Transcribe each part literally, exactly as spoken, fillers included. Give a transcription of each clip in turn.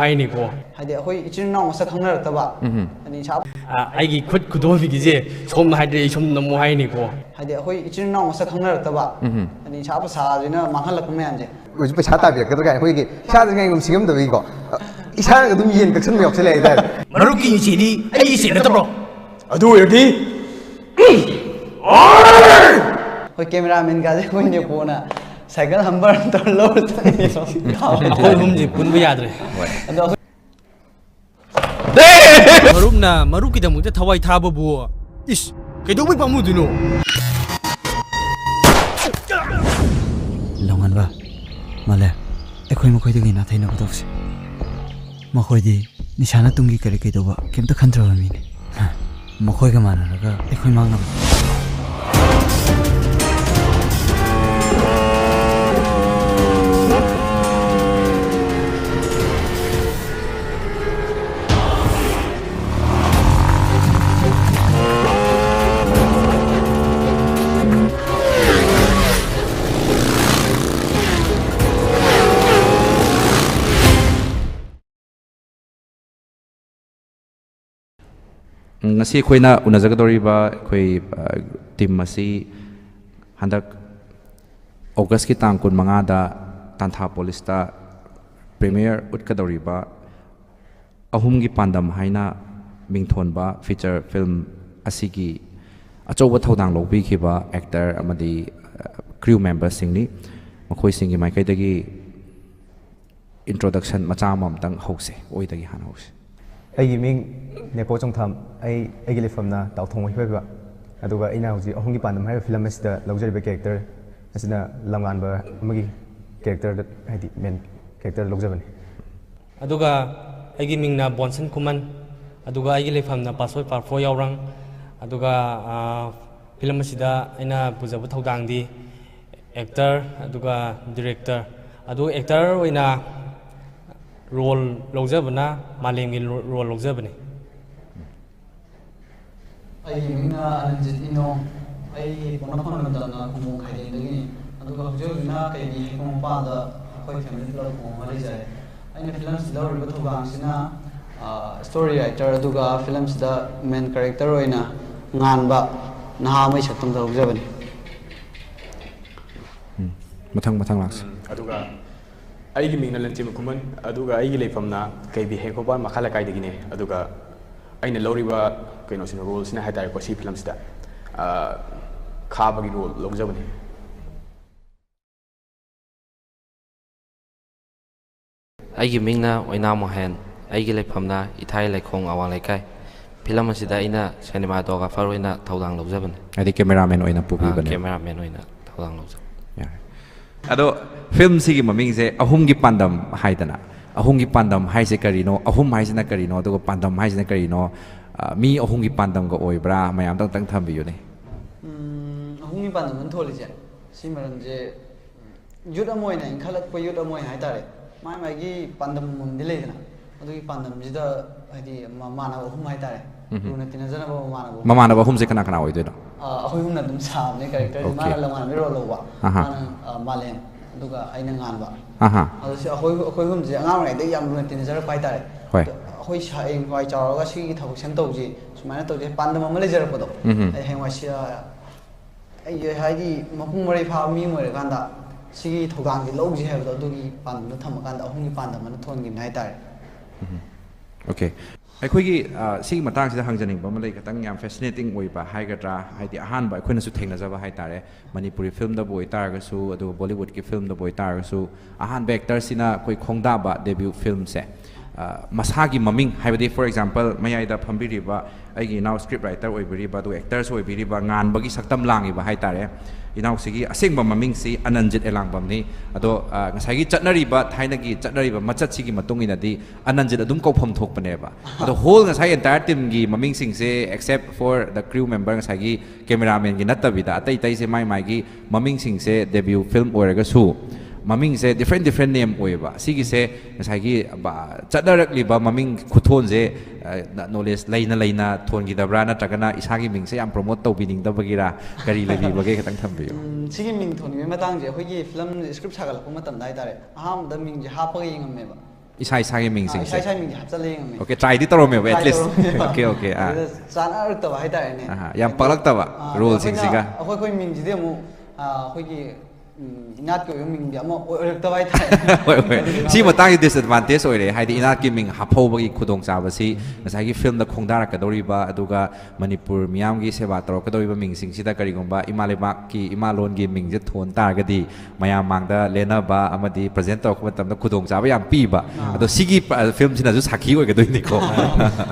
ꯍꯥꯏꯅꯤꯀꯣ꯫ ꯍꯥꯏꯗꯤ ꯑꯩꯈꯣꯏ ꯏꯆꯤꯟ ꯏꯅꯥꯎ ꯃꯁꯛ ꯈꯪꯅꯔꯛꯇꯕ, ꯎꯝ꯫ ꯍꯥꯏꯗꯤ ꯏꯁꯥ ꯑ, ꯑꯩꯒꯤ ꯈꯨꯠ ꯈꯨꯗꯣꯝꯕꯤꯒꯤꯁꯦ ꯁꯣꯝꯅ ꯍꯥꯏꯗ꯭ꯔꯦ, ꯑꯩ ꯁꯣꯝ ꯅꯝꯃꯣ ꯍꯥꯏꯅꯤꯀꯣ꯫ ꯍꯥꯏꯗꯤ ꯑꯩꯈꯣꯏ ꯏꯆꯤꯟ ꯏꯅꯥꯎ ꯃꯁꯛ ꯈꯪꯅꯔꯛꯇꯕ, ꯎꯝ꯫ ꯍꯥꯏꯗꯤ ꯏꯁꯥ ꯄꯩꯁꯥꯁꯤꯅ ꯃꯥꯡꯍꯜꯂꯛꯄ ꯃꯌꯥꯝꯁꯦ꯫ ꯑꯩꯈꯣꯏꯁꯨ ꯄꯩꯁꯥ ꯇꯥꯕꯤꯔꯛꯀꯗ꯭ꯔꯥ ꯀꯥꯏꯅ ꯑꯩꯈꯣꯏꯒꯤ ꯏꯁꯥꯗ ꯉꯥꯏꯉꯝ ꯁꯤꯡꯉꯝꯗꯕꯒꯤꯀꯣ, ꯏꯁꯥꯅ ꯑꯗꯨꯝ ꯌꯦꯟ ꯀꯛꯁꯟꯕ ꯌꯥꯎꯁꯜꯂꯛꯑꯦ ꯍꯥꯏꯇꯥꯔꯦ꯫ ꯃꯔꯨꯞꯀꯤ ꯏꯆꯦꯗꯤ ꯑꯩꯒꯤ ꯏꯆꯦ ꯅꯠꯇꯕ꯭ꯔꯣ? ꯑꯗꯨ ꯑꯣꯏꯔꯗꯤ ꯑꯩꯈꯣꯏ ꯀꯦꯃꯦꯔꯥꯃꯦꯟꯒꯥꯁꯦ ꯑꯩꯈꯣꯏ ꯅꯦꯄꯣꯅ ꯁꯥꯏꯀꯜ ꯍꯝꯕꯔ ꯇꯧꯔ ꯂꯧꯔ ꯆꯠꯂꯤꯅꯦꯕ꯫ ꯑꯩꯈꯣꯏ ꯑꯍꯨꯝꯁꯦ ꯄꯨꯟꯕ ꯌꯥꯗ꯭ꯔꯦ꯫ ꯑꯗꯣ ꯑꯩꯈꯣꯏ ꯃꯔꯨꯞꯅ ꯃꯔꯨꯞꯀꯤꯗꯃꯛꯇ ꯊꯋꯥꯏ ꯊꯥꯕꯕꯨ, ꯏꯁ, ꯀꯩꯗꯧꯕꯩ ꯄꯥꯝꯃꯨꯗꯣꯏꯅꯣ? ꯂꯣꯡꯍꯟꯕ, ꯃꯥꯂꯦ, ꯑꯩꯈꯣꯏ ꯃꯈꯣꯏꯗꯒꯤ ꯅꯥꯊꯩꯅꯕ ꯇꯧꯁꯤ꯫ ꯃꯈꯣꯏꯗꯤ ꯅꯤꯁꯥꯅ ꯇꯨꯡꯒꯤ ꯀꯔꯤ ꯀꯩꯗꯧꯕ ꯀꯩꯝꯇ ꯈꯟꯗ꯭ꯔꯕ ꯃꯤꯅꯤ꯫ ꯃꯈꯣꯏꯒ ꯃꯥꯟꯅꯔꯒ ꯑꯩꯈꯣꯏ ꯃꯥꯡꯅꯕ꯫ ꯉꯁꯤ ꯑꯩꯈꯣꯏꯅ ꯎꯅꯖꯒꯗꯧꯔꯤꯕ ꯑꯩꯈꯣꯏ, ꯑ, ꯇꯤꯝ ꯑꯁꯤ ꯍꯟꯗꯛ ꯑꯣꯒꯁꯀꯤ ꯇꯥꯡ ꯀꯨꯟꯃꯉꯥꯗ ꯇꯥꯟꯊꯥ ꯄꯣꯂꯤꯁꯇ ꯄ꯭ꯔꯤꯃꯤꯌꯔ ꯎꯠꯀꯗꯧꯔꯤꯕ ꯑꯍꯨꯝꯒꯤ ꯄꯥꯟꯗꯝ ꯍꯥꯏꯅ ꯃꯤꯡꯊꯣꯟꯕ ꯐꯤꯆꯔ ꯐꯤꯂꯝ ꯑꯁꯤꯒꯤ ꯑꯆꯧꯕ ꯊꯧꯗꯥꯡ ꯂꯧꯕꯤꯈꯤꯕ ꯑꯦꯛꯇꯔ ꯑꯃꯗꯤ, ꯑ, ꯀ꯭ꯔꯤꯎ ꯃꯦꯝꯕꯔꯁꯤꯡꯅꯤ꯫ ꯃꯈꯣꯏꯁꯤꯡꯒꯤ ꯃꯥꯏꯀꯩꯗꯒꯤ ꯏꯟꯇ꯭ꯔꯣꯗꯛꯁꯟ ꯃꯆꯥ ꯑꯃꯃꯝꯇꯪ ꯍꯧꯁꯦ, ꯑꯣꯏꯗꯒꯤ ꯍꯥꯟꯅ ꯍꯧꯁꯦ꯫ ꯑꯩꯒꯤ ꯃꯤꯡ ꯅꯦꯄꯣ ꯆꯣꯡꯊꯥꯝ, ꯑꯩ, ꯑꯩꯒꯤ ꯂꯩꯐꯝꯅ ꯇꯥꯎꯊꯣꯡ ꯋꯥꯏꯄꯣꯏꯕ, ꯑꯗꯨꯒ ꯑꯩꯅ ꯍꯧꯖꯤꯛ ꯑꯍꯨꯝꯒꯤ ꯄꯥꯟꯗꯝ ꯍꯥꯏꯔꯤꯕ ꯐꯤꯂꯝ ꯑꯁꯤꯗ ꯂꯧꯖꯔꯤꯕ ꯀꯦꯔꯦꯛꯇꯔ ꯑꯁꯤꯅ ꯂꯝꯉꯥꯟꯕ ꯑꯃꯒꯤ ꯀꯦꯔꯦꯛꯇꯔꯗ, ꯍꯥꯏꯗꯤ ꯃꯦꯟ ꯀꯦꯔꯦꯛꯇꯔ ꯂꯧꯖꯕꯅꯤ꯫ ꯑꯗꯨꯒ ꯑꯩꯒꯤ ꯃꯤꯡꯅ ꯕꯣꯟꯁꯟ ꯈꯨꯃꯟ, ꯑꯗꯨꯒ ꯑꯩꯒꯤ ꯂꯩꯐꯝꯅ ꯄꯥꯠꯁꯣꯏ ꯄꯥꯔꯐꯣ ꯌꯥꯎꯔꯪ, ꯑꯗꯨꯒ, ꯑ, ꯐꯤꯂꯝ ꯑꯁꯤꯗ ꯑꯩꯅ ꯄꯨꯖꯕ ꯊꯧꯗꯥꯡꯗꯤ ꯑꯦꯛꯇꯔ ꯑꯗꯨꯒ ꯗꯤꯔꯦꯛꯇꯔ꯫ ꯑꯗꯨ ꯑꯦꯛꯇꯔ ꯑꯣꯏꯅ ꯔꯣꯜ ꯂꯧꯖꯕꯅ ꯃꯥꯂꯦꯝꯒꯤ ꯔꯣ-, ꯔꯣꯜ ꯂꯧꯖꯕꯅꯤ꯫ ꯑꯩꯒꯤ ꯃꯤꯡꯅ ꯑꯅꯟꯖꯤꯠ ꯏꯅꯣ꯫ ꯑꯩꯒꯤ ꯄꯣꯛꯅꯐꯝ ꯂꯝꯗꯝꯅ ꯈꯨꯝꯕꯣꯡ ꯈꯥꯏꯗꯦꯡꯗꯒꯤꯅꯤ꯫ ꯑꯗꯨꯒ ꯍꯧꯖꯤꯛ ꯍꯧꯖꯤꯛꯅ ꯀꯩꯕꯤ ꯍꯩꯀꯣꯡ ꯃꯄꯥꯟꯗ ꯑꯩꯈꯣꯏ ꯐꯦꯃꯤꯂꯤ ꯄꯨꯂꯞ ꯂꯨꯍꯣꯡꯉ ꯂꯩꯖꯔꯦ꯫ ꯑꯩꯅ ꯐꯤꯂꯝꯁꯤꯗ ꯂꯧꯔꯤꯕ ꯊꯧꯗꯥꯡꯁꯤꯅ ꯁ꯭ꯇꯣꯔꯤ ꯔꯥꯏꯇꯔ, ꯑꯗꯨꯒ ꯐꯤꯂꯝꯁꯤꯗ ꯃꯦꯟ ꯀꯦꯔꯦꯛꯇꯔ ꯑꯣꯏꯅ ꯉꯥꯟꯕ ꯅꯍꯥ ꯑꯃꯒꯤ ꯁꯛꯇꯝꯗ ꯂꯧꯖꯕꯅꯤ꯫ ꯎꯝ꯫ ꯃꯊꯪ ꯃꯊꯪ ꯂꯥꯛꯁꯤ꯫ ꯑꯗꯨꯒ ꯑꯩꯒꯤ ꯃꯤꯡꯅ ꯂꯟꯆꯦꯝꯕ ꯈꯨꯃꯟ, ꯑꯗꯨꯒ ꯑꯩꯒꯤ ꯂꯩꯐꯝꯅ ꯀꯩꯕꯤ ꯍꯦꯛꯐꯧꯕꯥꯜ ꯃꯈꯥ ꯂꯩꯀꯥꯏꯗꯒꯤꯅꯦ꯫ ꯑꯗꯨꯒ ꯑꯩꯅ ꯂꯧꯔꯤꯕ ꯀꯩꯅꯣꯁꯤꯅ, ꯔꯣꯜꯁꯤꯅ ꯍꯥꯏꯇꯥꯔꯦꯀꯣ, ꯁꯤ ꯐꯤꯂꯝꯁꯤꯗ ꯈꯥꯕꯒꯤ ꯔꯣꯜ ꯂꯧꯖꯕꯅꯤ꯫ ꯑꯩꯒꯤ ꯃꯤꯡꯅ ꯑꯣꯏꯅꯥꯝ ꯃꯣꯍꯦꯟ꯫ ꯑꯩꯒꯤ ꯂꯩꯐꯝꯅ ꯏꯊꯥꯏ ꯂꯩꯈꯣꯡ ꯑꯋꯥꯡ ꯂꯩꯀꯥꯏ꯫ ꯐꯤꯂꯝ ꯑꯁꯤꯗ ꯑꯩꯅ ꯁꯤꯅꯦꯃꯥꯇꯣꯒ꯭ꯔꯥꯐꯔ ꯑꯣꯏꯅ ꯊꯧꯗꯥꯡ ꯂꯧꯖꯕꯅꯤ꯫ ꯍꯥꯏꯗꯤ ꯀꯦꯃꯦꯔꯥꯃꯦꯟ ꯑꯣꯏꯅ ꯄꯨꯕꯤꯕꯅꯦ꯫ ꯀꯦꯃꯦꯔꯥꯃꯦꯟ ꯑꯣꯏꯅ ꯊꯧꯗꯥꯡ ꯂꯧꯖꯕꯅꯤ꯫ ꯌꯥꯔꯦ꯫ ꯑꯗꯣ ꯐꯤꯂꯝꯁꯤꯒꯤ ꯃꯃꯤꯡꯁꯦ ꯑꯍꯨꯝꯒꯤ ꯄꯥꯟꯗꯝ ꯍꯥꯏꯗꯅ, ꯑꯍꯨꯝꯒꯤ ꯄꯥꯟꯗꯝ ꯍꯥꯏꯁꯦ ꯀꯔꯤꯅꯣ, ꯑꯍꯨꯝ ꯍꯥꯏꯁꯤꯅ ꯀꯔꯤꯅꯣ, ꯑꯗꯨꯒ ꯄꯥꯟꯗꯝ ꯍꯥꯏꯁꯤꯅ ꯀꯔꯤꯅꯣ? ꯑ, ꯃꯤ ꯑꯍꯨꯝꯒꯤ ꯄꯥꯟꯗꯝꯒ ꯑꯣꯏꯕ꯭ꯔꯥ? ꯃꯌꯥꯝꯗꯣ ꯑꯝꯇꯪ ꯊꯝꯕꯤꯌꯨꯅꯦ꯫ ꯎꯝ, ꯑꯍꯨꯝꯒꯤ ꯄꯥꯟꯗꯝ ꯑꯃ ꯊꯣꯜꯂꯤꯁꯦ, ꯁꯤ ꯃꯔꯝꯁꯦ, ꯌꯨꯠ ꯑꯃ ꯑꯣꯏꯅ, ꯏꯟꯈꯠꯂꯛꯄ ꯌꯨꯠ ꯑꯃ ꯑꯣꯏꯅ ꯍꯥꯏꯇꯥꯔꯦ, ꯃꯥꯏ ꯃꯥꯏꯒꯤ ꯄꯥꯟꯗꯝ ꯑꯃꯃꯝꯗꯤ ꯂꯩꯗꯅ, ꯑꯗꯨꯒꯤ ꯄꯥꯟꯗꯝꯁꯤꯗ ꯍꯥꯏꯗꯤ ꯃꯃꯥꯟꯅꯕ ꯑꯍꯨꯝ ꯍꯥꯏꯇꯥꯔꯦ, ꯎꯝ꯫ ꯂꯨꯅ ꯇꯤꯟꯅꯖꯅꯕ ꯃꯃꯥꯟꯅꯕ ꯑꯍꯨꯝ꯫ ꯃꯃꯥꯟꯅꯕ ꯑꯍꯨꯝꯁꯦ ꯀꯅꯥ ꯀꯅꯥ ꯑꯣꯏꯗꯣꯏꯅꯣ? ꯑ, ꯑꯩꯈꯣꯏ ꯑꯍꯨꯝꯅ ꯑꯗꯨꯝ ꯁꯥꯕꯅꯦ ꯀꯦꯔꯦꯛꯇꯔꯁꯦ꯫ Okay꯫ ꯃꯥꯅ ꯂꯝꯉꯥꯟꯕꯒꯤ ꯔꯣꯜ ꯂꯧꯕ, ꯑꯍꯥ꯫ ꯃꯥꯅ, ꯑ, ꯃꯥꯂꯦꯝ, ꯑꯗꯨꯒ ꯑꯩꯅ ꯉꯥꯟꯕ꯫ ꯑꯍꯥ꯫ ꯑꯗꯣ ꯁꯤ ꯑꯩꯈꯣꯏ, ꯑꯩꯈꯣꯏ ꯑꯍꯨꯝꯁꯦ ꯑꯉꯥꯡ ꯑꯣꯏꯔꯤꯉꯩꯗꯒꯤ ꯌꯥꯝ ꯂꯨꯅ ꯇꯤꯟꯅꯖꯔꯛꯄ ꯍꯥꯏꯇꯥꯔꯦ꯫ ꯍꯣꯏ꯫ ꯑꯗꯣ ꯑꯩꯈꯣꯏ ꯁꯥ-, ꯍꯌꯦꯡꯋꯥꯏ ꯆꯥꯎꯔꯒ ꯁꯤꯒꯤ ꯊꯕꯛꯁꯦ ꯇꯧꯁꯤ, ꯁꯨꯃꯥꯏꯅ ꯇꯧꯁꯤ, ꯄꯥꯟꯗꯝ ꯑꯃ ꯂꯩꯖꯔꯛꯄꯗꯣ꯫ ꯎꯝ꯫ ꯑꯩ ꯍꯌꯦꯡꯋꯥꯏ ꯁꯤ, ꯑ, ꯑꯩ ꯍꯥꯏꯗꯤ ꯃꯄꯨꯡ ꯃꯔꯩ ꯐꯥꯕ ꯃꯤ ꯑꯃ ꯑꯣꯏꯔꯀꯥꯟꯗ ꯁꯤꯒꯤ ꯊꯧꯗꯥꯡꯁꯦ ꯂꯧꯁꯤ ꯍꯥꯏꯕꯗꯣ, ꯑꯗꯨꯒꯤ ꯄꯥꯟꯗꯝꯗꯣ ꯊꯝꯃꯀꯥꯟꯗ ꯑꯍꯨꯝꯒꯤ ꯄꯥꯟꯗꯝ ꯑꯅ ꯊꯣꯟꯈꯤꯕꯅꯦ ꯍꯥꯏꯇꯥꯔꯦ꯫ Okay꯫ ꯑꯩꯈꯣꯏꯒꯤ, ꯑ, ꯁꯤꯒꯤ ꯃꯇꯥꯡꯁꯤꯗ ꯍꯪꯖꯅꯤꯡꯕ ꯑꯃ ꯂꯩ, ꯈꯤꯇꯪ ꯌꯥꯝ fascinating ꯑꯣꯏꯕ ꯍꯥꯏꯒꯗ꯭ꯔꯥ, ꯍꯥꯏꯗꯤ ꯑꯍꯥꯟꯕ ꯑꯩꯈꯣꯏꯅꯁꯨ ꯊꯦꯡꯅꯖꯕ ꯍꯥꯏꯇꯥꯔꯦ, ꯃꯅꯤꯄꯨꯔꯤ ꯐꯤꯂꯝꯗꯕꯨ ꯑꯣꯏꯇꯥꯔꯒꯁꯨ, ꯑꯗꯨꯒ ꯕꯣꯂꯤꯋꯨꯗꯀꯤ ꯐꯤꯂꯝꯗꯕꯨ ꯑꯣꯏꯇꯥꯔꯒꯁꯨ, ꯑꯍꯥꯟꯕ actorꯁꯤꯅ ꯑꯩꯈꯣꯏ ꯈꯣꯡꯗꯥꯕ debut ꯐꯤꯂꯝꯁꯦ, ꯑ, ꯃꯁꯥꯒꯤ ꯃꯃꯤꯡ, ꯍꯥꯏꯕꯗꯤ, for example, ꯃꯌꯥꯏꯗ ꯐꯝꯕꯤꯔꯤꯕ ꯑꯩꯒꯤ ꯏꯅꯥꯎ script writer ꯑꯣꯏꯕꯤꯔꯤꯕ, ꯑꯗꯨꯒ actorꯁꯨ ꯑꯣꯏꯕꯤꯔꯤꯕ, ꯉꯥꯟꯕꯒꯤ ꯁꯛꯇꯝ ꯂꯥꯡꯉꯤꯕ ꯍꯥꯏꯇꯥꯔꯦ, ꯏꯅꯥꯎꯁꯤꯒꯤ ꯑꯁꯦꯡꯕ ꯃꯃꯤꯡꯁꯤ ꯑꯅꯟꯖꯤꯠ ꯑꯦꯂꯥꯡꯕꯝꯅꯤ꯫ ꯑꯗꯣ, ꯑ, ꯉꯁꯥꯏꯒꯤ ꯆꯠꯅꯔꯤꯕ, ꯊꯥꯏꯅꯒꯤ ꯆꯠꯅꯔꯤꯕ ꯃꯆꯠꯁꯤꯒꯤ ꯃꯇꯨꯡ ꯏꯟꯅꯗꯤ ꯑꯅꯟꯖꯤꯠ ꯑꯗꯨꯝ ꯀꯧꯐꯝ ꯊꯣꯛꯄꯅꯦꯕ꯫ ꯑꯗꯣ whole ꯉꯁꯥꯏ entire teamꯒꯤ ꯃꯃꯤꯡꯁꯤꯡꯁꯦ, except for the crew member, ꯉꯁꯥꯏꯒꯤ cameramanꯒꯤ ꯅꯠꯇꯕꯤꯗ, ꯑꯇꯩ ꯑꯇꯩꯁꯦ ꯃꯥꯏ ꯃꯥꯏꯒꯤ ꯃꯃꯤꯡꯁꯤꯡꯁꯦ, debut film ꯑꯣꯏꯔꯒꯁꯨ ꯃꯃꯤꯡꯁꯦ different different name ꯑꯣꯏꯌꯦꯕ꯫ ꯁꯤꯒꯤꯁꯦ ꯉꯁꯥꯏꯒꯤ ꯕ-, ꯆꯠꯅꯔꯛꯂꯤꯕ ꯃꯃꯤꯡ ꯈꯨꯊꯣꯟꯁꯦ, ꯑ, knowledge ꯂꯩꯅ ꯂꯩꯅ ꯊꯣꯟꯈꯤꯗꯕ꯭ꯔꯥ, ꯅꯠꯇ꯭ꯔꯒꯅ ꯏꯁꯥꯒꯤ ꯃꯤꯡꯁꯦ ꯌꯥꯝ promote ꯇꯧꯕꯤꯅꯤꯡꯗꯕꯒꯤꯔꯥ, ꯀꯔꯤ ꯂꯩꯕꯤꯕꯒꯦ, ꯈꯤꯇꯪ ꯊꯝꯕꯤꯌꯨ꯫ ꯎꯝ, ꯁꯤꯒꯤ ꯃꯤꯡ ꯊꯣꯟꯈꯤꯕꯒꯤ ꯃꯇꯥꯡꯁꯦ ꯑꯩꯈꯣꯏꯒꯤ ꯐꯤꯂꯝ script ꯁꯥꯒꯠꯂꯛꯄ ꯃꯇꯝꯗ ꯍꯥꯏꯇꯥꯔꯦ, ꯑꯍꯥꯟꯕꯗ ꯃꯤꯡꯁꯦ ꯍꯥꯞꯄꯒ ꯌꯦꯡꯉꯝꯃꯦꯕ꯫ ꯏꯁꯥ ꯏꯁꯥꯒꯤ ꯏꯁꯥ ꯃꯤꯡꯁꯤꯡꯁꯦ? ꯏꯁꯥ ꯃꯤꯡꯁꯦ ꯍꯥꯞꯆꯜꯂ ꯌꯦꯡꯉꯝꯃꯦ꯫ Okay, try D ꯇꯧꯔꯝꯃꯦꯕ at Try least? ꯇꯧꯔꯝꯃꯦꯕ꯫ Okay, okay, ꯑꯥ. ꯑꯗꯨꯗ ꯆꯥꯟꯅꯔꯛꯇꯕ ꯍꯥꯏꯇꯥꯔꯦꯅꯦ꯫ ꯑꯍꯥ, ꯌꯥꯝ ꯄꯛꯂꯛꯇꯕ ꯑꯥ, ruleꯁꯤꯡꯁꯤꯒ? ꯑꯩꯈꯣꯏꯅ- ꯑꯩꯈꯣꯏ ꯑꯩꯈꯣꯏ ꯃꯤꯡꯁꯤꯗꯤ ꯑꯃꯨꯛ ꯑꯥ, ꯑꯩꯈꯣꯏꯒꯤ ꯎꯝ, ꯏꯅꯥꯠꯀꯤ ꯑꯣꯏꯕ ꯃꯤꯡꯗꯤ ꯑꯃ ꯑꯣꯏ- ꯑꯣꯏꯔꯛꯇꯕ ꯍꯥꯏꯇꯥꯔꯦ꯫ ꯍꯣꯏ, ꯍꯣꯏ꯫ ꯁꯤ ꯃꯇꯥꯡꯁꯤ disadvantage ꯑꯣꯏꯔꯦ, ꯍꯥꯏꯗꯤ ꯏꯅꯥꯠꯀꯤ ꯃꯤꯡ ꯍꯥꯞꯍꯧꯕꯒꯤ ꯈꯨꯗꯣꯡꯆꯥꯕꯁꯤ ꯉꯁꯥꯏꯒꯤ ꯐꯤꯂꯝꯗ ꯈꯣꯡꯗꯥꯔꯛꯀꯗꯧꯔꯤꯕ, ꯑꯗꯨꯒ ꯃꯅꯤꯄꯨꯔ ꯃꯤꯌꯥꯝꯒꯤ ꯁꯦꯕꯥ ꯇꯧꯔꯛꯀꯗꯧꯔꯤꯕ ꯃꯤꯡꯁꯤꯡꯁꯤꯗ ꯀꯔꯤꯒꯨꯝꯕ ꯏꯃꯥ ꯂꯩꯕꯥꯛꯀꯤ, ꯏꯃꯥ ꯂꯣꯟꯒꯤ ꯃꯤꯡꯁꯦ ꯊꯣꯟ ꯇꯥꯔꯒꯗꯤ ꯃꯌꯥꯝ ꯃꯥꯡꯗ ꯂꯦꯟꯅꯕ ꯑꯃꯗꯤ present ꯇꯧꯔꯛꯄ ꯃꯇꯝꯗ ꯈꯨꯗꯣꯡꯆꯥꯕ ꯌꯥꯝ ꯄꯤꯕ꯫ ꯑꯥ꯫ ꯑꯗꯣ ꯁꯤꯒꯤ ꯐ- ꯐꯤꯂꯝꯁꯤꯅꯁꯨ ꯁꯥꯈꯤ ꯑꯣꯏꯒꯗꯣꯏꯅꯤꯀꯣ꯫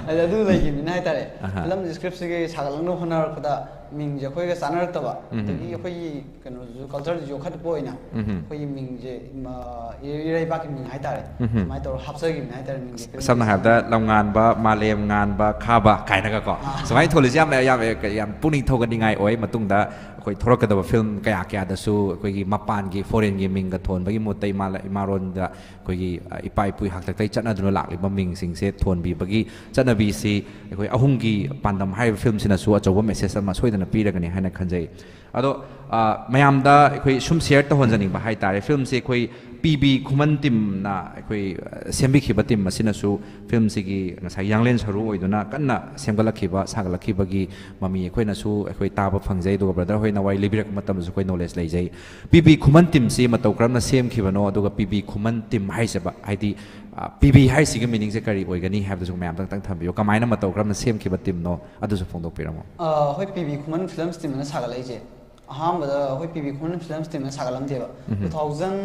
ꯑꯗ ꯑꯗꯨ ꯂꯩꯈꯤꯕꯅꯤꯅ ꯍꯥꯏꯇꯥꯔꯦ꯫ ꯑꯍꯥ꯫ ꯐꯤꯂꯝ scriptꯁꯤꯒꯤ ꯁꯥꯒꯠꯂꯛꯅꯕ ꯍꯣꯠꯅꯔꯛꯄꯗ ꯃꯤꯡꯁꯦ ꯑꯩꯈꯣꯏꯒ ꯆꯥꯟꯅꯔꯛꯇꯕ, ꯎꯝ꯫ ꯑꯗꯒꯤ ꯑꯩꯈꯣꯏꯒꯤ ꯀꯩꯅꯣꯁꯨ, cultureꯁꯨ ꯌꯣꯛꯈꯠꯄ ꯑꯣꯏꯅ ꯎꯝ꯫ ꯑꯩꯈꯣꯏꯒꯤ ꯃꯤꯡꯁꯦ ꯏꯃꯥ- ꯏꯔꯩ- ꯏꯔꯩꯕꯥꯛꯀꯤ ꯃꯤꯡ ꯍꯥꯏꯇꯥꯔꯦ, ꯎꯝ꯫ ꯁꯨꯃꯥꯏꯅ ꯇꯧꯔꯒ ꯍꯥꯞꯆꯈꯤꯕꯅꯦ ꯍꯥꯏꯇꯥꯔꯦ ꯃꯤꯡꯁꯦ꯫ ꯁꯝꯅ ꯍꯥꯏꯔꯕꯗ ꯂꯝꯉꯥꯟꯕ, ꯃꯥꯂꯦꯝ ꯉꯥꯟꯕ, ꯈꯥꯕ ꯀꯥꯏꯅꯒꯀꯣ꯫ ꯑꯥ꯫ ꯁꯨꯃꯥꯏꯅ ꯊꯣꯜꯂꯤꯁꯦ ꯌꯥꯝꯅ, ꯌꯥꯝ, ꯌꯥꯝ ꯄꯨꯛꯅꯤꯡ ꯊꯧꯒꯠꯅꯤꯡꯉꯥꯏ ꯑꯣꯏ꯫ ꯃꯇꯨꯡꯗ ꯑꯩꯈꯣꯏ ꯊꯣꯔꯛꯀꯗꯕ ꯐꯤꯂꯝ ꯀꯌꯥ ꯀꯌꯥꯗꯁꯨ ꯑꯩꯈꯣꯏꯒꯤ ꯃꯄꯥꯟꯒꯤ, foreignꯒꯤ ꯃꯤꯡꯒ ꯊꯣꯟꯕꯒꯤ ꯃꯍꯨꯠꯇ ꯏꯃꯥ ꯂ- ꯏꯃꯥꯔꯣꯟꯗ ꯑꯩꯈꯣꯏꯒꯤ, ꯑ, ꯏꯄꯥ ꯏꯄꯨꯒꯤ ꯍꯥꯛꯇꯛꯇꯒꯤ ꯆꯠꯅꯗꯨꯅ ꯂꯥꯛꯂꯤꯕ ꯃꯤꯡꯁꯤꯡꯁꯦ ꯊꯣꯟꯕꯤꯕꯒꯤ ꯆꯠꯅꯕꯤꯁꯤ ꯑꯩꯈꯣꯏ ꯑꯍꯨꯝꯒꯤ ꯄꯥꯟꯗꯝ ꯍꯥꯏꯔꯤꯕ ꯐꯤꯂꯝꯁꯤꯅꯁꯨ ꯑꯆꯧꯕ message ꯑꯃ ꯁꯣꯏꯗꯅ ꯄꯤꯔꯒꯅꯤ ꯍꯥꯏꯅ ꯈꯟꯖꯩ꯫ ꯑꯗꯣ, ꯑ, ꯃꯌꯥꯝꯗ ꯑꯩꯈꯣꯏ ꯁꯨꯝ share ꯇꯧꯍꯟꯖꯅꯤꯡꯕ ꯍꯥꯏꯇꯥꯔꯦ, ꯐꯤꯂꯝꯁꯤ ꯑꯩꯈꯣꯏ ꯄꯤ ꯕꯤ ꯈꯨꯃꯟ teamꯅ ꯑꯩꯈꯣꯏ, ꯑ, ꯁꯦꯝꯕꯤꯈꯤꯕ team ꯑꯁꯤꯅꯁꯨ ꯐꯤꯂꯝꯁꯤꯒꯤ ꯉꯁꯥꯏ ꯌꯥꯡꯂꯦꯟ ꯁꯔꯨ ꯑꯣꯏꯗꯨꯅ ꯀꯟꯅ ꯁꯦꯝꯒꯠꯂꯛꯈꯤꯕ, ꯁꯥꯒꯠꯂꯛꯈꯤꯕꯒꯤ ꯃꯃꯤ ꯑꯩꯈꯣꯏꯅꯁꯨ ꯑꯩꯈꯣꯏ ꯇꯥꯕ ꯐꯪꯖꯩ꯫ ꯑꯗꯨꯒ brother ꯍꯣꯏꯅ ꯋꯥꯔꯤ ꯂꯤꯕꯤꯔꯛꯄ ꯃꯇꯝꯗꯁꯨ ꯑꯩꯈꯣꯏ knowledge ꯂꯩꯖꯩ꯫ ꯄꯤ ꯕꯤ ꯈꯨꯃꯟ teamꯁꯤ ꯃꯇꯧ ꯀꯔꯝꯅ ꯁꯦꯝꯈꯤꯕꯅꯣ, ꯑꯗꯨꯒ ꯄꯤ ꯕꯤ ꯈꯨꯃꯟ team ꯍꯥꯏꯁꯦꯕ, ꯍꯥꯏꯗꯤ, ꯑ, ꯄꯤ ꯕꯤ ꯍꯥꯏꯁꯤꯒꯤ meaningꯁꯦ ꯀꯔꯤ ꯑꯣꯏꯒꯅꯤ ꯍꯥꯏꯕꯗꯨꯁꯨ ꯃꯌꯥꯝꯗ ꯈꯤꯇꯪ ꯊꯝꯕꯤꯌꯨ꯫ ꯀꯃꯥꯏꯅ ꯃꯇꯧ ꯀꯔꯝꯅ ꯁꯦꯝꯈꯤꯕ teamꯅꯣ ꯑꯗꯨꯁꯨ ꯐꯣꯡꯗꯣꯛꯄꯤꯔꯝꯃꯣ꯫ ꯑ, ꯑꯩꯈꯣꯏ ꯄꯤ ꯕꯤ ꯈꯨꯃꯟ Films teamꯅ ꯁꯥꯒꯠꯂꯛꯏꯁꯦ, ꯑꯍꯥꯟꯕꯗ ꯑꯩꯈꯣꯏ ꯄꯤ ꯕꯤ ꯈꯨꯃꯟ Films teamꯅ ꯁꯥꯒꯠꯂꯝꯗꯦꯕ꯫ ꯎꯝ꯫ Two thousand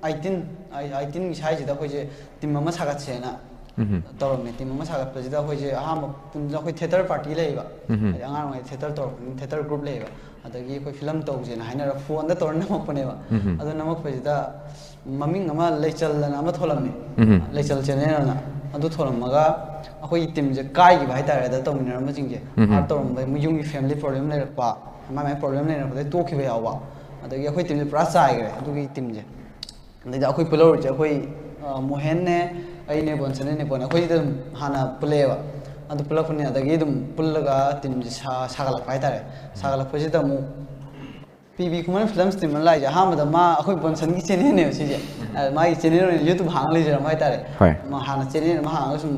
eighteen, ꯑꯩ-, eighteenꯒꯤ ꯁ꯭ꯋꯥꯏꯁꯤꯗ ꯑꯩꯈꯣꯏꯁꯦ team ꯑꯃ ꯁꯥꯒꯠꯁꯦꯅ ꯎꯝ꯫ ꯇꯧꯔꯝꯃꯦ꯫ Team ꯑꯃ ꯁꯥꯒꯠꯄꯁꯤꯗ ꯑꯩꯈꯣꯏꯁꯦ ꯑꯍꯥꯟꯕ ꯄꯨꯟꯕꯗ ꯑꯩꯈꯣꯏ theatre party ꯂꯩꯌꯦꯕ꯫ ꯎꯝ꯫ ꯍꯥꯏꯗꯤ ꯑꯉꯥꯡ ꯑꯣꯏꯔꯤꯉꯩ theatre ꯇꯧꯔꯛꯄꯅꯤ, theatre group ꯂꯩꯌꯦꯕ꯫ ꯑꯗꯒꯤ ꯑꯩꯈꯣꯏ film ꯇꯧꯁꯦꯅ ꯍꯥꯏꯅꯔꯒ phoneꯗ ꯇꯧꯔ ꯅꯝꯃꯛꯄꯅꯦꯕ꯫ ꯎꯝ꯫ ꯑꯗꯨ ꯅꯝꯃꯛꯄꯁꯤꯗ ꯃꯃꯤꯡ ꯑꯃ ꯂꯩꯆꯜ ꯑꯅ ꯑꯃ ꯊꯣꯛꯂꯝꯃꯤ꯫ ꯎꯝ꯫ ꯂꯩꯆꯜ channel ꯑꯅ꯫ ꯑꯗꯨ ꯊꯣꯛꯂꯝꯃꯒ ꯑꯩꯈꯣꯏꯒꯤ teamꯁꯦ ꯀꯥꯏꯈꯤꯕ ꯍꯥꯏꯇꯥꯔꯦ, ꯑꯗ ꯇꯧꯃꯤꯟꯅꯔꯝꯕꯁꯤꯡꯁꯦ꯫ ꯎꯝ꯫ Art ꯇꯧꯔꯝꯕ ꯌꯨꯝꯒꯤ family problem ꯂꯩꯔꯛꯄ, ꯃꯥꯏ ꯃꯥꯏ problem ꯂꯩꯅꯔꯛꯄꯗꯩ ꯇꯣꯛꯈꯤꯕ ꯌꯥꯎꯕ꯫ ꯑꯗꯒꯤ ꯑꯩꯈꯣꯏ teamꯁꯦ ꯄꯨꯔꯥ ꯆꯥꯏꯈ꯭ꯔꯦ ꯑꯗꯨꯒꯤ teamꯁꯦ꯫ ꯑꯗꯩꯗ ꯑꯩꯈꯣꯏ ꯄꯨꯜꯍꯧꯔꯤꯁꯦ ꯑꯩꯈꯣꯏ, ꯑ, ꯃꯣꯍꯦꯟꯅꯦ, ꯑꯩꯅꯦ, ꯕꯣꯟꯁꯟꯅꯦ, ꯅꯤꯄꯣꯟꯅꯦ꯫ ꯑꯩꯈꯣꯏꯁꯤꯗ ꯑꯗꯨꯝ ꯍꯥꯟꯅ ꯄꯨꯜꯂꯛꯑꯦꯕ꯫ ꯑꯗꯨ ꯄꯨꯜꯂꯛꯄꯅꯦ, ꯑꯗꯒꯤ ꯑꯗꯨꯝ ꯄꯨꯜꯂꯒ teamꯁꯦ ꯁꯥ-, ꯁꯥꯒꯠꯂꯛꯄ ꯍꯥꯏꯇꯥꯔꯦ꯫ ꯁꯥꯒꯠꯂꯛꯄꯁꯤꯗ ꯑꯃꯨꯛ ꯄꯤ ꯕꯤ ꯈꯨꯃꯟ Films team ꯑꯅ ꯂꯥꯛꯏꯁꯦ ꯑꯍꯥꯟꯕꯗ ꯃꯥ ꯑꯩꯈꯣꯏ ꯕꯣꯟꯁꯟꯒꯤ channelꯅꯦꯕ ꯁꯤꯁꯦ꯫ ꯑ, ꯃꯥꯒꯤ ꯆꯦꯅꯦꯜ ꯑꯣꯏꯅ ꯌꯨꯇꯨꯕ ꯍꯥꯡꯉ ꯂꯩꯖꯔꯝꯕ ꯍꯥꯏꯇꯥꯔꯦ꯫ ꯍꯣꯏ꯫ ꯃꯥ ꯍꯥꯟꯅ ꯆꯦꯅꯦꯜ ꯑꯃ ꯍꯥꯡꯉꯒ ꯁꯨꯝ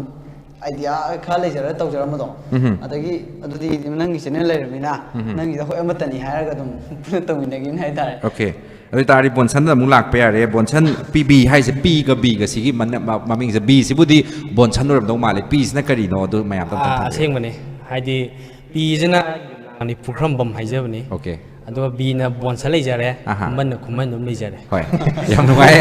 ꯑꯥꯏꯗꯤꯌꯥ ꯈꯔ ꯂꯩꯖꯔꯒ ꯇꯧꯖꯔꯝꯕꯗꯣ꯫ ꯎꯝꯍꯨꯝ꯫ ꯑꯗꯒꯤ ꯑꯗꯨꯗꯤ ꯅꯪꯒꯤ ꯆꯦꯅꯦꯜ ꯂꯩꯔꯕꯅꯤꯅ ꯎꯝꯍꯨꯝ꯫ ꯅꯪꯒꯤꯗ ꯍꯣꯏ ꯑꯃꯠꯇꯅꯤ ꯍꯥꯏꯔꯒ ꯑꯗꯨꯝ ꯄꯨꯟꯅ ꯇꯧꯃꯤꯟꯅꯈꯤꯕꯅꯤ ꯍꯥꯏꯇꯥꯔꯦ꯫ ꯑꯣꯀꯦ꯫ ꯑꯗꯨ ꯑꯣꯏꯇꯥꯔꯗꯤ ꯕꯣꯟꯁꯟꯗ ꯑꯃꯨꯛ ꯂꯥꯛꯄ ꯌꯥꯔꯦ꯫ ꯕꯣꯟꯁꯟ, ꯄꯤ ꯕꯤ ꯍꯥꯏꯁꯦ, ꯄꯤꯒ ꯕꯤꯒ ꯁꯤꯒꯤ ꯃꯅ-, ꯃ-, ꯃꯃꯤꯡꯁꯦ, ꯕꯤꯁꯤꯕꯨꯗꯤ ꯕꯣꯟꯁꯟ ꯑꯣꯏꯔꯝꯗꯧ ꯃꯥꯜꯂꯦ꯫ ꯄꯤꯁꯤꯅ ꯀꯔꯤꯅꯣ ꯑꯗꯨ ꯃꯌꯥꯝꯗ ꯑꯝꯇ ꯑꯥ, ꯊꯝꯕꯤꯌꯨ꯫ ꯑꯁꯦꯡꯕꯅꯦ꯫ ꯍꯥꯏꯗꯤ ꯄꯤꯁꯤꯅ ꯄꯨꯈ꯭ꯔꯝꯕꯝ ꯍꯥꯏꯖꯕꯅꯤ꯫ ꯑꯣꯀꯦ꯫ ꯑꯗꯨꯒ ꯕꯤꯅ ꯕꯣꯟꯁꯟ ꯂꯩꯖꯔꯦ꯫ ꯑꯍꯥ꯫ ꯈꯨꯃꯟꯅ ꯈꯨꯃꯟ ꯑꯗꯨꯝ ꯂꯩꯖꯔꯦ꯫ ꯍꯣꯏ꯫ ꯌꯥꯝ ꯅꯨꯡꯉꯥꯏ꯫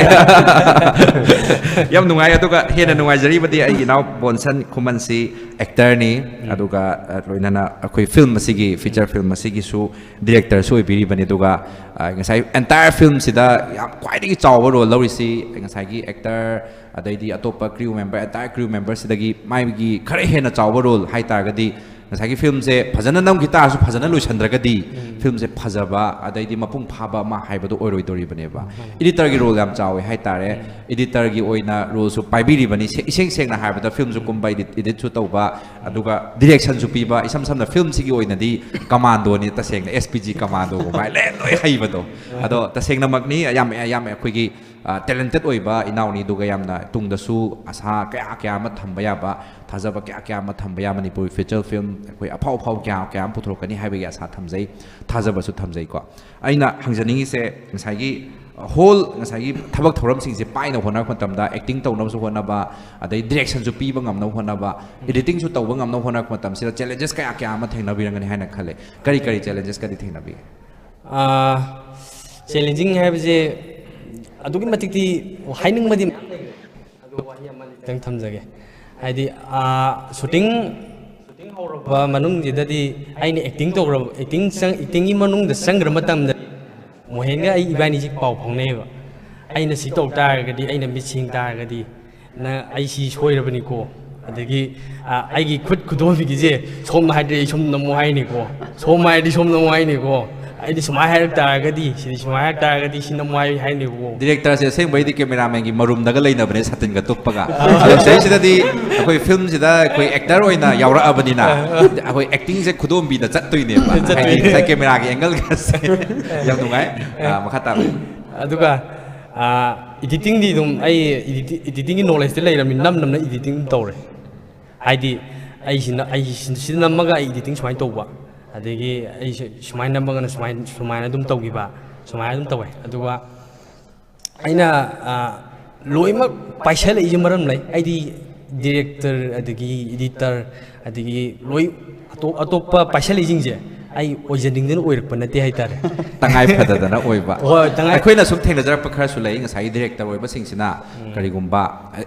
ꯌꯥꯝ ꯅꯨꯡꯉꯥꯏ꯫ ꯑꯗꯨꯒ ꯍꯦꯟꯅ ꯅꯨꯡꯉꯥꯏꯖꯔꯤꯕꯗꯤ ꯑꯩꯒꯤ ꯏꯅꯥꯎ ꯕꯣꯟꯁꯟ ꯈꯨꯃꯟꯁꯤ ꯑꯦꯛꯇꯔꯅꯤ꯫ ꯑꯗꯨꯒ, ꯑ, ꯂꯣꯏꯅꯅ ꯑꯩꯈꯣꯏ ꯐꯤꯂꯝ ꯑꯁꯤꯒꯤ, ꯐꯤꯆꯔ ꯐꯤꯂꯝ ꯑꯁꯤꯒꯤꯁꯨ ꯗꯤꯔꯦꯛꯇꯔꯁꯨ ꯑꯣꯏꯕꯤꯔꯤꯕꯅꯤ꯫ ꯑꯗꯨꯒ, ꯑ, ꯉꯁꯥꯏ ꯑꯦꯟꯇꯥꯌꯔ ꯐꯤꯂꯝꯁꯤꯗ ꯌꯥꯝ ꯈ꯭ꯋꯥꯏꯗꯒꯤ ꯆꯥꯎꯕ ꯔꯣꯜ ꯂꯧꯔꯤꯁꯤ ꯉꯁꯥꯏꯒꯤ ꯑꯦꯛꯇꯔ, ꯑꯗꯩꯗꯤ ꯑꯇꯣꯞꯄ ꯀ꯭ꯔꯤꯎ ꯃꯦꯝꯕꯔ, ꯑꯦꯟꯇꯥꯌꯔ ꯀ꯭ꯔꯤꯎ ꯃꯦꯝꯕꯔꯁꯤꯗꯒꯤ ꯃꯥꯒꯤ ꯈꯔ ꯍꯦꯟꯅ ꯆꯥꯎꯕ ꯔꯣꯜ ꯍꯥꯏꯇꯥꯔꯒꯗꯤ, ꯉꯁꯥꯏꯒꯤ ꯐꯤꯂꯝꯁꯦ ꯐꯖꯅ ꯅꯝꯈꯤ ꯇꯥꯔꯁꯨ, ꯐꯖꯅ ꯂꯣꯏꯁꯤꯟꯗ꯭ꯔꯒꯗꯤ ꯐꯤꯂꯝꯁꯦ ꯐꯖꯕ ꯑꯗꯩꯗꯤ ꯃꯄꯨꯡ ꯐꯥꯕ ꯑꯃ ꯍꯥꯏꯕꯗꯣ ꯑꯣꯏꯔꯣꯏꯗꯧꯔꯤꯕꯅꯦꯕ꯫ ꯏꯗꯤꯇꯔꯒꯤ ꯔꯣꯜ ꯌꯥꯝ ꯆꯥꯎꯋꯦ ꯍꯥꯏꯇꯥꯔꯦ꯫ ꯏꯗꯤꯇꯔꯒꯤ ꯑꯣꯏꯅ ꯔꯣꯜꯁꯨ ꯄꯥꯏꯕꯤꯔꯤꯕꯅꯤ꯫ ꯁꯦ-, ꯏꯁꯦꯡ ꯁꯦꯡꯅ ꯍꯥꯏꯔꯕꯗ ꯐꯤꯂꯝꯁꯨ ꯀꯨꯝꯕ, ꯏꯗꯤꯠ, ꯏꯗꯤꯠꯁꯨ ꯇꯧꯕ, ꯑꯗꯨꯒ ꯗꯤꯔꯦꯛꯁꯟꯁꯨ ꯄꯤꯕ꯫ ꯏꯁꯝ ꯁꯝꯅ ꯐꯤꯂꯝꯁꯤꯒꯤ ꯑꯣꯏꯅꯗꯤ ꯀꯃꯥꯟꯗꯣꯅꯤ, ꯇꯁꯦꯡꯅ ꯑꯦꯁ ꯄꯤ ꯖꯤ ꯀꯃꯥꯟꯗꯣꯒꯨꯝꯕ ꯍꯥꯏ, ꯂꯣꯏ, ꯂꯣꯏ ꯍꯩꯕꯗꯣ꯫ ꯑꯗꯣ ꯇꯁꯦꯡꯅꯃꯛꯅꯤ, ꯌꯥꯝ, ꯌꯥꯝ ꯑꯩꯈꯣꯏꯒꯤ, ꯑ, ꯇꯦꯂꯦꯟꯇꯦꯠ ꯑꯣꯏꯕ ꯏꯅꯥꯎꯅꯤ, ꯑꯗꯨꯒ ꯌꯥꯝꯅ ꯇꯨꯡꯗꯁꯨ ꯑꯁꯥ ꯀꯌꯥ ꯀꯌꯥ ꯑꯃ ꯊꯝꯕ ꯌꯥꯕ, ꯊꯥꯖꯕ ꯀꯌꯥ ꯀꯌꯥ ꯑꯃ ꯊꯝꯕ ꯌꯥꯕ ꯃꯅꯤꯄꯨꯔꯤ ꯐꯤꯆꯔ ꯐꯤꯂꯝ ꯑꯩꯈꯣꯏ ꯑꯐꯥꯎ ꯑꯐꯥꯎ ꯀꯌꯥ ꯀꯌꯥ ꯑꯃ ꯄꯨꯊꯣꯔꯛꯀꯅꯤ ꯍꯥꯏꯕꯒꯤ ꯑꯁꯥ ꯊꯝꯖꯩ, ꯊꯥꯖꯕꯁꯨ ꯊꯝꯖꯩꯀꯣ꯫ ꯑꯩꯅ ꯍꯪꯖꯅꯤꯡꯉꯤꯁꯦ, ꯉꯁꯥꯏꯒꯤ ꯍꯣꯜ, ꯉꯁꯥꯏꯒꯤ ꯊꯕꯛ ꯊꯧꯔꯝꯁꯤꯡꯁꯦ ꯄꯥꯏꯅꯕ ꯍꯣꯠꯅꯔꯛꯄ ꯃꯇꯝꯗ, ꯑꯦꯛꯇꯤꯡ ꯇꯧꯅꯕꯁꯨ ꯍꯣꯠꯅꯕ, ꯑꯗꯩ ꯗꯤꯔꯦꯛꯁꯟꯁꯨ ꯄꯤꯕ ꯉꯝꯅꯕ ꯍꯣꯠꯅꯕ, ꯏꯗꯤꯇꯤꯡꯁꯨ ꯇꯧꯕ ꯉꯝꯅꯕ ꯍꯣꯠꯅꯔꯛꯄ ꯃꯇꯝꯁꯤꯗ ꯆꯦꯂꯦꯟꯖꯦꯁ ꯀꯌꯥ ꯀꯌꯥ ꯑꯃ ꯊꯦꯡꯅꯕꯤꯔꯝꯒꯅꯤ ꯍꯥꯏꯅ ꯈꯜꯂꯦ꯫ ꯀꯔꯤ ꯀꯔꯤ ꯆꯦꯂꯦꯟꯖꯦꯁꯀꯗꯤ ꯊꯦꯡꯅꯕꯤꯒꯦ? ꯆꯦꯂꯦꯟꯖꯤꯡ ꯍꯥꯏꯕꯁꯦ ꯑꯗꯨꯛꯀꯤ ꯃꯇꯤꯛꯇꯤ ꯍꯥꯏꯅꯤꯡꯕꯗꯤ ꯃꯌꯥꯝ ꯂꯩꯈ꯭ꯔꯦ꯫ ꯑꯗꯣ ꯋꯥꯍꯩ ꯑꯃ ꯈꯤꯇꯪ ꯊꯝꯖꯒꯦ꯫ ꯍꯥꯏꯗꯤ, ꯁꯨꯇꯤꯡ, ꯁꯨꯇꯤꯡ ꯍꯧꯔꯛꯄ ꯃꯅꯨꯡꯁꯤꯗꯗꯤ ꯑꯩꯅ ꯑꯦꯛꯇꯤꯡ ꯇꯧꯈ꯭ꯔꯕ, ꯑꯦꯛꯇꯤꯡ ꯆꯪ-, ꯑꯦꯛꯇꯤꯡꯒꯤ ꯃꯅꯨꯡꯗ ꯆꯪꯈ꯭ꯔ ꯃꯇꯝꯗ ꯃꯣꯍꯦꯟꯒ ꯑꯩ ꯏꯕꯥꯅꯤꯁꯤ ꯄꯥꯎ ꯐꯥꯎꯅꯩꯌꯦꯕ꯫ ꯑꯩꯅ ꯁꯤ ꯇꯧ ꯇꯥꯔꯒꯗꯤ, ꯑꯩꯅ ꯃꯤꯠ ꯁꯤꯡ ꯇꯥꯔꯒꯗꯤ, ꯅꯪ, ꯑꯩ ꯁꯤ ꯁꯣꯏꯔꯕꯅꯤꯀꯣ꯫ ꯑꯗꯒꯤ, ꯑ, ꯑꯩꯒꯤ ꯈꯨꯠ ꯈꯨꯗꯣꯝꯕꯤꯒꯤꯁꯦ ꯁꯣꯝꯅ ꯍꯥꯏꯗꯤ ꯑꯩ ꯁꯣꯝ ꯅꯝꯃꯣ ꯍꯥꯏꯅꯤꯀꯣ, ꯁꯣꯝ ꯍꯥꯏꯗꯤ ꯁꯣꯝ ꯅꯝꯃꯣ ꯍꯥꯏꯅꯤꯀꯣ, ꯑꯩꯗꯤ ꯁꯨꯃꯥꯏꯅ ꯍꯥꯏꯔꯛ ꯇꯥꯔꯒꯗꯤ, ꯁꯤꯗꯤ ꯁꯨꯃꯥꯏꯅ ꯍꯥꯏꯔꯛ ꯇꯥꯔꯒꯗꯤ ꯁꯤ ꯅꯝꯃꯣ ꯍꯥꯏ-, ꯍꯥꯏꯅꯤꯀꯣ꯫ ꯗꯤꯔꯦꯛꯇꯔꯁꯦ ꯑꯁꯦꯡꯕꯩꯗꯤ ꯀꯦꯃꯦꯔꯥꯃꯦꯟꯒꯤ ꯃꯔꯨꯝꯗꯒ ꯂꯩꯅꯕꯅꯦ, ꯁꯥꯇꯤꯟꯒ ꯇꯨꯞꯄꯒ꯫ ꯑꯗꯣ ꯁꯤꯗꯩꯁꯤꯗꯗꯤ ꯑꯩꯈꯣꯏ ꯐꯤꯂꯝꯁꯤꯗ ꯑꯩꯈꯣꯏ ꯑꯦꯛꯇꯔ ꯑꯣꯏꯅ ꯌꯥꯎꯔꯛꯑꯕꯅꯤꯅ, ꯑꯩꯈꯣꯏ ꯑꯦꯛꯇꯤꯡꯁꯦ ꯈꯨꯗꯣꯝꯕꯤꯗ ꯆꯠꯇꯣꯏꯅꯦꯕ꯫ ꯍꯥꯏꯗꯤ ꯉꯁꯥꯏ ꯀꯦꯃꯦꯔꯥꯒꯤ ꯑꯦꯡꯒꯜꯒꯁꯦ꯫ ꯌꯥꯝ ꯅꯨꯡꯉꯥꯏ꯫ ꯑ, ꯃꯈꯥ ꯇꯥꯕꯤꯌꯨ꯫ ꯑꯗꯨꯒ ꯑꯦꯗꯤꯇꯤꯡꯗꯤ ꯑꯗꯨꯝ ꯑꯩ ꯏꯗꯤꯇꯤꯡꯒꯤ ꯅꯣꯂꯦꯖꯇꯤ ꯂꯩꯔꯕꯅꯤꯅ ꯅꯝ ꯅꯝꯅ ꯏꯗꯤꯇꯤꯡ ꯑꯗꯨꯝ ꯇꯧꯔꯦ꯫ ꯍꯥꯏꯗꯤ ꯑꯩꯁꯤꯅ ꯑꯩ ꯁꯤꯗ ꯅꯝꯃꯒ ꯑꯩ ꯏꯗꯤꯇꯤꯡ ꯁꯨꯃꯥꯏꯅ ꯇꯧꯕ, ꯑꯗꯒꯤ ꯑꯩ ꯁꯨꯃꯥꯏꯅ ꯅꯝꯃꯒꯅ ꯁꯨꯃꯥꯏꯅ ꯁꯨꯃꯥꯏꯅ ꯑꯗꯨꯝ ꯇꯧꯈꯤꯕ, ꯁꯨꯃꯥꯏꯅ ꯑꯗꯨꯝ ꯇꯧꯋꯦ꯫ ꯑꯗꯨꯒ ꯑꯩꯅ ꯂꯣꯏꯅꯃꯛ ꯄꯥꯏꯁꯜꯂꯛꯏꯁꯦ ꯃꯔꯝ ꯂꯩ꯫ ꯑꯩꯗꯤ ꯗꯤꯔꯦꯛꯇꯔ, ꯑꯗꯒꯤ ꯏꯗꯤꯇꯔ, ꯑꯗꯒꯤ ꯂꯣꯏ ꯑꯇꯣꯞ ꯑꯇꯣꯞꯄ ꯄꯥꯏꯁꯜꯂꯛꯏꯁꯤꯡꯁꯦ ꯑꯩ ꯑꯣꯏꯖꯅꯤꯡꯗꯅ ꯑꯣꯏꯔꯛꯄ ꯅꯠꯇꯦ ꯍꯥꯏꯇꯥꯔꯦ꯫ ꯇꯉꯥꯏ ꯐꯗꯗꯅ ꯑꯣꯏꯕ꯫ ꯍꯣꯏ, ꯇꯉꯥꯏ- ꯑꯩꯈꯣꯏꯅ ꯁꯨꯝ ꯊꯦꯡꯅꯖꯔꯛꯄ ꯈꯔꯁꯨ ꯂꯩ꯫ ꯉꯁꯥꯏꯒꯤ ꯗꯤꯔꯦꯛꯇꯔ ꯑꯣꯏꯕꯁꯤꯡꯁꯤꯅ ꯀꯔꯤꯒꯨꯝꯕ,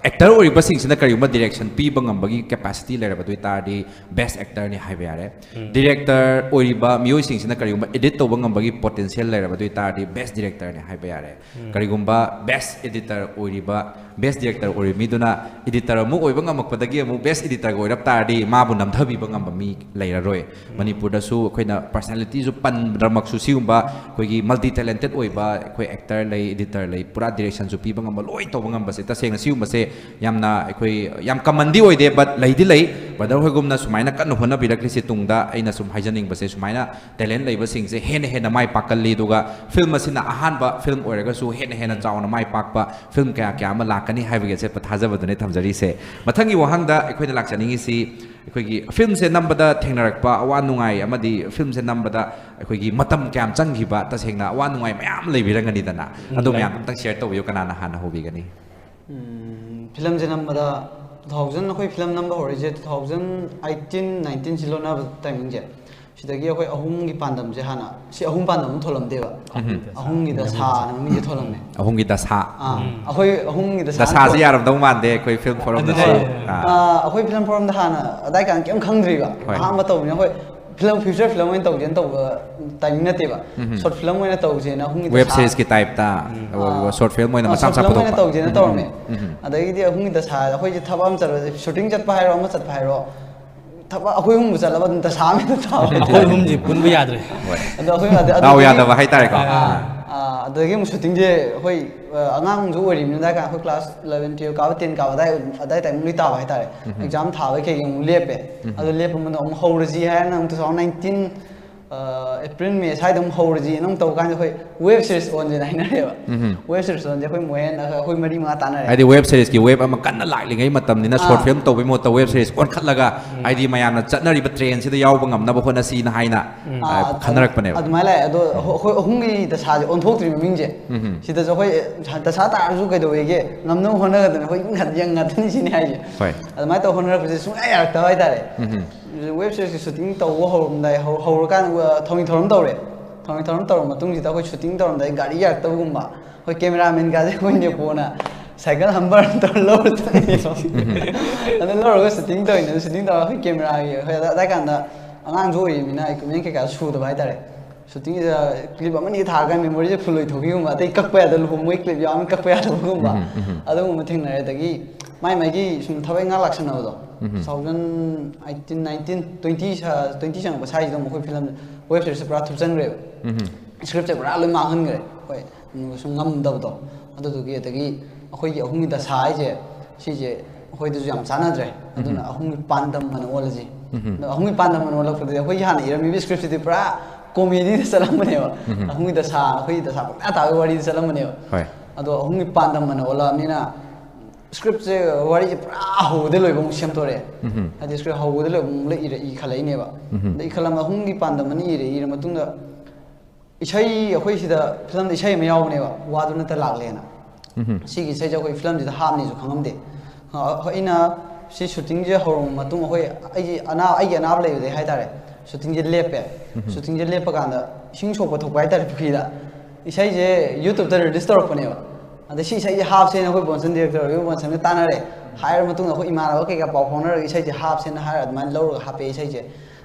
ꯑꯦꯛꯇꯔ ꯑꯣꯏꯔꯤꯕꯁꯤꯡꯁꯤꯅ ꯀꯔꯤꯒꯨꯝꯕ ꯗꯤꯔꯦꯛꯁꯟ ꯄꯤꯕ ꯉꯝꯕꯒꯤ ꯀꯦꯄꯥꯁꯤꯇꯤ ꯂꯩꯔꯕ ꯑꯗꯨ ꯑꯣꯏ ꯇꯥꯔꯗꯤ ꯕꯦꯁ ꯑꯦꯛꯇꯔꯅꯤ ꯍꯥꯏꯕ ꯌꯥꯔꯦ꯫ ꯗꯤꯔꯦꯛꯇꯔ ꯑꯣꯏꯔꯤꯕ ꯃꯤꯑꯣꯏꯁꯤꯡꯁꯤꯅ ꯀꯔꯤꯒꯨꯝꯕ ꯑꯦꯗꯤꯠ ꯇꯧꯕ ꯉꯝꯕꯒꯤ ꯄꯣꯇꯦꯟꯁꯤꯌꯦꯜ ꯂꯩꯔꯕ ꯑꯗꯨ ꯑꯣꯏ ꯇꯥꯔꯗꯤ ꯕꯦꯁ ꯗꯤꯔꯦꯛꯇꯔꯅꯤ ꯍꯥꯏꯕ ꯌꯥꯔꯦ꯫ ꯀꯔꯤꯒꯨꯝꯕ ꯕꯦꯁ ꯑꯦꯗꯤꯇꯔ ꯑꯣꯏꯔꯤꯕ, ꯕꯦꯁ ꯗꯤꯔꯦꯛꯇꯔ ꯑꯣꯏꯔꯤꯕ ꯃꯤꯗꯨꯅ ꯑꯦꯗꯤꯇꯔ ꯑꯃꯨꯛ ꯑꯣꯏꯕ ꯉꯝꯃꯛꯄꯗꯒꯤ ꯑꯃꯨꯛ ꯕꯦꯁ ꯑꯦꯗꯤꯇꯔꯒ ꯑꯣꯏꯔꯛ ꯇꯥꯔꯗꯤ ꯃꯥꯕꯨ ꯅꯝꯊꯕꯤꯕ ꯉꯝꯕ ꯃꯤ ꯂꯩꯔꯔꯣꯏ꯫ ꯃꯅꯤꯄꯨꯔꯗꯁꯨ ꯑꯩꯈꯣꯏꯅ ꯄꯔꯁꯅꯦꯂꯤꯇꯤꯁꯨ ꯄꯟꯗ꯭ꯔꯃꯛꯁꯨ ꯁꯤꯒꯨꯝꯕ ꯑꯩꯈꯣꯏꯒꯤ ꯃꯜꯇꯤ ꯇꯦꯂꯦꯟꯇꯦꯠ ꯑꯣꯏꯕ ꯑꯩꯈꯣꯏ ꯑꯦꯛꯇꯔ ꯂꯩ, ꯑꯦꯗꯤꯇꯔ ꯂꯩ, ꯄꯨꯔꯥ ꯗꯤꯔꯦꯛꯁꯟꯁꯨ ꯄꯤꯕ ꯉꯝꯕ, ꯂꯣꯏ ꯇꯧꯕ ꯉꯝꯕꯁꯦ ꯇꯁꯦꯡꯅ ꯁꯤꯒꯨꯝꯕꯁꯦ ꯌꯥꯝꯅ ꯑꯩꯈꯣꯏ ꯌꯥꯝ ꯀꯃꯟꯗꯤ ꯑꯣꯏꯗꯦ, ꯕꯠ ꯂꯩꯗꯤ ꯂꯩ꯫ ꯕ꯭ꯔꯗꯔ ꯍꯣꯏꯒꯨꯝꯅ ꯁꯨꯃꯥꯏꯅ ꯀꯟꯅ ꯍꯣꯠꯅꯕꯤꯔꯛꯂꯤꯁꯤ ꯇꯨꯡꯗ ꯑꯩꯅ ꯁꯨꯝ ꯍꯥꯏꯖꯅꯤꯡꯕꯁꯦ ꯁꯨꯃꯥꯏꯅ ꯇꯦꯂꯦꯟ ꯂꯩꯕꯁꯤꯡꯁꯦ ꯍꯦꯟꯅ ꯍꯦꯟꯅ ꯃꯥꯏ ꯄꯥꯛꯀꯜꯂꯤ꯫ ꯑꯗꯨꯒ ꯐꯤꯂꯝ ꯑꯁꯤꯅ ꯑꯍꯥꯟꯕ ꯐꯤꯂꯝ ꯑꯣꯏꯔꯒꯁꯨ ꯍꯦꯟꯅ ꯍꯦꯟꯅ ꯆꯥꯎꯅ ꯃꯥꯏ ꯄꯥꯛꯄ ꯐꯤꯂꯝ ꯀꯌꯥ ꯀꯌꯥ ꯑꯃ ꯂꯥꯛꯀꯅꯤ ꯍꯥꯏꯕꯒꯤ ꯑꯆꯦꯠꯄ ꯊꯥꯖꯕꯗꯨꯅꯤ ꯊꯝꯖꯔꯤꯁꯦ꯫ ꯃꯊꯪꯒꯤ ꯋꯥꯍꯪꯗ ꯑꯩꯈꯣꯏꯅ ꯂꯥꯛꯆꯅꯤꯡꯉꯤꯁꯤ ꯑꯩꯈꯣꯏꯒꯤ ꯐꯤꯂꯝꯁꯦ ꯅꯝꯕꯗ ꯊꯦꯡꯅꯔꯛꯄ ꯑꯋꯥ ꯅꯨꯡꯉꯥꯏ ꯑꯃꯗꯤ ꯐꯤꯂꯝꯁꯦ ꯅꯝꯕꯗ ꯑꯩꯈꯣꯏꯒꯤ ꯃꯇꯝ ꯀꯌꯥꯝ ꯆꯪꯈꯤꯕ, ꯇꯁꯦꯡꯅ ꯑꯋꯥ ꯅꯨꯡꯉꯥꯏ ꯃꯌꯥꯝ ꯂꯩꯕꯤꯔꯝꯒꯅꯤꯗꯅ, ꯑꯗꯨ ꯃꯌꯥꯝ ꯑꯝꯇꯪ ꯁꯤꯌꯔ ꯇꯧꯕꯤꯌꯨ꯫ ꯀꯅꯥꯅ ꯍꯥꯟꯅ ꯍꯧꯕꯤꯒꯅꯤ? ꯎꯝ, ꯐꯤꯂꯝꯁꯦ ꯅꯝꯕꯗ two thousand, ꯑꯩꯈꯣꯏ ꯐꯤꯂꯝ ꯅꯝꯕ ꯍꯧꯔꯛꯏꯁꯦ two thousand eighteen nineteen ꯁꯤ ꯂꯣꯟꯅꯕ ꯇꯥꯏꯃꯤꯡꯁꯦ, ꯁꯤꯗꯒꯤ ꯑꯩꯈꯣꯏ ꯑꯍꯨꯝꯒꯤ ꯄꯥꯟꯗꯝꯁꯦ ꯍꯥꯟꯅ, ꯁꯤ ꯑꯍꯨꯝ ꯄꯥꯟꯗꯝ ꯑꯃ ꯊꯣꯜꯂꯝꯗꯦꯕ꯫ ꯑꯍꯨꯝꯒꯤ ꯗꯁꯥꯅ ꯃꯃꯤꯡꯁꯦ ꯊꯣꯜꯂꯝꯃꯦ꯫ ꯑꯍꯨꯝꯒꯤ ꯗꯁꯥ꯫ ꯑꯥ, ꯑꯩꯈꯣꯏ ꯑꯍꯨꯝꯒꯤ ꯗꯁꯥ ꯗꯁꯥꯁꯤ ꯊꯣꯜ- ꯌꯥꯔꯝꯗꯧ ꯃꯥꯟꯗꯦ ꯑꯩꯈꯣꯏ ꯐꯤꯂꯝ ꯐꯣꯔꯝꯗꯁꯨ꯫ ꯑꯗꯨꯅꯦ꯫ ꯑꯥ꯫ ꯑꯥ, ꯑꯩꯈꯣꯏ ꯐꯤꯂꯝ ꯐꯣꯔꯝꯗ ꯍꯥꯟꯅ ꯑꯗꯥꯏ ꯀꯥꯟꯗ ꯀꯩꯝ ꯈꯪꯗ꯭ꯔꯤꯕ꯫ ꯍꯣꯏ꯫ ꯑꯍꯥꯟꯕ ꯇꯧꯕꯅꯤꯅ ꯑꯩꯈꯣꯏ ꯐꯤꯂꯝ, ꯐꯤꯆꯔ ꯐꯤꯂꯝ ꯑꯣꯏꯅ ꯇꯧꯒꯦꯅ ꯇꯧꯕ ꯇꯥꯏꯃꯤꯡ ꯅꯠꯇꯦꯕ꯫ ꯁꯣꯔꯠ ꯐꯤꯂꯝ ꯑꯣꯏꯅ ꯇꯧꯁꯦꯅ ꯑꯍꯨꯝꯒꯤ ꯋꯦꯕ ꯗꯁꯥ- ꯁꯤꯔꯤꯁꯀꯤ ꯇꯥꯏꯞꯇ ꯁꯣꯔꯠ ꯐꯤꯂꯝ ꯑꯣꯏꯅ ꯑꯥ, ꯃꯆꯥ ꯃꯆꯥ ꯁꯣꯔꯠ ꯐꯤꯂꯝ ꯑꯣꯏꯅ ꯄꯨꯊꯣꯛꯄ꯫ ꯇꯧꯁꯦꯅ ꯇꯧꯔꯝꯃꯦ꯫ ꯑꯗꯒꯤꯗꯤ ꯑꯍꯨꯝꯒꯤ ꯗꯁꯥ ꯑꯩꯈꯣꯏꯁꯦ ꯊꯕꯛ ꯑꯃ ꯆꯠꯂꯁꯦ, ꯁꯨꯇꯤꯡ ꯆꯠꯄ ꯍꯥꯏꯔꯣ, ꯑꯃ ꯆꯠꯄ ꯍꯥꯏꯔꯣ, ꯊꯕꯛ ꯑꯩꯈꯣꯏ ꯑꯍꯨꯝꯕꯨ ꯆꯠꯂꯕ ꯑꯗꯨꯝ ꯗꯁꯥ ꯑꯃ ꯍꯦꯛꯇ ꯇꯥꯕ ꯑꯩꯈꯣꯏ ꯍꯥꯏꯇꯥꯔꯦ꯫ ꯑꯍꯨꯝꯁꯤ ꯄꯨꯟꯕ ꯌꯥꯗ꯭ꯔꯦ꯫ ꯑꯗꯣ ꯑꯩꯈꯣꯏ ꯑꯗ- ꯗꯥꯎ ꯑꯗꯨꯗꯒꯤ- ꯌꯥꯗꯕ ꯍꯥꯏꯇꯥꯔꯦꯀꯣ꯫ ꯑꯥ, ꯑꯥ, ꯑꯗꯒꯤ ꯑꯃꯨꯛ ꯁꯨꯇꯤꯡꯁꯦ ꯑꯩꯈꯣꯏ, ꯑ, ꯑꯉꯥꯡꯁꯨ ꯑꯣꯏꯔꯤꯕꯅꯤꯅ ꯑꯗꯥꯏ ꯀꯥꯟꯗ ꯑꯩꯈꯣꯏ ꯀ꯭ꯂꯥꯁ eleven twelve ꯀꯥꯕ, ten ꯀꯥꯕ ꯑꯗꯥꯏ, ꯑꯗꯥꯏ ꯇꯥꯏꯃꯤꯡ ꯂꯣꯏ ꯇꯥꯕ ꯍꯥꯏꯇꯥꯔꯦ꯫ ꯑꯦꯛꯖꯥꯝ ꯊꯥꯕꯩ ꯀꯩꯒꯤ ꯑꯃꯨꯛ ꯂꯦꯞꯄꯦ꯫ ꯑꯗꯨ ꯂꯦꯞꯄ ꯃꯇꯨꯡꯗ ꯑꯃꯨꯛ ꯍꯧꯔꯁꯤ ꯍꯥꯏꯔꯒ ꯑꯃꯨꯛ two thousand nineteen ꯑꯦꯄ꯭ꯔꯤꯜ ꯃꯦ ꯁ꯭ꯋꯥꯏꯗ ꯑꯃꯨꯛ ꯍꯧꯔꯁꯤꯅ ꯑꯃꯨꯛ ꯇꯧꯕ ꯀꯥꯟꯗ ꯑꯩꯈꯣꯏ ꯋꯦꯕ ꯁꯤꯔꯤꯁ ꯑꯣꯟꯁꯦꯅ ꯍꯥꯏꯅꯔꯦꯕ꯫ ꯋꯦꯕ ꯁꯤꯔꯤꯁ ꯑꯣꯟꯁꯦ ꯑꯩꯈꯣꯏ ꯃꯣꯍꯦꯟ ꯑꯩꯈꯣꯏ ꯃꯔꯤ ꯃꯉꯥ ꯇꯥꯟꯅꯔꯦ꯫ ꯍꯥꯏꯗꯤ ꯋꯦꯕ ꯁꯤꯔꯤꯁꯀꯤ ꯋꯦꯕ ꯑꯃ ꯀꯟꯅ ꯂꯥꯛꯂꯤꯉꯩ ꯃꯇꯝꯅꯤꯅ, ꯁꯣꯔꯠ ꯐꯤꯂꯝ ꯇꯧꯕꯩ ꯃꯍꯨꯠꯇ ꯋꯦꯕ ꯁꯤꯔꯤꯁ ꯑꯣꯟꯈꯠꯂꯒ, ꯍꯥꯏꯗꯤ ꯃꯌꯥꯝꯅ ꯆꯠꯅꯔꯤꯕ ꯇ꯭ꯔꯦꯟꯁꯤꯗ ꯌꯥꯎꯕ ꯉꯝꯅꯕ ꯍꯣꯠꯅꯁꯤꯅ ꯍꯥꯏꯅ, ꯑ, ꯈꯟꯅꯔꯛꯄꯅꯦꯕ꯫ ꯑꯗꯨꯃꯥꯏꯅ ꯂꯥꯛꯑꯦ꯫ ꯑꯗꯣ ꯑꯩꯈꯣꯏ ꯑꯍꯨꯝꯒꯤ ꯗꯁꯥꯁꯦ ꯑꯣꯟꯊꯣꯛꯇ꯭ꯔꯤ ꯃꯃꯤꯡꯁꯦ꯫ ꯁꯤꯗꯁꯨ ꯑꯩꯈꯣꯏ ꯗꯁꯥ ꯇꯥꯔꯁꯨ ꯀꯩꯗꯧꯋꯦꯒꯦ, ꯉꯝꯅꯕ ꯍꯣꯠꯅꯒꯗꯕꯅꯤ, ꯑꯩꯈꯣꯏ ꯌꯪ ꯉꯥꯛꯇꯅꯤ ꯁꯤꯅꯤ ꯍꯥꯏꯁꯦ꯫ ꯍꯣꯏ꯫ ꯑꯗꯨꯃꯥꯏꯅ ꯇꯧ ꯍꯣꯠꯅꯔꯛꯄꯁꯦ ꯁꯨꯡꯌꯥ ꯌꯥꯔꯛꯇꯕ ꯍꯥꯏꯇꯥꯔꯦ꯫ ꯋꯦꯕ ꯁꯤꯔꯤꯁꯀꯤ ꯁꯨꯇꯤꯡ ꯇꯧꯕ ꯍꯧꯔꯝꯗꯥꯏ, ꯍꯧ- ꯍꯧꯔꯀꯥꯟꯗ ꯊꯧꯅꯤ ꯊꯧꯔꯝ ꯇꯧꯔꯦ꯫ ꯊꯧꯅꯤ ꯊꯧꯔꯝ ꯇꯧꯔ ꯃꯇꯨꯡꯁꯤꯗ ꯑꯩꯈꯣꯏ ꯁꯨꯇꯤꯡ ꯇꯧꯔꯝꯗꯥꯏ ꯒꯥꯔꯤ ꯌꯥꯔꯛꯇꯕꯒꯨꯝꯕ, ꯑꯩꯈꯣꯏ ꯀꯦꯃꯦꯔꯥꯃꯦꯟꯒꯥꯁꯦ ꯑꯩꯈꯣꯏ ꯅꯦꯄꯣꯅ ꯁꯥꯏꯀꯜ ꯍꯝꯕꯔ ꯇꯧꯔ ꯂꯧꯔ ꯆꯠꯂꯤꯅꯦꯕ꯫ ꯑꯗꯨ ꯂꯧꯔꯒ ꯁꯨꯇꯤꯡ ꯇꯧꯔꯤꯅꯦ꯫ ꯑꯗꯨ ꯁꯨꯇꯤꯡ ꯇꯧꯔꯒ ꯑꯩꯈꯣꯏ ꯀꯦꯃꯦꯔꯥꯒꯤ, ꯑꯩꯈꯣꯏ ꯑꯗꯥꯏ ꯀꯥꯟꯗ ꯑꯉꯥꯡꯁꯨ ꯑꯣꯏꯔꯤꯕꯅꯤꯅ ꯏꯀ꯭ꯋꯤꯞꯃꯦꯟ ꯀꯩꯀꯥ ꯁꯨꯗꯕ ꯍꯥꯏꯇꯥꯔꯦ꯫ ꯁꯨꯇꯤꯡꯁꯤꯗ ꯀ꯭ꯂꯤꯞ ꯑꯃꯅꯤ ꯊꯥꯔꯀꯥꯟꯗ ꯃꯦꯃꯣꯔꯤꯁꯦ ꯐꯨꯜ ꯑꯣꯏꯊꯣꯛꯈꯤꯒꯨꯝꯕ, ꯑꯇꯩ ꯀꯛꯄ ꯌꯥꯗꯕ, ꯂꯨꯍꯣꯡꯕꯒꯤ ꯀ꯭ꯂꯤꯞ ꯌꯥꯎꯔꯒ ꯀꯛꯄ ꯌꯥꯗꯕꯒꯨꯝꯕ, ꯑꯗꯨꯒꯨꯝꯕ ꯊꯦꯡꯅꯔꯦ꯫ ꯑꯗꯒꯤ ꯃꯥꯏ ꯃꯥꯏꯒꯤ ꯁꯨꯝ ꯊꯕꯛ ꯏꯪꯈꯥꯡ ꯂꯥꯛꯁꯟꯅꯕꯗꯣ, two thousand eighteen, nineteen, twenty, twenty ꯆꯪꯉꯛꯄ ꯁ꯭ꯋꯥꯏꯁꯤꯗ ꯑꯃꯨꯛ ꯑꯩꯈꯣꯏ ꯐꯤꯂꯝ, ꯋꯦꯕ ꯁꯤꯔꯤꯁꯁꯦ ꯄꯨꯔꯥ ꯊꯨꯞꯆꯟꯈ꯭ꯔꯦꯕ꯫ ꯁ꯭ꯀ꯭ꯔꯤꯞꯁꯦ ꯄꯨꯔꯥ ꯂꯣꯏ ꯃꯥꯡꯍꯟꯈ꯭ꯔꯦ꯫ ꯍꯣꯏ, ꯁꯨꯝ ꯉꯝꯗꯕꯗꯣ꯫ ꯑꯗꯨꯗꯨꯒꯤ, ꯑꯗꯒꯤ ꯑꯩꯈꯣꯏꯒꯤ ꯑꯍꯨꯝꯒꯤ ꯗꯁꯥ ꯍꯥꯏꯁꯦ, ꯁꯤꯁꯦ ꯑꯩꯈꯣꯏꯗꯁꯨ ꯌꯥꯝ ꯆꯥꯟꯅꯗ꯭ꯔꯦ꯫ ꯑꯗꯨꯅ ꯑꯍꯨꯝꯒꯤ ꯄꯥꯟꯗꯝ ꯑꯅ ꯑꯣꯜꯂꯁꯤ꯫ ꯑꯗꯣ ꯑꯍꯨꯝꯒꯤ ꯄꯥꯟꯗꯝ ꯑꯅ ꯑꯣꯜꯂꯛꯄꯗꯗꯤ ꯑꯩꯈꯣꯏꯒꯤ ꯍꯥꯟꯅ ꯏꯔꯝꯃꯤꯕ ꯁ꯭ꯀ꯭ꯔꯤꯞꯁꯤꯗꯤ ꯄꯨꯔꯥ ꯀꯣꯃꯦꯗꯤꯗ ꯆꯠꯂꯝꯕꯅꯦꯕ꯫ ꯑꯍꯨꯝꯒꯤ ꯗꯁꯥ, ꯑꯩꯈꯣꯏꯒꯤ ꯗꯁꯥ ꯄꯪꯇꯥ ꯇꯥꯕꯒꯤ ꯋꯥꯔꯤꯗ ꯆꯠꯂꯝꯕꯅꯦꯕ꯫ ꯍꯣꯏ꯫ ꯑꯗꯣ ꯑꯍꯨꯝꯒꯤ ꯄꯥꯟꯗꯝ ꯑꯅ ꯑꯣꯜꯂꯛꯑꯕꯅꯤꯅ ꯁ꯭ꯀ꯭ꯔꯤꯞꯁꯦ, ꯋꯥꯔꯤꯁꯦ ꯄꯨꯔꯥ ꯍꯧꯕꯗꯩ ꯂꯣꯏꯕ ꯑꯃꯨꯛ ꯁꯦꯝꯗꯣꯔꯛꯑꯦ꯫ ꯍꯥꯏꯗꯤ ꯁ꯭ꯀ꯭ꯔꯤꯞ ꯍꯧꯕꯗꯩ ꯂꯣꯏꯕ ꯑꯃꯨꯛ ꯏꯔ- ꯏꯈꯠꯂꯛꯏꯅꯦꯕ꯫ ꯑꯗ ꯏꯈꯠꯂꯝꯕ ꯑꯍꯨꯝꯒꯤ ꯄꯥꯟꯗꯝ ꯑꯅꯤ ꯏꯔꯦ꯫ ꯏꯔ ꯃꯇꯨꯡꯗ ꯏꯁꯩ, ꯑꯩꯈꯣꯏ ꯁꯤꯗ ꯐꯤꯂꯝꯗ ꯏꯁꯩ ꯑꯃ ꯌꯥꯎꯕꯅꯦꯕ, "ꯋꯥꯗꯨ ꯅꯠꯇ ꯂꯥꯛꯂꯦꯅ"꯫ ꯁꯤꯒꯤ ꯏꯁꯩꯁꯦ ꯑꯩꯈꯣꯏ ꯐꯤꯂꯝꯁꯤꯗ ꯍꯥꯞꯅꯤꯁꯨ ꯈꯪꯉꯝꯗꯦ꯫ ꯑ, ꯑꯩꯈꯣꯏ, ꯑꯩꯅ ꯁꯤ ꯁꯨꯇꯤꯡꯁꯦ ꯍꯧꯔꯕ ꯃꯇꯨꯡ, ꯑꯩꯈꯣꯏ, ꯑꯩꯒꯤ ꯑꯅꯥ-, ꯑꯩꯒꯤ ꯑꯅꯥꯕ ꯂꯩꯕꯗꯩ ꯍꯥꯏꯇꯥꯔꯦ, ꯁꯨꯇꯤꯡꯁꯦ ꯂꯦꯞꯄꯦ꯫ ꯁꯨꯇꯤꯡꯁꯦ ꯂꯦꯞꯄ ꯀꯥꯟꯗ ꯏꯁꯤꯡ ꯁꯣꯛꯄ ꯊꯣꯛꯄ ꯍꯥꯏꯇꯥꯔꯦ ꯄꯨꯈ꯭ꯔꯤꯗ꯫ ꯏꯁꯩꯁꯦ ꯌꯨꯇ꯭ꯌꯨꯕꯇ ꯔꯤꯂꯤꯁ ꯇꯧꯔꯛꯄꯅꯦꯕ꯫ ꯑꯗ ꯁꯤ ꯏꯁꯩꯁꯦ ꯍꯥꯞꯁꯦꯅ ꯑꯩꯈꯣꯏ ꯕꯣꯟꯁꯟ ꯗꯤꯔꯦꯛꯇꯔ ꯑꯣꯏꯕ ꯕꯣꯟꯁꯟꯒ ꯇꯥꯟꯅꯔꯦ꯫ ꯍꯥꯏꯔ ꯃꯇꯨꯡꯗ ꯑꯩꯈꯣꯏ ꯏꯃꯥꯟꯅꯕ ꯀꯩꯀꯥ ꯄꯥꯎ ꯐꯥꯎꯅꯔꯒ ꯏꯁꯩꯁꯦ ꯍꯥꯞꯁꯦꯅ ꯍꯥꯏꯔ ꯑꯗꯨꯃꯥꯏꯅ ꯂꯧꯔꯒ ꯍꯥꯞꯄꯦ ꯏꯁꯩꯁꯦ꯫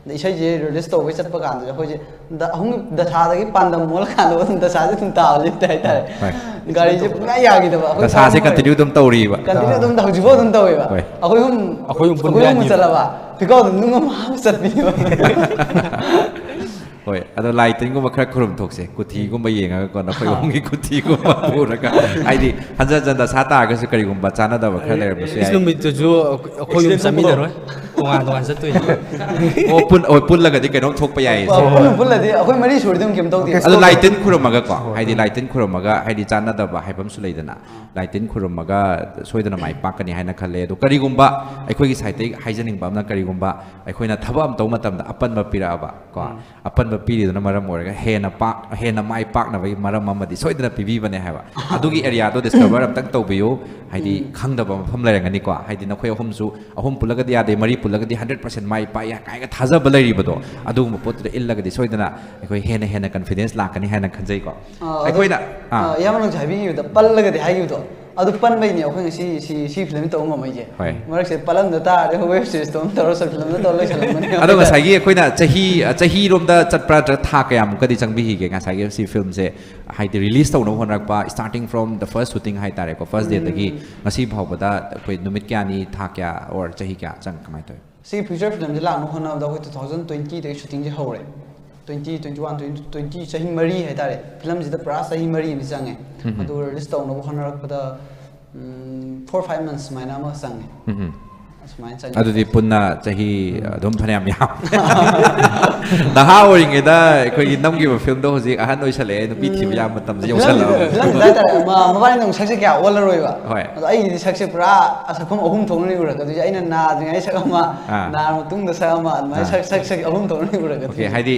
ꯑꯗ ꯏꯁꯩꯁꯦ ꯔꯤꯂꯤꯁ ꯇꯧꯕꯩ ꯆꯠꯄ ꯀꯥꯟꯗꯗꯤ ꯑꯩꯈꯣꯏꯁꯦ ꯗ-, ꯑꯍꯨꯝ ꯗꯁꯥꯗꯒꯤ ꯄꯥꯟꯗꯝ ꯑꯣꯜꯂꯀꯥꯟꯗ ꯑꯗꯨꯝ ꯗꯁꯥꯁꯦ ꯑꯗꯨꯝ ꯇꯥꯕ ꯂꯦꯞꯇꯦ ꯍꯥꯏꯇꯥꯔꯦ꯫ ꯍꯣꯏ꯫ ꯒꯥꯔꯤꯁꯦ ꯄꯨꯡꯌꯥ ꯌꯥꯈꯤꯗꯕ꯫ ꯑꯩꯈꯣꯏ ꯗꯁꯥꯁꯦ ꯇꯥꯃꯣ ꯀꯟꯇꯤꯅ꯭ꯌꯨ ꯑꯗꯨꯝ ꯇꯧꯔꯤꯕ꯫ ꯀꯟꯇꯤꯅ꯭ꯌꯨ ꯑꯗꯨꯝ ꯍꯧꯖꯤꯛꯐꯥꯎ ꯑꯗꯨꯝ ꯇꯧꯋꯦꯕ꯫ ꯍꯣꯏ꯫ ꯑꯩꯈꯣꯏ ꯑꯍꯨꯝ, ꯑꯩꯈꯣꯏ ꯑꯍꯨꯝ ꯄꯨꯟꯕ ꯑꯩꯈꯣꯏ ꯑꯍꯨꯝ ꯌꯥꯅꯤꯕ꯫ ꯆꯠꯂꯕ ꯐꯤꯀꯥꯎꯗ ꯅꯨꯡ ꯑꯃ ꯍꯥꯞꯄ ꯆꯠꯄꯤꯅꯦꯕ꯫ ꯍꯣꯏ, ꯑꯗꯣ ꯂꯥꯏ ꯇꯤꯟꯒꯨꯝꯕ ꯈꯔ ꯈꯨꯔꯨꯝ ꯊꯣꯛꯁꯦ, ꯀꯨꯊꯤꯒꯨꯝꯕ ꯌꯦꯡꯉꯒꯀꯣ, ꯅꯈꯣꯏ ꯑꯍꯨꯝꯒꯤ ꯀꯨꯊꯤꯒꯨꯝꯕ ꯄꯨꯔꯒ, ꯍꯥꯏꯗꯤ ꯍꯟꯖꯟ ꯍꯟꯖꯟ ꯗꯁꯥ ꯇꯥꯔꯒꯁꯨ ꯀꯔꯤꯒꯨꯝꯕ ꯆꯥꯟꯅꯗꯕ ꯈꯔ ꯂꯩꯔꯝꯕꯁꯨ ꯔꯤꯂꯤꯁ ꯌꯥꯏ꯫ ꯅꯨꯃꯤꯠꯇꯨꯁꯨ ꯑꯩꯈꯣꯏ ꯑꯍꯨꯝ ꯆꯥꯃꯤꯟꯅꯔꯣꯏ꯫ ꯇꯣꯉꯥꯟ ꯇꯣꯉꯥꯟ ꯆꯠꯇꯣꯏꯅꯦ꯫ ꯑꯣ ꯄꯨꯟ ꯑꯣ ꯄꯨꯜꯂꯒꯗꯤ ꯀꯩꯅꯣꯝ ꯊꯣꯛꯄ ꯌꯥꯏꯌꯦ꯫ ꯄꯨꯟꯅ ꯄꯨꯜꯂꯗꯤ ꯑꯩꯈꯣꯏ ꯃꯔꯤ ꯁꯨꯔꯗꯤ ꯑꯗꯨꯝ ꯀꯩꯝ ꯇꯧꯗꯦ꯫ ꯑꯗꯣ ꯂꯥꯏꯇꯤꯟ ꯈꯨꯔꯨꯝꯃꯒꯀꯣ, ꯍꯥꯏꯗꯤ ꯂꯥꯏꯇꯤꯟ ꯈꯨꯔꯨꯝꯃꯒ, ꯍꯥꯏꯗꯤ ꯆꯥꯟꯅꯗꯕ ꯍꯥꯏꯕ ꯑꯃꯁꯨ ꯂꯩꯗꯅ, ꯂꯥꯏꯇꯤꯟ ꯈꯨꯔꯨꯝꯃꯒ ꯁꯣꯏꯗꯅ ꯃꯥꯏ ꯄꯥꯛꯀꯅꯤ ꯍꯥꯏꯅ ꯈꯜꯂꯦ꯫ ꯑꯗꯣ ꯀꯔꯤꯒꯨꯝꯕ ꯑꯩꯈꯣꯏꯒꯤ ꯁꯥꯏꯠꯇꯒꯤ ꯍꯥꯏꯖꯅꯤꯡꯕ ꯑꯃꯅ, ꯀꯔꯤꯒꯨꯝꯕ ꯑꯩꯈꯣꯏꯅ ꯊꯕꯛ ꯑꯃ ꯇꯧꯕ ꯃꯇꯝꯗ ꯑꯄꯟꯕ ꯄꯤꯔꯛꯑꯕ ꯀꯣ, ꯑꯄꯟꯕ ꯄꯤꯔꯤꯗꯨꯅ ꯃꯔꯝ ꯑꯣꯏꯔꯒ ꯍꯦꯟꯅ ꯄꯥꯛ ꯍꯦꯟꯅ ꯃꯥꯏ ꯄꯥꯛꯅꯕꯒꯤ ꯃꯔꯝ ꯑꯃꯗꯤ ꯁꯣꯏꯗꯅ ꯄꯤꯕꯤꯕꯅꯦ ꯍꯥꯏꯕ꯫ ꯑꯗꯨꯒꯤ ꯑꯦꯔꯤꯌꯥꯗꯣ ꯗꯤꯁꯀꯚꯔ ꯑꯝꯇꯪ ꯇꯧꯕꯤꯌꯨ꯫ ꯍꯥꯏꯗꯤ ꯈꯪꯗꯕ ꯃꯐꯝ ꯂꯩꯔꯝꯒꯅꯤꯀꯣ, ꯍꯥꯏꯗꯤ ꯅꯈꯣꯏ ꯑꯍꯨꯝꯁꯨ, ꯑꯍꯨꯝ ꯄꯨꯜꯂꯒꯗꯤ ꯌꯥꯗꯦ, ꯃꯔꯤ ꯄꯨꯜꯂꯒꯗꯤ ꯍꯟꯗ꯭ꯔꯦꯠ ꯄꯥꯔꯁꯦꯟ ꯃꯥꯏ ꯄꯥꯛꯑꯦ ꯀꯥꯏꯅ ꯊꯥꯖꯕ ꯂꯩꯔꯤꯕꯗꯣ, ꯑꯗꯨꯒꯨꯝꯕ ꯄꯣꯠꯇꯨꯗ ꯏꯜꯂꯒꯗꯤ ꯁꯣꯏꯗꯅ ꯑꯩꯈꯣꯏ ꯍꯦꯟꯅ ꯍꯦꯟꯅ ꯀꯟꯐꯤꯗꯦꯟꯁ ꯂꯥꯛꯀꯅꯤ ꯍꯥꯏꯅ ꯈꯟꯖꯩꯀꯣ꯫ ꯑꯥ, ꯑꯗꯣ, ꯑꯩꯈꯣꯏꯅ ꯑꯥ, ꯑꯥ, ꯏꯌꯥꯝꯕ ꯅꯪꯁꯨ ꯍꯥꯏꯕꯤꯈꯤꯕꯗꯣ, ꯄꯜꯂꯒꯗꯤ ꯍꯥꯏꯈꯤꯕꯗꯣ, ꯑꯗꯨ ꯄꯟꯕꯩꯅꯦ ꯑꯩꯈꯣꯏ ꯉꯁꯤ ꯁꯤ ꯁꯤ ꯐꯤꯂꯝ ꯇꯧꯕ ꯉꯝꯃꯛꯏꯁꯦ꯫ ꯍꯣꯏ꯫ ꯃꯔꯛꯁꯤꯗ ꯄꯜꯂꯝꯗ ꯇꯥꯔꯗꯤ ꯑꯩꯈꯣꯏ ꯋꯦꯕ ꯁꯤꯔꯤꯁꯇꯣ ꯑꯃ ꯇꯧꯔ ꯁꯣꯔꯠ ꯐꯤꯂꯝꯗ ꯇꯧꯔ ꯂꯣꯏꯁꯜꯂꯝꯕꯅꯦ꯫ ꯑꯗꯣ ꯉꯁꯥꯏꯒꯤ ꯑꯩꯈꯣꯏꯅ ꯆꯍꯤ ꯆꯍꯤꯔꯣꯝꯗ ꯆꯠꯄ꯭ꯔꯥ ꯅꯠꯇ꯭ꯔꯒ ꯊꯥ ꯀꯌꯥꯃꯨꯛꯀꯗꯤ ꯆꯪꯕꯤꯈꯤꯒꯦ ꯉꯁꯥꯏꯒꯤ ꯁꯤ ꯐꯤꯂꯝꯁꯦ, ꯍꯥꯏꯗꯤ ꯔꯤꯂꯤꯁ ꯇꯧꯅꯕ ꯍꯣꯠꯅꯔꯛꯄ, starting from the first shooting ꯍꯥꯏꯇꯥꯔꯦꯀꯣ, ꯐꯥꯔꯁ ꯗꯦꯗꯒꯤ ꯉꯁꯤ ꯐꯥꯎꯕꯗ ꯑꯩꯈꯣꯏ ꯅꯨꯃꯤꯠ ꯀꯌꯥꯅꯤ, ꯊꯥ ꯀꯌꯥ, ꯑꯣꯔ ꯆꯍꯤ ꯀꯌꯥ ꯆꯪ ꯀꯃꯥꯏꯅ ꯇꯧꯋꯤ? ꯁꯤ ꯐꯤꯆꯔ ꯐꯤꯂꯝꯁꯦ ꯂꯥꯛꯅꯕ ꯍꯣꯠꯅꯕꯗ ꯑꯩꯈꯣꯏ ꯇꯨ ꯊꯥꯎꯖꯟ ꯇ꯭ꯋꯦꯟꯇꯤꯗꯒꯤ ꯁꯨꯇꯤꯡꯁꯦ ꯍꯧꯔꯦ꯫ Twenty, twenty one, twenty two, twenty, ꯆꯍꯤ ꯃꯔꯤ ꯍꯥꯏꯇꯥꯔꯦ꯫ ꯐꯤꯂꯝꯁꯤꯗ ꯄꯨꯔꯥ ꯆꯍꯤ ꯃꯔꯤ ꯑꯃ ꯆꯪꯉꯦ꯫ ꯑꯗꯨ ꯔꯤꯂꯤꯁ ꯇꯧꯅꯕ ꯍꯣꯠꯅꯔꯛꯄꯗ ꯐꯣꯔ ꯐꯥꯏꯚ ꯃꯟꯁ ꯁꯨꯃꯥꯏꯅ ꯑꯃ ꯆꯪꯉꯦ꯫ ꯑꯁꯨꯃꯥꯏꯅ ꯆꯪꯉꯦ꯫ ꯑꯗꯨꯗꯤ ꯄꯨꯟꯅ ꯆꯍꯤ ꯑꯗꯨꯝ ꯐꯅꯌꯥꯝ ꯌꯥꯝ ꯅꯍꯥ ꯑꯣꯏꯔꯤꯉꯩꯗ ꯑꯩꯈꯣꯏꯒꯤ ꯅꯝꯈꯤꯕ ꯐꯤꯂꯝꯗꯣ ꯍꯧꯖꯤꯛ ꯑꯍꯟ ꯑꯣꯏꯁꯜꯂꯛꯑꯦ, ꯅꯨꯄꯤ ꯊꯤꯕ ꯌꯥꯕ ꯃꯇꯝꯁꯦ ꯌꯧꯁꯜꯂꯛꯑꯕ꯫ ꯐꯤꯂꯝꯁꯤꯗ ꯍꯥꯏꯇꯥꯔꯦ, ꯃ- ꯃꯕꯥꯅꯤꯅ ꯑꯃꯨꯛ ꯁꯛꯁꯦ ꯀꯌꯥ ꯑꯣꯜꯂꯔꯣꯏꯕ꯫ ꯍꯣꯏ꯫ ꯑꯗꯣ ꯑꯩꯒꯤꯗꯤ ꯁꯛꯁꯦ ꯄꯨꯔꯥ ꯁꯛꯐꯝ ꯑꯍꯨꯝ ꯊꯣꯛꯅ ꯎꯔꯛꯀꯗꯣꯏꯁꯦ꯫ ꯑꯩꯅ ꯅꯥꯗ꯭ꯔꯤꯉꯩ ꯁꯛ ꯑꯃ, ꯑꯥ꯫ ꯅꯥꯔ ꯃꯇꯨꯡꯗ ꯁꯛ ꯑꯃ, ꯑꯗꯨꯃꯥꯏꯅ ꯑꯥ꯫ ꯁꯛ ꯁꯛ ꯁꯛ ꯑꯍꯨꯝ ꯊꯣꯛꯅ ꯑꯣꯀꯦ, ꯎꯔꯛꯀꯗꯣꯏꯁꯦ꯫ ꯍꯥꯏꯗꯤ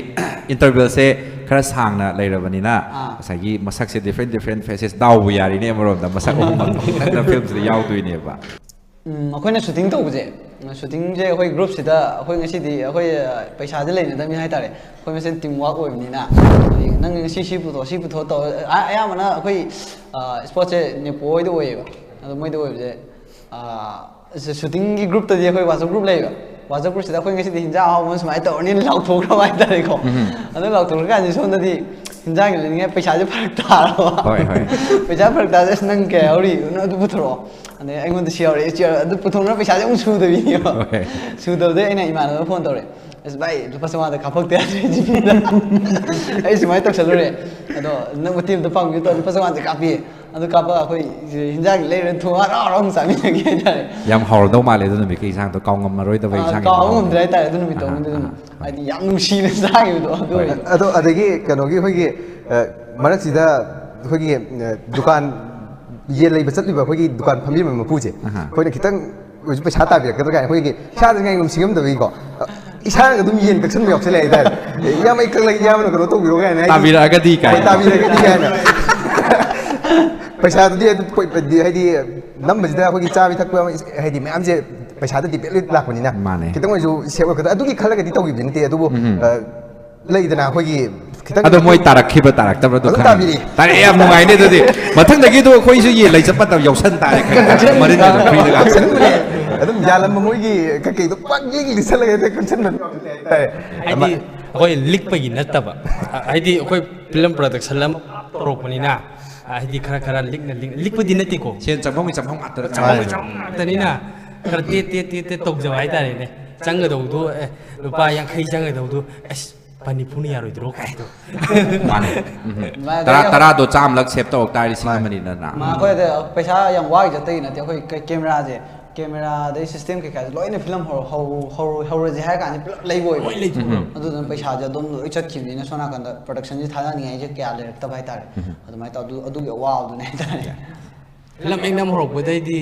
ꯏꯟꯇꯔꯚꯦꯜꯁꯦ ꯈꯔ ꯁꯥꯡꯅ ꯂꯩꯔꯕꯅꯤꯅ ꯑꯥ꯫ ꯉꯁꯥꯏꯒꯤ ꯃꯁꯛꯁꯦ ꯗꯤꯐ꯭ꯔꯦꯟ ꯗꯤꯐ꯭ꯔꯦꯟ ꯐꯦꯁꯦꯁ ꯗꯥꯎꯕꯨ ꯌꯥꯔꯤꯅꯦ ꯑꯃꯔꯣꯝꯗ, ꯃꯁꯛ ꯑꯍꯨꯝꯃꯛ ꯅꯪꯅ ꯐꯤꯂꯝꯁꯤꯗ ꯌꯥꯎꯗꯣꯏꯅꯦꯕ꯫ ꯎꯝ, ꯑꯩꯈꯣꯏꯅ ꯁꯨꯇꯤꯡ ꯇꯧꯕꯁꯦ, ꯁꯨꯇꯤꯡꯁꯦ ꯑꯩꯈꯣꯏ ꯒ꯭ꯔꯨꯞꯁꯤꯗ ꯑꯩꯈꯣꯏ ꯉꯁꯤꯗꯤ ꯑꯩꯈꯣꯏ ꯑ, ꯄꯩꯁꯥꯁꯦ ꯂꯩꯅꯗꯕꯅꯤ ꯍꯥꯏꯇꯥꯔꯦ꯫ ꯑꯩꯈꯣꯏ ꯃꯁꯦꯟ ꯇꯤꯝ ꯋꯥꯛ ꯑꯣꯏꯕꯅꯤꯅ, ꯅꯪ ꯉꯁꯤ ꯁꯤ ꯄꯨꯊꯣꯛ, ꯁꯤ ꯄꯨꯊꯣꯛ ꯇꯧ꯫ ꯑ- ꯑꯌꯥꯝꯕꯅ ꯑꯩꯈꯣꯏ ꯏꯁꯄꯣꯠꯁꯦ ꯅꯦꯄꯣ ꯍꯣꯏꯗ ꯑꯣꯏꯌꯦꯕ꯫ ꯑꯗꯣ ꯃꯣꯏꯗ ꯑꯣꯏꯕꯁꯦ, ꯑ, ꯁꯨꯇꯤꯡꯒꯤ ꯒ꯭ꯔꯨꯞꯇꯗꯤ ꯑꯩꯈꯣꯏ ꯋꯥꯆꯞ ꯒ꯭ꯔꯨꯞ ꯂꯩꯌꯦꯕ꯫ ꯋꯥꯆꯞ ꯒ꯭ꯔꯨꯞꯁꯤꯗ ꯑꯩꯈꯣꯏ ꯉꯁꯤꯗꯤ ꯍꯤꯟꯖꯥꯡ ꯑꯍꯥꯎꯕ ꯑꯃ ꯁꯨꯃꯥꯏꯅ ꯇꯧꯔꯅꯤꯅ ꯂꯥꯎꯊꯣꯛꯈ꯭ꯔꯕ ꯍꯥꯏꯇꯥꯔꯦꯀꯣ꯫ ꯑꯗꯨ ꯂꯥꯎꯊꯣꯛꯈ꯭ꯔꯀꯥꯟꯗ ꯁꯣꯝꯗꯗꯤ ꯍꯤꯟꯖꯥꯡꯒꯤ ꯂꯩꯅꯤꯡꯉꯥꯏ ꯄꯩꯁꯥꯁꯦ ꯐꯔꯛ ꯇꯥꯔꯕ꯫ ꯍꯣꯏ, ꯍꯣꯏ꯫ ꯄꯩꯁꯥ ꯐꯔꯛ ꯇꯥꯔꯦ, "ꯑꯁ, ꯅꯪ ꯀꯌꯥ ꯌꯥꯎꯔꯤ? ꯅꯪ ꯑꯗꯨ ꯄꯨꯊꯣꯔꯛꯑꯣ꯫" ꯑꯗꯩ ꯑꯩꯉꯣꯟꯗ ꯁꯤ ꯌꯥꯎꯔꯛꯑꯦ, ꯁꯤ ꯌꯥꯎꯔꯛꯑꯦ, ꯑꯗꯨ ꯄꯨꯊꯣꯛꯅ ꯄꯩꯁꯥꯁꯦ ꯑꯃꯨꯛ ꯁꯨꯗꯕꯤꯅꯦꯕ꯫ ꯍꯣꯏ꯫ ꯁꯨꯗꯕꯗꯩ ꯑꯩꯅ ꯏꯃꯥꯟꯅꯕꯗ ꯐꯣꯟ ꯇꯧꯔꯦ, "ꯑꯁ ꯚꯥꯏ, ꯂꯨꯄꯥ ꯆꯥꯝꯃꯉꯥꯗ ꯀꯥꯞꯄꯛꯇ ꯌꯥꯗ꯭ꯔꯦ ꯖꯤꯄꯦꯗ꯫ ꯑꯩ ꯁꯨꯃꯥꯏꯅ ꯇꯧꯁꯜꯂꯨꯔꯦ, ꯑꯗꯣ ꯅꯪ ꯃꯇꯦꯡ ꯑꯝꯇ ꯄꯥꯡꯕꯤꯌꯨ" ꯇꯧꯔ ꯂꯨꯄꯥ ꯆꯥꯝꯃꯉꯥꯗ ꯀꯥꯞꯄꯤꯌꯦ꯫ ꯑꯗꯨ ꯀꯥꯞꯄ ꯑꯩꯈꯣꯏ ꯍꯤꯟꯖꯥꯡ ꯂꯩꯔ ꯊꯣꯡ ꯍꯔꯥꯎ ꯍꯔꯥꯎ ꯆꯥꯃꯤꯟꯅꯈꯤ ꯍꯥꯏꯇꯥꯔꯦ꯫ ꯌꯥꯝ ꯍꯥꯎꯔꯝꯗꯧ ꯃꯥꯜꯂꯦ ꯑꯗꯨ ꯅꯨꯃꯤꯠꯀꯤ ꯏꯟꯁꯥꯡꯗꯣ, ꯀꯥꯎꯉꯝꯃꯔꯣꯏꯗꯕ ꯑꯥ, ꯏꯟꯁꯥꯡ꯫ ꯀꯥꯎꯕ ꯉꯝꯗ꯭ꯔꯦ ꯍꯥꯏꯇꯥꯔꯦ ꯑꯗꯨ ꯅꯨꯃꯤꯠꯇꯣ꯫ ꯑꯗꯨꯝ ꯍꯥꯏꯗꯤ ꯌꯥꯝ ꯅꯨꯡꯁꯤꯅ ꯆꯥꯈꯤꯕꯗꯣ ꯑꯗꯨ ꯑꯣꯏ꯫ ꯑꯗꯣ ꯑꯗꯒꯤ ꯀꯩꯅꯣꯒꯤ ꯑꯩꯈꯣꯏꯒꯤ ꯑ, ꯃꯔꯛꯁꯤꯗ ꯑꯩꯈꯣꯏꯒꯤ ꯑ, ꯗꯨꯀꯥꯟ, ꯌꯦꯟ ꯂꯩꯕ ꯆꯠꯂꯤꯕ ꯑꯩꯈꯣꯏꯒꯤ ꯗꯨꯀꯥꯟ ꯐꯝꯕꯤꯕ ꯃꯄꯨꯁꯦ, ꯑꯩꯈꯣꯏꯅ ꯈꯤꯇꯪ ꯑꯣꯏꯁꯨ ꯄꯩꯁꯥ ꯇꯥꯕꯤꯔꯛꯀꯗ꯭ꯔꯥ ꯀꯥꯏꯅ ꯑꯩꯈꯣꯏꯒꯤ ꯏꯁꯥꯗ ꯉꯥꯏ ꯅꯨꯡꯁꯤꯉꯝꯗꯕꯒꯤꯀꯣ, ꯏꯁꯥꯅ ꯑꯗꯨꯝ ꯌꯦꯟ ꯀꯛꯁꯟꯕ ꯌꯥꯎꯁꯜꯂꯛꯑꯦ ꯍꯥꯏꯇꯥꯔꯦ꯫ "ꯏꯌꯥꯝꯕ, ꯑꯩ ꯀꯛꯂꯒꯦ, ꯏꯌꯥꯝꯕꯅ ꯀꯩꯅꯣ ꯇꯧꯕꯤꯔꯣ" ꯀꯥꯏꯅ, ꯍꯥꯏꯗꯤ, "ꯇꯥꯕꯤꯔꯛꯑꯒꯗꯤ" ꯀꯥꯏꯅ꯫ "ꯍꯣꯏ, ꯇꯥꯕꯤꯔꯒꯗꯤ" ꯀꯥꯏꯅ꯫ ꯄꯩꯁꯥꯗꯨꯗꯤ ꯑꯗꯨꯝ ꯄꯣꯏ-, ꯍꯥꯏꯗꯤ ꯅꯝꯕꯁꯤꯗ ꯑꯩꯈꯣꯏꯒꯤ ꯆꯥꯕꯤ ꯊꯛꯄ ꯍꯥꯏꯗꯤ ꯃꯌꯥꯝꯁꯦ ꯄꯩꯁꯥꯗ ꯗꯤꯄꯦꯟ ꯂꯣꯏ ꯂꯥꯛꯄꯅꯤꯅ, ꯃꯥꯅꯦ꯫ ꯈꯤꯇꯪ ꯑꯣꯏꯁꯨ ꯁꯦꯞ ꯑꯣꯏꯔꯛꯀꯗ꯭ꯔꯥ ꯑꯗꯨꯒꯤ ꯈꯜꯂꯒꯗꯤ ꯇꯧꯈꯤꯕꯗꯤ ꯅꯠꯇꯦ꯫ ꯑꯗꯨꯕꯨ ꯑ, ꯂꯩꯗꯅ ꯑꯩꯈꯣꯏꯒꯤ ꯈꯤꯇꯪ ꯑꯗꯣ ꯃꯣꯏ ꯇꯥꯔꯛꯈꯤꯕ꯭ꯔꯥ ꯇꯥꯔꯛꯇꯕ꯭ꯔꯥ ꯑꯗꯨ ꯑꯗꯨꯝ ꯈꯪꯗꯦ꯫ ꯇꯥꯕꯤꯔꯛꯑꯦ꯫ ꯇꯥꯔꯛꯑꯦ, ꯌꯥꯝ ꯅꯨꯡꯉꯥꯏꯅꯦ꯫ ꯑꯗꯨꯗꯤ ꯃꯊꯪꯗꯒꯤꯗꯣ ꯑꯩꯈꯣꯏꯁꯨ ꯌꯦꯟ ꯂꯩ ꯆꯠꯄ ꯃꯇꯝ ꯌꯥꯎꯁꯟ ꯇꯥꯔꯦ꯫ ꯃꯔꯤꯟꯒꯗꯣ ꯐ꯭ꯔꯤꯗꯒ ꯍꯥꯞꯆꯤꯜꯂꯒ꯫ ꯑꯗꯨꯝ ꯌꯥꯜꯂꯝꯕ ꯃꯣꯏꯒꯤ ꯀꯩꯀꯩꯗꯣ ꯄꯪꯂꯤꯛ ꯂꯤꯠꯁꯜꯂꯒ ꯍꯦꯛꯇ ꯀꯛꯁꯟꯕ ꯍꯥꯏꯇꯥꯔꯦ꯫ ꯍꯥꯏꯗꯤ ꯑꯩꯈꯣꯏ ꯂꯤꯛꯄꯒꯤ ꯅꯠꯇꯕ, ꯍꯥꯏꯗꯤ ꯑꯩꯈꯣꯏ ꯐꯤꯂꯝ ꯄ꯭ꯔꯗꯛꯁꯟ ꯑꯃ ꯇꯧꯔꯛꯄꯅꯤꯅ, ꯍꯥꯏꯗꯤ ꯈꯔ ꯈꯔ ꯂꯤꯛꯅ ꯂꯤꯛ- ꯂꯤꯛꯄꯗꯤ ꯅꯠꯇꯦꯀꯣ, ꯁꯦꯟ ꯆꯪꯐꯝꯒꯤ ꯆꯪꯐꯝ ꯉꯥꯛꯇ꯫ ꯆꯪꯐꯝ ꯉꯥꯛꯇꯅꯤꯅ ꯈꯔ ꯇꯦꯠ ꯇꯦꯠ ꯇꯦꯠ ꯇꯦꯠ ꯇꯧꯖꯕ ꯍꯥꯏꯇꯥꯔꯦꯅꯦ꯫ ꯆꯪꯒꯗꯧꯕꯗꯣ, ꯑꯦ, ꯂꯨꯄꯥ ꯌꯥꯡꯈꯩ ꯆꯪꯒꯗꯧꯕꯗꯣ, ꯑꯁ, ꯂꯨꯄꯥ ꯅꯤꯐꯨꯅ ꯌꯥꯔꯣꯏꯗ꯭ꯔꯣ ꯀꯥꯏꯗꯣ꯫ ꯃꯥꯅꯦ꯫ ꯎꯝ꯫ ꯑꯗꯨꯃꯥꯏꯅ ꯇꯔꯥ ꯇꯧꯔꯒ ꯇꯔꯥꯗꯣ ꯆꯥꯝꯃꯂꯛ ꯁꯦꯞ ꯇꯧꯔꯛ ꯇꯥꯔꯗꯤ ꯂꯤꯁꯤꯡ ꯑꯃꯅꯤꯗꯅ꯫ ꯃꯥ ꯑꯩꯈꯣꯏꯗ ꯄꯩꯁꯥ ꯌꯥꯝ ꯋꯥꯒꯤ ꯆꯠꯇꯒꯤ ꯅꯠꯇꯦ꯫ ꯑꯩꯈꯣꯏ ꯀꯦ-, ꯀꯦꯃꯦꯔꯥꯁꯦ, ꯀꯦꯃꯦꯔꯥꯗꯩ ꯁꯤꯁꯇꯦꯝ ꯀꯩꯀꯥꯁꯦ ꯂꯣꯏꯅ ꯐꯤꯂꯝ ꯍꯧꯔ-, ꯍꯧ-, ꯍꯧꯔ-, ꯍꯧꯔꯁꯦ ꯍꯥꯏꯔ ꯀꯥꯟꯗ ꯄꯨꯂꯞ ꯂꯩꯕ ꯑꯣꯏꯕ꯫ ꯑꯗꯨꯗꯨꯅ ꯄꯩꯁꯥꯁꯦ ꯑꯗꯨꯝ ꯂꯣꯏ ꯆꯠꯈꯤꯕꯅꯤꯅ ꯁꯣꯝ ꯅꯥꯀꯟꯗ ꯄ꯭ꯔꯗꯛꯁꯟꯁꯦ ꯊꯥꯗꯅꯤꯡꯉꯥꯏꯁꯦ ꯀꯌꯥ ꯂꯩꯔꯛꯇꯕ ꯍꯥꯏꯇꯥꯔꯦ꯫ ꯑꯗꯨꯃꯥꯏꯅ ꯇꯧ-, ꯑꯗꯨ-, ꯑꯗꯨꯒꯤ ꯑꯋꯥꯕꯗꯨꯅꯦ ꯍꯥꯏꯇꯥꯔꯦ꯫ ꯐꯤꯂꯝ ꯍꯦꯛ ꯅꯝ ꯍꯧꯔꯛꯄꯗꯩꯗꯤ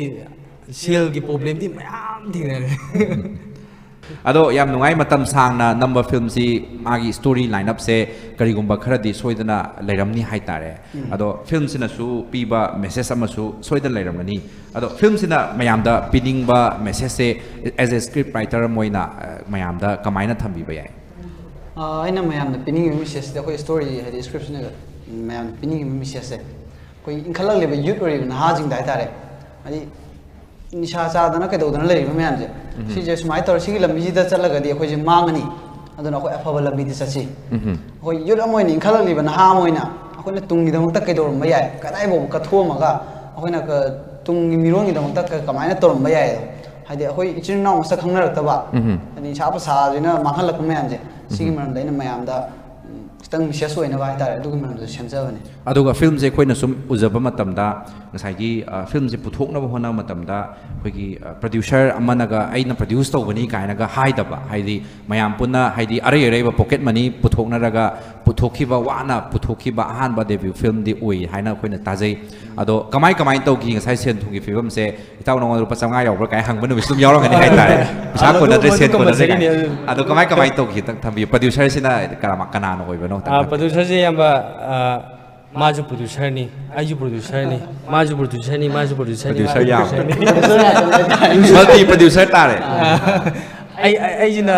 ꯁꯦꯜꯒꯤ ꯄ꯭ꯔꯣꯕ꯭ꯂꯦꯝꯗꯤ ꯃꯌꯥꯝ ꯊꯦꯡꯅꯔꯦ꯫ ꯑꯗꯣ ꯌꯥꯝ ꯅꯨꯡꯉꯥꯏ, ꯃꯇꯝ ꯁꯥꯡꯅ ꯅꯝꯕ ꯐꯤꯂꯝꯁꯤ ꯃꯥꯒꯤ ꯁ꯭ꯇꯣꯔꯤ ꯂꯥꯏꯟ ꯑꯞꯁꯦ ꯀꯔꯤꯒꯨꯝꯕ ꯈꯔꯗꯤ ꯁꯣꯏꯗꯅ ꯂꯩꯔꯝꯅꯤ ꯍꯥꯏꯇꯥꯔꯦ꯫ ꯑꯗꯣ ꯐꯤꯂꯝꯁꯤꯅꯁꯨ ꯄꯤꯕ ꯃꯦꯁꯦꯖ ꯑꯃꯁꯨ ꯁꯣꯏꯗꯅ ꯂꯩꯔꯝꯒꯅꯤ꯫ ꯑꯗꯣ ꯐꯤꯂꯝꯁꯤꯅ ꯃꯌꯥꯝꯗ ꯄꯤꯅꯤꯡꯕ ꯃꯦꯁꯦꯖꯁꯦ, as a script writer ꯑꯃ ꯑꯣꯏꯅ, ꯑ, ꯃꯌꯥꯝꯗ ꯀꯃꯥꯏꯅ ꯊꯝꯕꯤꯕ ꯌꯥꯏ? ꯑꯥ, ꯑꯩꯅ ꯃꯌꯥꯝꯗ ꯄꯤꯅꯤꯡꯉꯤꯕ ꯃꯦꯁꯦꯖꯁꯤꯗꯤ, ꯑꯩꯈꯣꯏ ꯁ꯭ꯇꯣꯔꯤ ꯍꯥꯏꯗꯤ ꯁ꯭ꯀ꯭ꯔꯤꯞꯁꯤꯅ ꯃꯌꯥꯝꯗ ꯄꯤꯅꯤꯡꯉꯤꯕ ꯃꯦꯁꯦꯖꯁꯦ, ꯑꯩꯈꯣꯏ ꯏꯟꯈꯠꯂꯛꯂꯤꯕ ꯌꯨꯠ ꯑꯣꯏꯔꯤꯕ ꯅꯍꯥꯁꯤꯡꯗ ꯍꯥꯏꯇꯥꯔꯦ, ꯍꯥꯏꯗꯤ ꯅꯤꯁꯥ ꯆꯥꯗꯅ ꯀꯩꯗꯧꯗꯅ ꯂꯩꯔꯤꯕ ꯃꯌꯥꯝꯁꯦ, ꯁꯤꯁꯦ ꯁꯨꯃꯥꯏꯅ ꯇꯧꯔ ꯁꯤꯒꯤ ꯂꯝꯕꯤꯁꯤꯗ ꯆꯠꯂꯒꯗꯤ ꯑꯩꯈꯣꯏꯁꯦ ꯃꯥꯡꯉꯅꯤ, ꯑꯗꯨꯅ ꯑꯩꯈꯣꯏ ꯑꯐꯕ ꯂꯝꯕꯤꯗ ꯆꯠꯁꯤ꯫ ꯑꯩꯈꯣꯏ ꯌꯨꯠ ꯑꯃ ꯑꯣꯏꯅ, ꯏꯟꯈꯠꯂꯛꯂꯤꯕ ꯅꯍꯥ ꯑꯃ ꯑꯣꯏꯅ ꯑꯩꯈꯣꯏꯅ ꯇꯨꯡꯒꯤꯗꯃꯛꯇ ꯀꯩꯗꯧꯔꯝꯕ ꯌꯥꯏ, ꯀꯗꯥꯏꯐꯥꯎꯕ ꯀꯠꯊꯣꯛꯑꯝꯃꯒ ꯑꯩꯈꯣꯏꯅ ꯀ-, ꯇꯨꯡꯒꯤ ꯃꯤꯔꯣꯟꯒꯤꯗꯃꯛꯇ ꯀ-, ꯀꯃꯥꯏꯅ ꯇꯧꯔꯝꯕ ꯌꯥꯏ, ꯍꯥꯏꯗꯤ ꯑꯩꯈꯣꯏ ꯏꯆꯤꯟ ꯏꯅꯥꯎ ꯃꯁꯛ ꯈꯪꯅꯔꯛꯇꯕ, ꯍꯥꯏꯗꯤ ꯅꯤꯁꯥ ꯄꯁꯥꯁꯤꯅ ꯃꯥꯡꯍꯜꯂꯛꯄ ꯃꯌꯥꯝꯁꯦ, ꯁꯤꯒꯤ ꯃꯔꯝꯗ ꯑꯩꯅ ꯃꯌꯥꯝꯗ, ꯎꯝ, ꯈꯤꯇꯪ ꯃꯦꯁꯦꯖ ꯑꯣꯏꯅꯕ ꯍꯥꯏꯇꯥꯔꯦ, ꯑꯗꯨꯒꯤ ꯃꯔꯝꯗ ꯁꯦꯝꯖꯕꯅꯦ꯫ ꯑꯗꯨꯒ ꯐꯤꯂꯝꯁꯦ ꯑꯩꯈꯣꯏꯅ ꯁꯨꯝ ꯎꯖꯕ ꯃꯇꯝꯗ, ꯉꯁꯥꯏꯒꯤ, ꯑ, ꯐꯤꯂꯝꯁꯦ ꯄꯨꯊꯣꯛꯅꯕ ꯍꯣꯠꯅꯕ ꯃꯇꯝꯗ, ꯑꯩꯈꯣꯏꯒꯤ, ꯑ, ꯄ꯭ꯔꯗ꯭ꯌꯨꯁꯔ ꯑꯃꯅꯒ "ꯑꯩꯅ ꯄ꯭ꯔꯗ꯭ꯌꯨꯁ ꯇꯧꯕꯅꯤ" ꯀꯥꯏꯅꯒ ꯍꯥꯏꯗꯕ, ꯍꯥꯏꯗꯤ ꯃꯌꯥꯝ ꯄꯨꯟꯅ, ꯍꯥꯏꯗꯤ ꯑꯔꯩ ꯑꯔꯩꯕ ꯄꯣꯀꯦꯠ ꯃꯅꯤ ꯄꯨꯊꯣꯛꯅꯔꯒ ꯄꯨꯊꯣꯛꯈꯤꯕ, ꯋꯥꯅ ꯄꯨꯊꯣꯛꯈꯤꯕ ꯑꯍꯥꯟꯕ ꯗꯦꯕ꯭ꯌꯨ ꯐꯤꯂꯝꯗꯤ ꯑꯣꯏ ꯍꯥꯏꯅ ꯑꯩꯈꯣꯏꯅ ꯇꯥꯖꯩ꯫ ꯑꯗꯣ ꯀꯃꯥꯏ ꯀꯃꯥꯏꯅ ꯇꯧꯈꯤ ꯉꯁꯥꯏ ꯁꯦꯟ ꯊꯨꯝꯒꯤ ꯐꯤꯕꯝꯁꯦ? "ꯏꯇꯥꯎ, ꯅꯉꯣꯟꯗ ꯂꯨꯄꯥ ꯆꯥꯝꯃꯉꯥ ꯌꯥꯎꯕ꯭ꯔꯥ?" ꯀꯥꯏ ꯍꯪꯕ ꯅꯨꯃꯤꯠꯁꯨ ꯑꯗꯨꯝ ꯌꯥꯎꯔꯝꯒꯅꯤ ꯍꯥꯏꯇꯥꯔꯦ꯫ "ꯄꯩꯁꯥ ꯑꯗꯨ, ꯀꯣꯟꯅꯗ꯭ꯔꯦ, ꯑꯗꯨ ꯁꯦꯟ ꯀꯣꯟꯅꯗ꯭ꯔꯦ" compulsoryꯅꯦ, ꯀꯥꯏ꯫ ꯑꯗꯨ꯫ ꯑꯗꯣ ꯀꯃꯥꯏ ꯀꯃꯥꯏꯅ ꯇꯧꯈꯤ? ꯈꯤꯇꯪ ꯊꯝꯕꯤꯌꯨ꯫ ꯄ꯭ꯔꯗ꯭ꯌꯨꯁꯔꯁꯤꯅ ꯀꯅꯥ-, ꯀꯅꯥꯅ ꯑꯣꯏꯕꯅꯣ? ꯈꯤꯇꯪ ꯊꯝꯕꯤꯌꯨ꯫ ꯄ꯭ꯔꯗ꯭ꯌꯨꯁꯔꯁꯦ, ꯏꯌꯥꯝꯕ, ꯑ, ꯃꯥꯁꯨ ꯄ꯭ꯔꯗ꯭ꯌꯨꯁꯔꯅꯤ, ꯑꯩꯁꯨ ꯄ꯭ꯔꯗ꯭ꯌꯨꯁꯔꯅꯤ, ꯃꯥꯁꯨ ꯄ꯭ꯔꯗ꯭ꯌꯨꯁꯔꯅꯤ, ꯃꯥꯁꯨ ꯄ꯭ꯔꯗ꯭ꯌꯨꯁꯔꯅꯤ, ꯄ꯭ꯔꯗ꯭ꯌꯨꯁꯔ ꯃꯥꯁꯨ ꯌꯥꯝ꯫ ꯄ꯭ꯔꯗ꯭ꯌꯨꯁꯔꯅꯤ꯫ ꯃꯜꯇꯤ ꯄ꯭ꯔꯗ꯭ꯌꯨꯁꯔ ꯇꯥꯔꯦ꯫ ꯑꯩ, ꯑꯩ, ꯑꯩꯁꯤꯅ,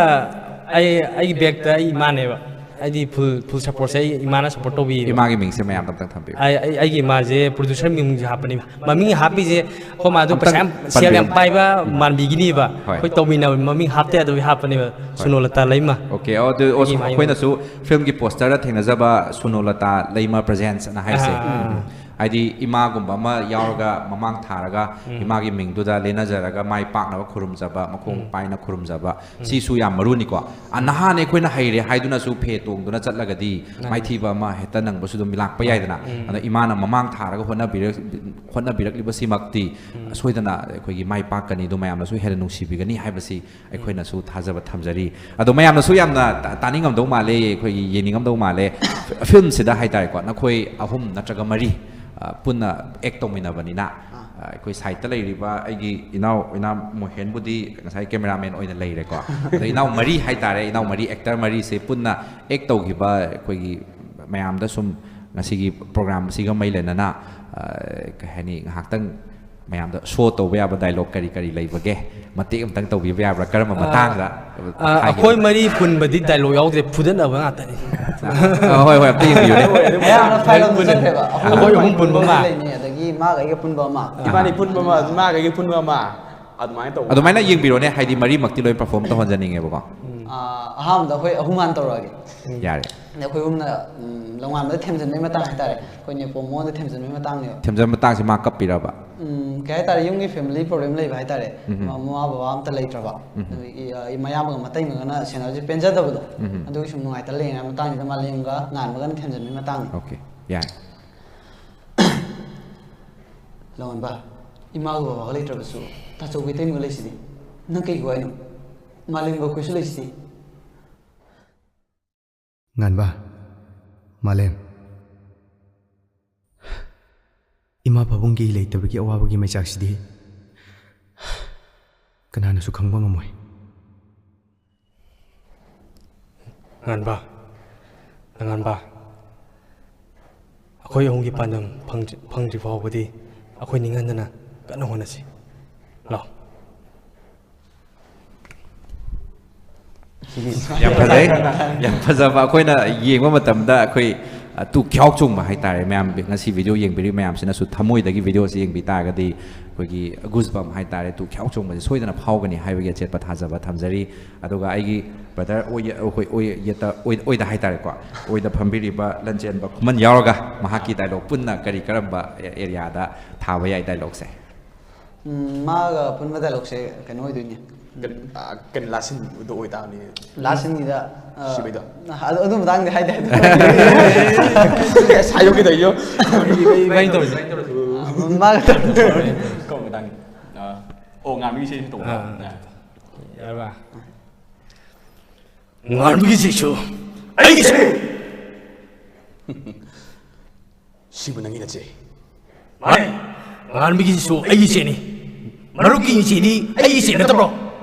ꯑꯩ, ꯑꯩꯒꯤ ꯕꯦꯛꯇ ꯑꯩ ꯏꯃꯥꯅꯦꯕ꯫ ꯑꯩꯗꯤ ꯐꯨꯜ, ꯐꯨꯜ ꯁꯞꯄꯣꯔꯠꯁꯦ ꯑꯩ ꯏꯃꯥꯅ ꯁꯞꯄꯣꯔꯠ ꯇꯧꯕꯤꯌꯦꯕ꯫ ꯏꯃꯥꯒꯤ ꯃꯤꯡꯁꯦ ꯃꯌꯥꯝꯗ ꯑꯝꯇꯪ ꯊꯝꯕꯤꯌꯨ꯫ ꯑꯩ, ꯑꯩ, ꯑꯩꯒꯤ ꯏꯃꯥꯁꯦ ꯄ꯭ꯔꯗ꯭ꯌꯨꯁꯔ ꯃꯤꯡꯁꯦ ꯍꯥꯞꯄꯅꯦꯕ꯫ ꯃꯃꯤꯡ ꯍꯥꯞꯄꯤꯁꯦ ꯑꯩꯈꯣꯏ ꯃꯥꯗꯣ ꯄꯩꯁꯥ ꯑꯝꯇꯪ ꯌꯥꯝ, ꯁꯦꯜ ꯌꯥꯝ ꯄꯟꯕꯤꯌꯨ꯫ ꯄꯥꯏꯕ ꯃꯥꯟꯕꯤꯒꯤꯅꯤꯕ꯫ ꯍꯣꯏ꯫ ꯑꯩꯈꯣꯏ ꯇꯧꯃꯤꯟꯅꯕ ꯃꯃꯤꯡ ꯍꯥꯞꯇ ꯌꯥꯗꯕꯒꯤ ꯍꯥꯞꯄꯅꯦꯕ꯫ ꯁꯨꯅꯣꯂꯇꯥ ꯂꯩꯃ꯫ ꯑꯣꯀꯦ, ꯑꯗꯨ ꯑꯩꯒꯤ ꯏꯃꯥꯒꯤ ꯑꯩꯈꯣꯏꯅꯁꯨ ꯐꯤꯂꯝꯒꯤ ꯄꯣꯁꯇꯔꯗ ꯊꯦꯡꯅꯖꯕ ꯁꯨꯅꯣꯂꯇꯥ ꯂꯩꯃ ꯄ꯭ꯔꯖꯦꯟꯁ ꯑꯅ ꯍꯥꯏꯁꯦ꯫ ꯑꯥ, ꯑꯥ, ꯑꯥ꯫ ꯍꯥꯏꯗꯤ ꯏꯃꯥꯒꯨꯝꯕ ꯑꯃ ꯌꯥꯎꯔꯒ ꯃꯃꯥꯡ ꯊꯥꯔꯒ ꯏꯃꯥꯒꯤ ꯃꯤꯡꯗꯨꯗ ꯂꯦꯟꯅꯖꯔꯒ ꯃꯥꯏ ꯄꯥꯛꯅꯕ ꯈꯨꯔꯨꯝꯖꯕ, ꯃꯈꯣꯡ ꯄꯥꯏꯅ ꯈꯨꯔꯨꯝꯖꯕ, ꯁꯤꯁꯨ ꯌꯥꯝ ꯃꯔꯨꯅꯤꯀꯣ꯫ ꯑ, ꯅꯍꯥꯅꯦ ꯑꯩꯈꯣꯏꯅ ꯍꯩꯔꯦ ꯍꯥꯏꯗꯨꯅꯁꯨ ꯐꯦ ꯇꯣꯡꯗꯨꯅ ꯆꯠꯂꯒꯗꯤ ꯃꯥꯏꯊꯤꯕ ꯑꯃ ꯍꯦꯛꯇ ꯅꯪꯕꯁꯨ ꯑꯗꯨꯝ ꯂꯥꯛꯄ ꯌꯥꯏꯗꯅ꯫ ꯑꯗꯣ ꯏꯃꯥꯅ ꯃꯃꯥꯡ ꯊꯥꯔꯒ ꯍꯣꯠꯅꯕꯤꯔꯛ-, ꯍꯣꯠꯅꯕꯤꯔꯛꯂꯤꯕꯁꯤꯃꯛꯇꯤ ꯁꯣꯏꯗꯅ ꯑꯩꯈꯣꯏꯒꯤ ꯃꯥꯏ ꯄꯥꯛꯀꯅꯤ, ꯑꯗꯨ ꯃꯌꯥꯝꯅꯁꯨ ꯍꯦꯟꯅ ꯅꯨꯡꯁꯤꯕꯤꯒꯅꯤ ꯍꯥꯏꯕꯁꯤ ꯑꯩꯈꯣꯏꯅꯁꯨ ꯊꯥꯖꯕ ꯊꯝꯖꯔꯤ꯫ ꯑꯗꯣ ꯃꯌꯥꯝꯅꯁꯨ ꯌꯥꯝꯅ ꯇꯥ-, ꯇꯥꯅꯤꯡꯉꯝꯗꯧ ꯃꯥꯜꯂꯦ, ꯑꯩꯈꯣꯏꯒꯤ ꯌꯦꯡꯅꯤꯡꯉꯝꯗꯧ ꯃꯥꯜꯂꯦ꯫ ꯐꯤꯂꯝꯁꯤꯗ ꯍꯥꯏꯇꯥꯔꯦꯀꯣ, ꯅꯈꯣꯏ ꯑꯍꯨꯝ ꯅꯠꯇ꯭ꯔꯒ ꯃꯔꯤ, ꯑ, ꯄꯨꯟꯅ ꯑꯦꯛ ꯇꯧꯃꯤꯟꯅꯕꯅꯤꯅ, ꯑ, ꯑꯩꯈꯣꯏ ꯁꯥꯏꯠꯇ ꯂꯩꯔꯤꯕ ꯑꯩꯒꯤ ꯏꯅꯥꯎ, ꯏꯅꯥꯎ ꯃꯣꯍꯦꯟꯕꯨꯗꯤ ꯉꯁꯥꯏ ꯀꯦꯃꯦꯔꯥꯃꯦꯟ ꯑꯣꯏꯅ ꯂꯩꯔꯦꯀꯣ꯫ ꯑꯗꯣ ꯏꯅꯥꯎ ꯃꯔꯤ ꯍꯥꯏꯇꯥꯔꯦ, ꯏꯅꯥꯎ ꯃꯔꯤ, ꯑꯦꯛꯇꯔ ꯃꯔꯤꯁꯦ ꯄꯨꯟꯅ ꯑꯦꯛ ꯇꯧꯈꯤꯕ ꯑꯩꯈꯣꯏꯒꯤ ꯃꯌꯥꯝꯗ ꯁꯨꯝ ꯉꯁꯤꯒꯤ ꯄ꯭ꯔꯣꯒ꯭ꯔꯥꯝꯁꯤꯒ ꯃꯔꯤ ꯂꯩꯅꯅ, ꯑ, ꯀꯩ ꯍꯥꯏꯅꯤ, ꯉꯥꯏꯍꯥꯛꯇꯪ ꯃꯌꯥꯝꯗ ꯁꯣ ꯇꯧꯕ ꯌꯥꯕ ꯗꯥꯏꯂꯣꯛ ꯀꯔꯤ ꯀꯔꯤ ꯂꯩꯕꯒꯦ? ꯃꯇꯦꯛ ꯑꯃꯇꯪ ꯇꯧꯕꯤꯕ ꯌꯥꯕ꯭ꯔꯥ? ꯀꯔꯝꯕ ꯃꯇꯥꯡꯗ ꯑ, ꯑꯩꯈꯣꯏ ꯃꯔꯤ ꯄꯨꯟꯕꯗꯤ ꯗꯥꯏꯂꯣꯛ ꯌꯥꯎꯗꯦ, ꯐꯨꯗꯠꯅꯕ ꯉꯥꯛꯇꯅꯤ꯫ ꯑ, ꯍꯣꯏ, ꯍꯣꯏ, ꯑꯝꯇ ꯌꯦꯡꯕꯤꯌꯨꯅꯦ꯫ ꯑꯌꯥꯝꯕꯅ ꯐꯥꯏꯅꯦꯜꯗ ꯆꯠꯈ꯭ꯔꯦꯕ꯫ ꯑꯩꯈꯣꯏ ꯑꯍꯨꯝ ꯄꯨꯟꯕ ꯑꯃ꯫ ꯂꯩꯅꯤ, ꯑꯗꯒꯤ ꯃꯥꯒ ꯑꯩꯒ ꯄꯨꯟꯕ ꯑꯃ꯫ ꯏꯕꯥꯅꯤ ꯄꯨꯟꯕ ꯑꯃ, ꯃꯥꯒ ꯑꯩꯒ ꯄꯨꯟꯕ ꯑꯃ, ꯑꯗꯨꯃꯥꯏꯅ ꯇꯧꯕ꯫ ꯑꯗꯨꯃꯥꯏꯅ ꯌꯦꯡꯕꯤꯔꯣꯅꯦ, ꯍꯥꯏꯗꯤ ꯃꯔꯤꯃꯛꯇꯤ ꯂꯣꯏ ꯄꯔꯐꯣꯔꯝ ꯇꯧꯍꯟꯖꯅꯤꯡꯉꯦꯕꯀꯣ꯫ ꯑꯥ, ꯑꯍꯥꯟꯕꯗ ꯑꯩꯈꯣꯏ ꯑꯍꯨꯝ ꯍꯥꯟꯅ ꯇꯧꯔꯛꯑꯒꯦ꯫ ꯌꯥꯔꯦ꯫ ꯑꯗꯩ ꯑꯩꯈꯣꯏ ꯑꯍꯨꯝꯅ, ꯎꯝ, ꯂꯣꯡꯉꯥꯟꯕꯗ ꯊꯦꯝꯖꯤꯟꯕꯒꯤ ꯃꯇꯥꯡ ꯍꯥꯏꯇꯥꯔꯦ, ꯑꯩꯈꯣꯏ ꯅꯦꯄꯣ ꯃꯉꯣꯟꯗ ꯊꯦꯝꯖꯤꯟꯕꯒꯤ ꯃꯇꯥꯡꯅꯦꯕ꯫ ꯊꯦꯝꯖꯤꯟꯕ ꯃꯇꯥꯡꯁꯦ ꯃꯥ ꯀꯞꯄꯤꯔꯕ? ꯎꯝ, ꯀꯩ ꯍꯥꯏꯇꯥꯔꯦ, ꯌꯨꯝꯒꯤ family problem ꯂꯩꯕ ꯍꯥꯏꯇꯥꯔꯦ꯫ ꯎꯝ꯫ ꯃ-, ꯃꯃꯥ ꯕꯕꯥ ꯑꯝꯇ ꯂꯩꯇ꯭ꯔꯕ꯫ ꯎꯝ꯫ ꯑꯗꯨꯒꯤ, ꯑ, ꯃꯌꯥꯝꯕꯒ ꯃꯇꯩꯃꯒꯅ ꯁꯦꯟꯅꯕꯁꯦ ꯄꯦꯟꯖꯗꯕꯗꯣ꯫ ꯎꯝ꯫ ꯑꯗꯨꯒꯤ ꯁꯨꯝ ꯅꯨꯡꯉꯥꯏꯇ ꯂꯩꯔꯤꯉꯩ ꯃꯇꯥꯡꯁꯤꯗ ꯃꯥꯂꯦꯝꯒ ꯉꯥꯟꯕꯒꯅ ꯊꯦꯝꯖꯤꯟꯕꯒꯤ ꯃꯇꯥꯡꯅꯤ꯫ Okay, ꯌꯥꯏ꯫ ꯂꯣꯡꯉꯥꯟꯕ, ꯏꯃꯥꯒ ꯕꯕꯥꯒ ꯂꯩꯇ꯭ꯔꯕꯁꯨ ꯇꯥꯆꯧꯒ ꯏꯇꯩꯃꯒ ꯂꯩꯁꯤꯗꯤ꯫ ꯅꯪ ꯀꯩꯒꯤ ꯋꯥꯏꯅꯣ? ꯃꯥꯂꯦꯝꯒ ꯑꯩꯈꯣꯏꯁꯨ ꯂꯩꯁꯤꯗꯤ꯫ ꯉꯥꯟꯕ, ꯃꯥꯂꯦꯝ, ꯏꯃꯥ ꯄꯥꯕꯨꯡꯒꯤ ꯂꯩꯇꯕꯒꯤ ꯑꯋꯥꯕꯒꯤ ꯃꯩꯆꯥꯛꯁꯤꯗꯤ ꯀꯅꯥꯅꯁꯨ ꯈꯪꯕ ꯉꯝꯃꯣꯏ꯫ ꯉꯥꯟꯕ, ꯂꯉꯥꯟꯕ, ꯑꯩꯈꯣꯏ ꯑꯍꯨꯝꯒꯤ ꯄꯥꯟꯗꯝ ꯐꯪꯗ꯭ꯔꯤ, ꯐꯪꯗ꯭ꯔꯤ ꯐꯥꯎꯕꯗꯤ ꯑꯩꯈꯣꯏ ꯅꯤꯡꯍꯟꯗꯅ ꯀꯟꯅ ꯍꯣꯠꯅꯁꯤ꯫ ꯂꯥꯎ꯫ ꯌꯥꯝ ꯐꯖꯩ꯫ ꯌꯥꯝ ꯐꯖꯕ꯫ ꯑꯩꯈꯣꯏꯅ ꯌꯦꯡꯕ ꯃꯇꯝꯗ ꯑꯩꯈꯣꯏ, ꯑ, ꯇꯨ ꯈ꯭ꯌꯥꯎ ꯆꯣꯡꯕ ꯍꯥꯏꯇꯥꯔꯦ꯫ ꯃꯌꯥꯝ, ꯉꯁꯤ video ꯌꯦꯡꯕꯤꯔꯤꯕ ꯃꯌꯥꯝꯁꯤꯅꯁꯨ ꯊꯃꯣꯏꯗꯒꯤ video ꯑꯁꯤ ꯌꯦꯡꯕꯤ ꯇꯥꯔꯒꯗꯤ ꯑꯩꯈꯣꯏꯒꯤ goosebump ꯍꯥꯏꯇꯥꯔꯦ, ꯇꯨ ꯈ꯭ꯌꯥꯎ ꯆꯣꯡꯕꯁꯦ ꯁꯣꯏꯗꯅ ꯐꯥꯎꯒꯅꯤ ꯍꯥꯏꯕꯒꯤ ꯑꯆꯦꯠꯄ ꯊꯥꯖꯕ ꯊꯝꯖꯔꯤ꯫ ꯑꯗꯨꯒ ꯑꯩꯒꯤ brother ꯑꯣꯏ-, ꯑꯩꯈꯣꯏ ꯑꯣꯏ-, ꯌꯦꯠꯇ-, ꯑꯣꯏ-, ꯑꯣꯏꯗ ꯍꯥꯏꯇꯥꯔꯦꯀꯣ, ꯑꯣꯏꯗ ꯐꯝꯕꯤꯔꯤꯕ ꯂꯟꯆꯦꯟꯕ ꯈꯨꯃꯟ ꯌꯥꯎꯔꯒ ꯃꯍꯥꯛꯀꯤ dialogue ꯄꯨꯟꯅ ꯀꯔꯤ ꯀꯔꯝꯕ areaꯗ ꯊꯥꯕ ꯌꯥꯏ dialogueꯁꯦ? ꯎꯝ, ꯃꯥꯒ ꯑꯄꯨꯟꯕ dialogueꯁꯦ ꯀꯩꯅꯣ ꯑꯣꯏꯗꯣꯏꯅꯦ꯫ ꯀꯩꯅꯣ, ꯑꯥ, ꯀꯩꯅꯣ, ꯂꯥꯁꯤꯟꯕꯗꯣ ꯑꯣꯏꯇꯥꯕꯅꯤ꯫ Last sceneꯒꯤꯗ, ꯑ, ꯁꯤꯕꯩꯗꯣ꯫ ꯑꯗꯨ, ꯑꯗꯨ ꯃꯇꯥꯡꯗꯤ ꯍꯥꯏꯗꯦ, ꯍꯥꯏꯗꯦ꯫ ꯑꯁ, ꯍꯥꯏꯗꯣꯛꯈꯤꯗꯣꯏꯅꯣ꯫ ꯏꯕꯥꯅꯤ ꯇꯧꯔꯁꯤ꯫ ꯃꯥꯒ ꯇꯧꯔꯁꯤ꯫ ꯀꯧꯕ ꯃꯇꯥꯡꯒꯤ꯫ ꯑꯥ, ꯑꯣ, ꯉꯥꯟꯕꯒꯤ ꯏꯁꯩꯁꯨ ꯇꯧꯕ꯫ ꯑꯥ꯫ ꯌꯥꯔꯕ? ꯉꯥꯟꯕꯒꯤ ꯏꯁꯩꯁꯨ ꯑꯩꯒꯤ ꯏꯁꯩ꯫ ꯁꯤꯕꯨ ꯅꯪꯒꯤ ꯅꯆꯦ? ꯃꯥꯅꯦ꯫ ꯉꯥꯟꯕꯒꯤꯁꯨ ꯑꯩꯒꯤ ꯏꯆꯦꯅꯤ꯫ ꯃꯔꯨꯞꯀꯤ ꯏꯆꯦꯗꯤ ꯑꯩꯒꯤ ꯏꯆꯦ ꯅꯠꯇꯕ꯭ꯔꯣ?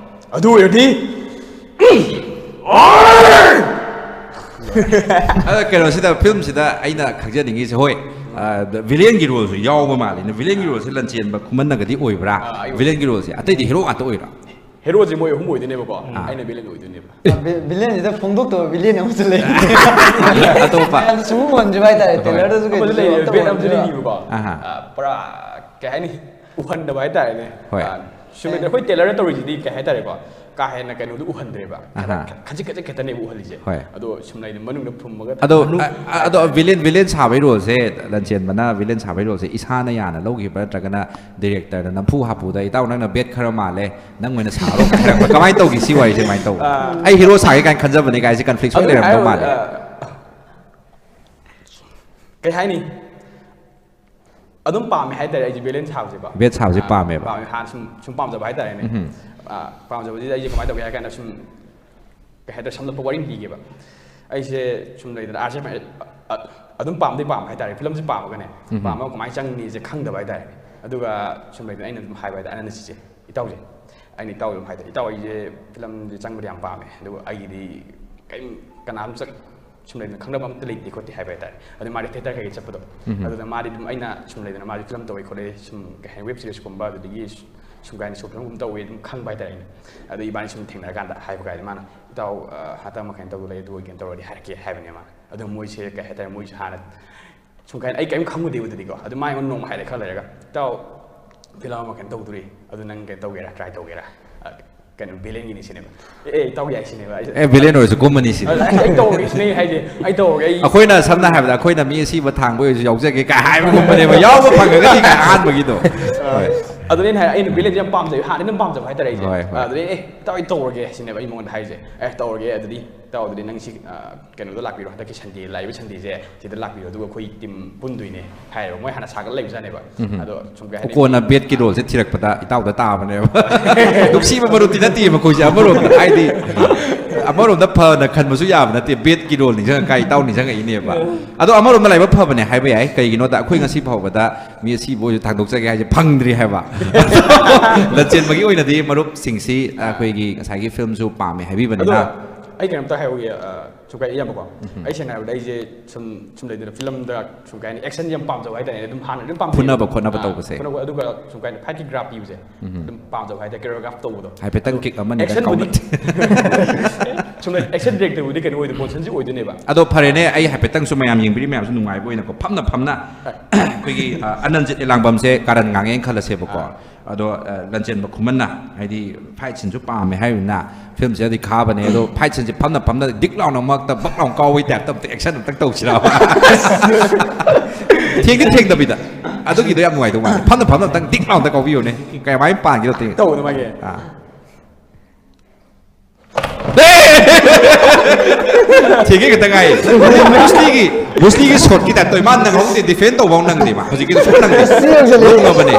ꯑꯗꯨ ꯑꯣꯏꯔꯗꯤ ꯑꯗ ꯀꯩꯅꯣꯁꯤꯗ, filmꯁꯤꯗ ꯑꯩꯅ ꯈꯪꯖꯅꯤꯡꯉꯤꯁꯦ, ꯍꯣꯏ, ꯑ, villainꯒꯤ roleꯁꯨ ꯌꯥꯎꯕ ꯃꯥꯜꯂꯤꯅꯦ꯫ Villainꯒꯤ roleꯁꯦ ꯂꯟꯆꯦꯟꯕ ꯈꯨꯃꯟꯅꯒꯗꯤ ꯑꯣꯏꯕ꯭ꯔꯥ? ꯑꯥ, ꯑꯩ Villainꯒꯤ roleꯁꯦ ꯑꯇꯩꯗꯤ hero ꯉꯥꯛꯇ ꯑꯣꯏꯔꯣ? Heroꯁꯦ ꯃꯣꯏ ꯑꯍꯨꯝ ꯑꯣꯏꯗꯣꯏꯅꯦꯕꯀꯣ꯫ ꯑꯩꯅ villain ꯑꯣꯏꯗꯣꯏꯅꯦꯕ꯫ ꯚꯤ-, villainꯁꯤꯗ ꯐꯣꯡꯗꯣꯛꯇꯕ villain ꯑꯃꯁꯨ ꯂꯩ꯫ ꯑꯇꯣꯞꯄ꯫ ꯌꯥꯝ ꯁꯨꯝ ꯎꯍꯟꯗ꯭ꯔꯤꯕ ꯍꯥꯏꯇꯥꯔꯦ, ꯍꯣꯏ꯫ trailerꯗꯁꯨ ꯑꯃꯁꯨ ꯀꯩꯗꯁꯨ ꯂꯩꯔꯦ, ꯑꯝꯇ villain ꯑꯃꯁꯨ ꯎꯍꯟꯗ꯭ꯔꯤꯕ꯫ ꯂꯩꯔꯤꯕꯀꯣ꯫ ꯑꯍꯥ꯫ ꯑꯥ, ꯄꯨꯔꯥ ꯀꯩ ꯍꯥꯏꯅꯤ, ꯎꯍꯟꯗꯕ ꯍꯥꯏꯇꯥꯔꯦꯅꯦ꯫ ꯍꯣꯏ꯫ ꯑꯥ, ꯁꯨꯝ ꯑꯩꯈꯣꯏ ꯇꯦꯂꯔꯅ ꯇꯧꯔꯤꯁꯤꯗꯤ ꯀꯩ ꯍꯥꯏꯇꯥꯔꯦꯀꯣ, ꯀꯥ ꯍꯦꯟꯅ ꯀꯩꯅꯣꯗꯣ ꯎꯍꯟꯗ꯭ꯔꯦꯕ꯫ ꯑꯍꯥ꯫ ꯈꯖꯤꯛ ꯈꯖꯤꯛ ꯈꯛꯇꯅꯦꯕ ꯎꯍꯜꯂꯤꯁꯦ꯫ ꯍꯣꯏ꯫ ꯑꯗꯣ ꯁꯨꯝ ꯂꯩꯗꯅ ꯃꯅꯨꯡꯗ ꯐꯨꯝꯃꯒ ꯑꯗꯣ ꯃꯅꯨꯡ- ꯑ- ꯑꯗꯣ ꯚꯤꯂꯦꯟ ꯚꯤꯂꯦꯟ ꯁꯥꯕꯩ ꯔꯣꯜꯁꯦ, ꯂꯟꯆꯦꯟꯕꯅ ꯚꯤꯂꯦꯟ ꯁꯥꯕꯩ ꯔꯣꯜꯁꯦ ꯏꯁꯥꯅ ꯌꯥꯅ ꯂꯧꯈꯤꯕ꯭ꯔꯥ, ꯅꯠꯇ꯭ꯔꯒꯅ ꯗꯤꯔꯦꯛꯇꯔꯅ ꯅꯝꯐꯨ ꯍꯥꯄꯨꯗ "ꯏꯇꯥꯎ, ꯅꯪꯅ ꯕꯦꯠ ꯈꯔ ꯃꯥꯜꯂꯦ, ꯅꯪ ꯑꯣꯏꯅ ꯁꯥꯔꯣ" ꯍꯥꯏꯔꯛꯄ? ꯀꯃꯥꯏꯅ ꯇꯧꯈꯤ ꯁꯤ ꯋꯥꯔꯤꯁꯦ? ꯀꯃꯥꯏꯅ ꯇꯧꯕ? "ꯑꯩ ꯍꯤꯔꯣ ꯁꯥꯒꯦ" ꯀꯥꯏꯅ ꯈꯟꯖꯕꯅꯦ ꯀꯥꯏꯁꯦ ꯀꯟꯐ꯭ꯂꯤꯛ ꯁꯣꯏ ꯑꯗꯨ ꯂꯩꯔꯝꯗꯧ ꯍꯥꯏꯔ- ꯃꯥꯜꯂꯦ꯫ ꯑ, ꯀꯩ ꯍꯥꯏꯅꯤ, ꯑꯗꯨꯝ ꯄꯥꯝꯃꯦ ꯍꯥꯏꯇꯥꯔꯦ ꯑꯩꯁꯦ ꯚꯤꯂꯦꯟ ꯁꯥꯕꯁꯦꯀꯣ꯫ ꯕꯦꯠ ꯁꯥꯕꯁꯦ ꯑ, ꯄꯥꯝꯃꯦꯕ꯫ ꯄꯥꯝꯃꯦ꯫ ꯍꯥꯟꯅ ꯁꯨꯝ ꯁꯨꯝ ꯄꯥꯝꯖꯕ ꯍꯥꯏꯇꯥꯔꯦꯅꯦ꯫ ꯎꯝ꯫ ꯑ, ꯄꯥꯝꯖꯕꯁꯤꯗ ꯑꯩꯁꯦ ꯀꯃꯥꯏꯅ ꯇꯧꯒꯦ ꯍꯥꯏ ꯀꯥꯟꯗ ꯁꯨꯝ ꯀꯩ ꯍꯥꯏꯇꯥꯔꯦ, ꯁꯝꯂꯞꯄ ꯋꯥꯔꯤ ꯑꯃ ꯂꯤꯒꯦꯕ꯫ ꯑꯩꯁꯦ ꯁꯨꯝ ꯂꯩꯗꯅ ꯑꯥꯔꯠꯁꯦ ꯑꯗꯨꯝ ꯄꯥꯝꯗꯤ ꯄꯥꯝꯕ ꯍꯥꯏꯇꯥꯔꯦ, ꯐꯤꯂꯝꯁꯦ ꯄꯥꯝꯃꯒꯅꯦ꯫ ꯎꯝ꯫ ꯄꯥꯝꯃꯒ ꯀꯃꯥꯏꯅ ꯆꯪꯅꯤꯁꯦ ꯈꯪꯗꯕ ꯍꯥꯏꯇꯥꯔꯦ꯫ ꯑꯗꯨꯒ ꯁꯨꯝ ꯂꯩꯗꯅ ꯑꯩꯅ ꯑꯗꯨꯝ ꯍꯥꯏꯕ ꯍꯥꯏꯇꯥꯔꯦ, ꯑꯅꯟꯗ ꯆꯤꯆꯦ, ꯏꯇꯥꯎꯁꯦ, ꯑꯩꯅ ꯏꯇꯥꯎꯁꯦ ꯑꯗꯨꯝ ꯍꯥꯏꯇꯥꯔꯦ, "ꯏꯇꯥꯎ, ꯑꯩꯁꯦ ꯐꯤꯂꯝꯁꯦ ꯆꯪꯕꯗꯤ ꯌꯥꯝ ꯄꯥꯝꯃꯦ, ꯑꯗꯨꯒ ꯑꯩꯒꯤꯗꯤ ꯀꯔꯤꯝ ꯀꯅꯥꯝ ꯆꯠ ꯁꯨꯝ ꯂꯩꯗꯅ ꯈꯪꯅꯕ ꯑꯝꯇ ꯂꯩꯇꯦ ꯈꯣꯠꯇꯦ" ꯍꯥꯏꯕ ꯍꯥꯏꯇꯥꯔꯦ꯫ ꯑꯗꯨ ꯃꯥꯗꯤ ꯊꯤꯌꯦꯇꯔ ꯀꯩꯀꯩ ꯆꯠꯄꯗꯣ꯫ ꯎꯝ꯫ ꯑꯗꯨꯗ ꯃꯥꯗꯤ ꯑꯗꯨꯝ, ꯑꯩꯅ ꯁꯨꯝ ꯂꯩꯗꯅ ꯃꯥꯁꯦ ꯐꯤꯂꯝ ꯇꯧꯋꯦ ꯈꯣꯠꯂꯦ, ꯁꯨꯝ ꯀꯩ ꯍꯥꯏꯅꯤ, ꯋꯦꯕ ꯁꯤꯔꯤꯁꯀꯨꯝꯕ, ꯑꯗꯨꯗꯒꯤ ꯁꯨꯝ ꯀꯩ ꯍꯥꯏꯅꯤ, ꯁꯣꯔꯠ ꯐꯤꯂꯝꯒꯨꯝꯕ ꯇꯧꯋꯦ ꯑꯗꯨꯝ ꯈꯪꯕ ꯍꯥꯏꯇꯥꯔꯦ ꯑꯩꯅ꯫ ꯑꯗꯨ ꯏꯕꯥꯅꯤ ꯁꯨꯝ ꯊꯦꯡꯅꯔꯀꯥꯟꯗ ꯍꯥꯏꯕ ꯀꯥꯟꯗ ꯃꯥꯅ, "ꯏꯇꯥꯎ, ꯑ, ꯍꯟꯗꯛ ꯑꯃ ꯀꯩꯅꯣ ꯇꯧꯗꯣ ꯂꯩ, ꯑꯗꯨ ꯑꯣꯏ ꯀꯩꯅꯣ ꯇꯧꯔꯗꯤ ꯍꯥꯏꯔꯛꯀꯦ" ꯍꯥꯏꯕꯅꯦ ꯃꯥꯅ꯫ ꯑꯗꯣ ꯃꯣꯏꯁꯦ ꯀꯩ ꯍꯥꯏꯇꯥꯔꯦ, ꯃꯣꯏꯁꯦ ꯍꯥꯟꯅ ꯁꯨꯝ ꯀꯩ ꯍꯥꯏꯅꯤ, ꯑꯩ ꯀꯔꯤꯝ ꯈꯪꯉꯨꯗꯦꯕ ꯑꯗꯨꯗꯤꯀꯣ꯫ ꯑꯗꯨ ꯃꯥ ꯑꯩꯉꯣꯟꯗ ꯅꯣꯡꯃ ꯍꯥꯏꯔꯛꯑꯦ ꯈꯔ ꯂꯩꯔꯒ, "ꯏꯇꯥꯎ, ꯐꯤꯂꯝ ꯑꯃ ꯀꯩꯅꯣ ꯇꯧꯗꯣꯔꯤ, ꯑꯗꯨ ꯅꯪ ꯀꯩꯅꯣ ꯇꯧꯒꯦꯔꯥ, ꯇ꯭ꯔꯥꯏ ꯇꯧꯒꯦꯔꯥ?" ꯑ, ꯀꯩꯅꯣ, ꯚꯤꯂꯦꯟꯒꯤꯅꯤ ꯁꯤꯅꯦꯕ꯫ "ꯑꯦ, ꯑꯦ, ꯏꯇꯥꯎ ꯌꯥꯏ" ꯁꯤꯅꯦꯕ꯫ ꯑꯩꯁꯦ, ꯑꯦ, ꯚꯤꯂꯦꯟ ꯑꯣꯏꯔꯁꯨ ꯀꯨꯝꯃꯅꯤ ꯁꯤꯅꯤ꯫ ꯑꯩ, ꯑꯩ ꯇꯧꯔꯒꯦ ꯁꯤꯅꯦ ꯍꯥꯏꯁꯦ, ꯑꯩ ꯇꯧꯔꯒꯦ, ꯑꯩ ꯑꯩꯈꯣꯏꯅ ꯁꯝꯅ ꯍꯥꯏꯔꯕꯗ ꯑꯩꯈꯣꯏꯅ ꯃꯤ ꯑꯁꯤꯕ ꯊꯥꯡꯕ ꯑꯣꯏꯔꯁꯨ ꯌꯥꯎꯖꯒꯦ ꯀꯥꯏ ꯍꯥꯏꯕꯒꯨꯝꯕꯅꯦꯕ, ꯌꯥꯎꯕ ꯐꯪꯉꯒꯗꯤ ꯀꯥꯏ ꯑꯍꯥꯟꯕꯒꯤꯗꯣ꯫ ꯍꯣꯏ꯫ ꯑꯗꯨꯅꯦ ꯑꯩꯅ ꯍꯥꯏ-, ꯑꯩꯅ ꯚꯤꯂꯦꯟꯁꯦ ꯌꯥꯝ ꯄꯥꯝꯖꯩ, ꯍꯥꯟꯅ ꯑꯗꯨꯝ ꯄꯥꯝꯖꯕ ꯍꯥꯏꯇꯥꯔꯦ ꯑꯩꯁꯦ꯫ ꯍꯣꯏ, ꯍꯣꯏ꯫ ꯑꯗꯨꯗꯩ, "ꯑꯦ, ꯏꯇꯥꯎ, ꯑꯩ ꯇꯧꯔꯒꯦ" ꯁꯤꯅꯦꯕ ꯑꯩ ꯃꯉꯣꯟꯗ ꯍꯥꯏꯁꯦ꯫ "ꯑꯦ, ꯇꯧꯔꯒꯦ, ꯑꯗꯨꯗꯤ ꯏꯇꯥꯎ, ꯑꯗꯨꯗꯤ ꯅꯪ ꯁꯤ, ꯑ, ꯀꯩꯅꯣꯗ ꯂꯥꯛꯄꯤꯔꯣ, ꯍꯟꯗꯛꯀꯤ ꯁꯟꯗꯦ, ꯂꯥꯛꯏꯕ ꯁꯟꯗꯦꯁꯦ ꯁꯤꯗ ꯂꯥꯛꯄꯤꯔꯣ, ꯑꯗꯨꯒ ꯑꯩꯈꯣꯏ ꯇꯤꯝ ꯄꯨꯟꯗꯣꯏꯅꯦ" ꯍꯥꯏꯌꯦꯕ꯫ ꯃꯣꯏ ꯍꯥꯟꯅ ꯁꯥꯒꯠ ꯂꯩꯕꯖꯥꯠꯅꯦꯕ꯫ ꯎꯝ꯫ ꯑꯗꯣ ꯁꯨꯝ ꯀꯩ ꯍꯥꯏꯅꯤ? ꯀꯣꯟꯅ ꯕꯦꯠꯀꯤ ꯔꯣꯜꯁꯦ ꯊꯤꯔꯛꯄꯗ ꯏꯇꯥꯎꯗ ꯇꯥꯕꯅꯦꯕ꯫ ꯅꯨꯡꯁꯤꯕ ꯃꯔꯨꯞꯇꯤ ꯅꯠꯇꯦ ꯃꯈꯣꯏꯁꯦ, ꯑꯃꯔꯣꯝꯗ ꯍꯥꯏꯗꯤ, ꯑꯃꯔꯣꯝꯗ ꯐꯅ ꯈꯟꯕꯁꯨ ꯌꯥꯕ ꯅꯠꯇꯦ, ꯕꯦꯠꯀꯤ ꯔꯣꯜ ꯅꯤꯡꯁꯤꯡꯉꯀꯥꯏ ꯏꯇꯥꯎ ꯅꯤꯡꯁꯤꯡꯉꯛꯏꯅꯦꯕ꯫ ꯑꯗꯣ ꯑꯃꯔꯣꯝꯗ ꯂꯥꯏꯕꯛ ꯐꯕꯅꯦ ꯍꯥꯏꯕ ꯌꯥꯏ, ꯀꯩꯒꯤꯅꯣꯗ ꯑꯩꯈꯣꯏ ꯉꯁꯤ ꯐꯥꯎꯕꯗ ꯃꯤ ꯑꯁꯤꯕ ꯑꯣꯏꯁꯨ ꯊꯥꯡꯗꯣꯛꯆꯒꯦ ꯍꯥꯏꯁꯦ ꯐꯪꯗ꯭ꯔꯤ ꯍꯥꯏꯕ꯫ ꯂꯟꯆꯦꯟꯕꯒꯤ ꯑꯣꯏꯅꯗꯤ ꯃꯔꯨꯞꯁꯤꯡꯁꯤ ꯑꯩꯈꯣꯏꯒꯤ ꯉꯁꯥꯏꯒꯤ ꯐꯤꯂꯝꯁꯨ ꯄꯥꯝꯃꯦ ꯑꯗꯣ ꯍꯥꯏꯕꯤꯕꯅꯤꯅ꯫ ꯑꯩ ꯀꯩꯅꯣꯝꯇ ꯍꯥꯏꯍꯧꯒꯦ, ꯑ, ꯁꯨꯝ ꯀꯩ ꯏꯌꯥꯝꯕꯀꯣ꯫ ꯑꯩ ꯁꯦꯡꯅ ꯍꯥꯏꯔꯕꯗ ꯑꯩꯁꯦ ꯁꯨꯝ, ꯁꯨꯝ ꯂꯩꯗꯅ ꯐꯤꯂꯝꯗ ꯁꯨꯝ ꯀꯩ ꯍꯥꯏꯅꯤ, ꯑꯦꯛꯁꯟꯁꯦ ꯌꯥꯝ ꯄꯥꯝꯖꯕ ꯍꯥꯏꯇꯥꯔꯦ, ꯑꯗꯨꯝ ꯍꯥꯟꯅ ꯑꯗꯨꯝ ꯄꯥꯝꯖꯩ꯫ ꯐꯨꯅꯕ ꯈꯣꯠꯅꯕ ꯑ, ꯇꯧꯕꯁꯦ꯫ ꯐꯨꯅꯕ, ꯑꯗꯨꯒ ꯁꯨꯝ ꯀꯩ ꯍꯥꯏꯅꯤ, ꯐꯥꯏꯠꯀꯤ ꯒ꯭ꯔꯥꯐ ꯄꯤꯕꯁꯦ ꯑꯗꯨꯝ ꯄꯥꯝꯖꯕ ꯍꯥꯏꯇꯥꯔꯦ, ꯀꯦꯔꯤꯌꯣꯒ꯭ꯔꯥꯐ ꯇꯧꯕꯗꯣ꯫ ꯍꯥꯏꯐꯦꯠꯇꯪ ꯀꯤꯛ ꯑꯃꯅꯤ ꯑꯦꯛꯁꯟꯕꯨꯗꯤ ꯀꯥꯎꯅ- ꯁꯨꯝ ꯑꯦꯛꯁꯟ ꯗꯤꯔꯦꯛꯇꯔꯕꯨꯗꯤ ꯀꯩꯅꯣ ꯑꯣꯏꯗꯣꯏ, ꯕꯣꯟꯁꯟꯁꯤ ꯑꯣꯏꯗꯣꯏꯅꯦꯕ꯫ ꯑꯗꯣ ꯐꯔꯦꯅꯦ, ꯑꯩ ꯍꯥꯏꯐꯦꯠꯇꯪꯁꯨ ꯃꯌꯥꯝ ꯌꯦꯡꯕꯤꯔꯤ ꯃꯌꯥꯝꯁꯨ ꯅꯨꯡꯉꯥꯏꯕ ꯑꯣꯏꯅꯀꯣ, ꯐꯝꯅ ꯐꯝꯅ ꯑꯩꯈꯣꯏꯒꯤ ꯑ, ꯑꯅꯟꯖꯤꯠ ꯏꯂꯥꯡꯕꯝꯁꯦ ꯀꯥꯔꯟ ꯉꯥꯡꯉꯦꯅ ꯈꯜꯂꯁꯦꯕꯀꯣ꯫ ꯑꯗꯣ ꯑ, ꯂꯟꯆꯦꯟꯕ ꯈꯨꯃꯟꯅ ꯍꯥꯏꯗꯤ ꯐꯥꯏꯠ ꯁꯤꯟꯁꯨ ꯄꯥꯝꯃꯦ ꯍꯥꯏꯕꯅꯤꯅ ꯐꯤꯂꯝꯁꯦ ꯑꯗꯨꯗꯤ ꯈꯥꯕꯅꯦ, ꯑꯗꯣ ꯐꯥꯏꯠ ꯁꯤꯟꯁꯦ ꯐꯝꯅ ꯐꯝꯅ ꯗꯤꯛ ꯂꯥꯎꯅ ꯃꯔꯛꯇ ꯕꯛ ꯂꯥꯎꯅ ꯀꯥꯎꯕꯩ ꯇꯥꯏꯞꯇ ꯑꯝꯇ ꯑꯦꯛꯁꯟ ꯑꯝꯇꯪ ꯇꯧꯁꯤꯔꯕ? ꯊꯦꯡꯗꯤ ꯊꯦꯡꯗꯕꯤꯗ꯫ ꯑꯗꯨꯒꯤꯗꯣ ꯌꯥꯝ ꯅꯨꯡꯉꯥꯏꯗꯧ ꯃꯥꯜꯂꯦ꯫ ꯐꯝꯅ ꯐꯝꯅ ꯑꯝꯇꯪ ꯗꯤꯛ ꯂꯥꯎꯅ ꯀꯥꯎꯕꯤꯌꯨꯅꯦ꯫ ꯀꯃꯥꯏꯅ ꯄꯥꯟꯒꯦꯗꯣ ꯇꯦꯡ ꯇꯧꯕꯗꯣ ꯃꯥꯒꯤ꯫ ꯑꯥ꯫ ꯊꯦꯡꯒꯦ ꯈꯛꯇ ꯉꯥꯏ꯫ ꯕ꯭ꯔꯨꯁꯂꯤꯒꯤ, ꯕ꯭ꯔꯨꯁꯂꯤꯒꯤ ꯁꯣꯠꯀꯤ ꯇꯥꯏꯞ ꯇꯧꯏ꯫ ꯃꯥ ꯅꯪꯍꯧꯗꯦ, ꯗꯤꯐꯦꯟ ꯇꯧꯕ ꯅꯪꯗꯦ ꯃꯥ꯫ ꯍꯧꯖꯤꯛꯀꯤꯗꯣ ꯁꯨꯝ ꯅꯪꯗꯦ꯫ ꯂꯣꯡꯉꯕꯅꯦ꯫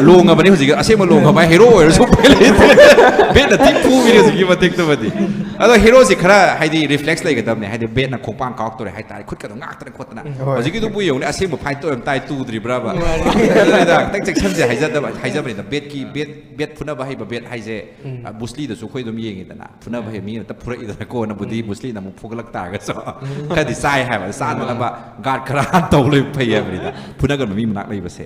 ꯂꯣꯡꯉꯕꯅꯦ ꯍꯧꯖꯤꯛ꯫ ꯑꯁꯦꯡꯕ ꯂꯣꯡꯉꯕ ꯍꯦꯔꯣ ꯑꯣꯏꯔꯁꯨ ꯎꯄꯥꯏ ꯂꯩꯇꯦ꯫ ꯕꯦꯠꯅ ꯊꯤ ꯐꯨꯕꯤꯔꯦ ꯍꯧꯖꯤꯛꯀꯤ ꯃꯇꯦꯛꯇꯨꯃꯗꯤ꯫ ꯑꯗꯣ ꯍꯦꯔꯣꯁꯤ ꯈꯔ ꯍꯥꯏꯗꯤ ꯔꯤꯐ꯭ꯂꯦꯛꯁ ꯂꯩꯒꯗꯕꯅꯦ꯫ ꯍꯥꯏꯗꯤ ꯕꯦꯠꯅ ꯈꯣꯡꯄꯥꯡ ꯀꯥꯎꯔꯛꯇꯣꯔꯦ ꯍꯥꯏꯇꯥꯔꯦ꯫ ꯈꯨꯠꯀꯗꯣ ꯉꯥꯛꯇꯅ ꯈꯣꯠꯇꯅ꯫ ꯍꯣꯏ꯫ ꯍꯧꯖꯤꯛꯀꯤꯗꯨꯕꯨ ꯌꯦꯡꯉꯨꯅꯦ, ꯑꯁꯦꯡꯕ ꯐꯥꯏꯠꯇꯣ ꯑꯣꯏꯔꯝ ꯇꯥꯏ ꯇꯨꯗ꯭ꯔꯤꯕ꯭ꯔꯕ? ꯃꯥꯅꯦ꯫ ꯑꯗꯨꯅꯤꯗ ꯈꯤꯇꯪ ꯆꯦꯛꯁꯟꯁꯦ ꯍꯥꯏꯖꯗꯕ, ꯍꯥꯏꯖꯕꯅꯤꯗ꯫ ꯕꯦꯠꯀꯤ, ꯕꯦꯠ, ꯕꯦꯠ ꯐꯨꯅꯕ ꯍꯩꯕ ꯕꯦꯠ ꯍꯥꯏꯁꯦ, ꯎꯝ꯫ ꯑ, ꯕꯨꯁꯂꯤꯗꯁꯨ ꯑꯩꯈꯣꯏ ꯑꯗꯨꯝ ꯌꯦꯡꯉꯤꯗꯅ꯫ ꯐꯨꯅꯕ ꯍꯩꯕ ꯃꯤ ꯑꯃꯇ ꯐꯨꯔꯛꯏꯗꯅꯀꯣ꯫ ꯅꯕꯨꯗꯤ ꯎꯝ꯫ ꯕꯨꯁꯂꯤꯅ ꯑꯃꯨꯛ ꯐꯨꯒꯠꯂꯛ ꯇꯥꯔꯒꯁꯨ ꯈꯔꯗꯤ ꯆꯥꯏ ꯍꯥꯏꯕ꯫ ꯆꯥꯗꯅꯕ ꯃꯥꯅꯦ꯫ ꯒꯥꯔꯗ ꯈꯔ ꯍꯥꯟꯅ ꯇꯧ ꯂꯩꯕ ꯐꯩ ꯍꯥꯏꯕꯅꯤꯗ꯫ ꯐꯨꯅꯒꯟꯕ ꯃꯤ ꯃꯅꯥꯛ ꯂꯩꯕꯁꯦ꯫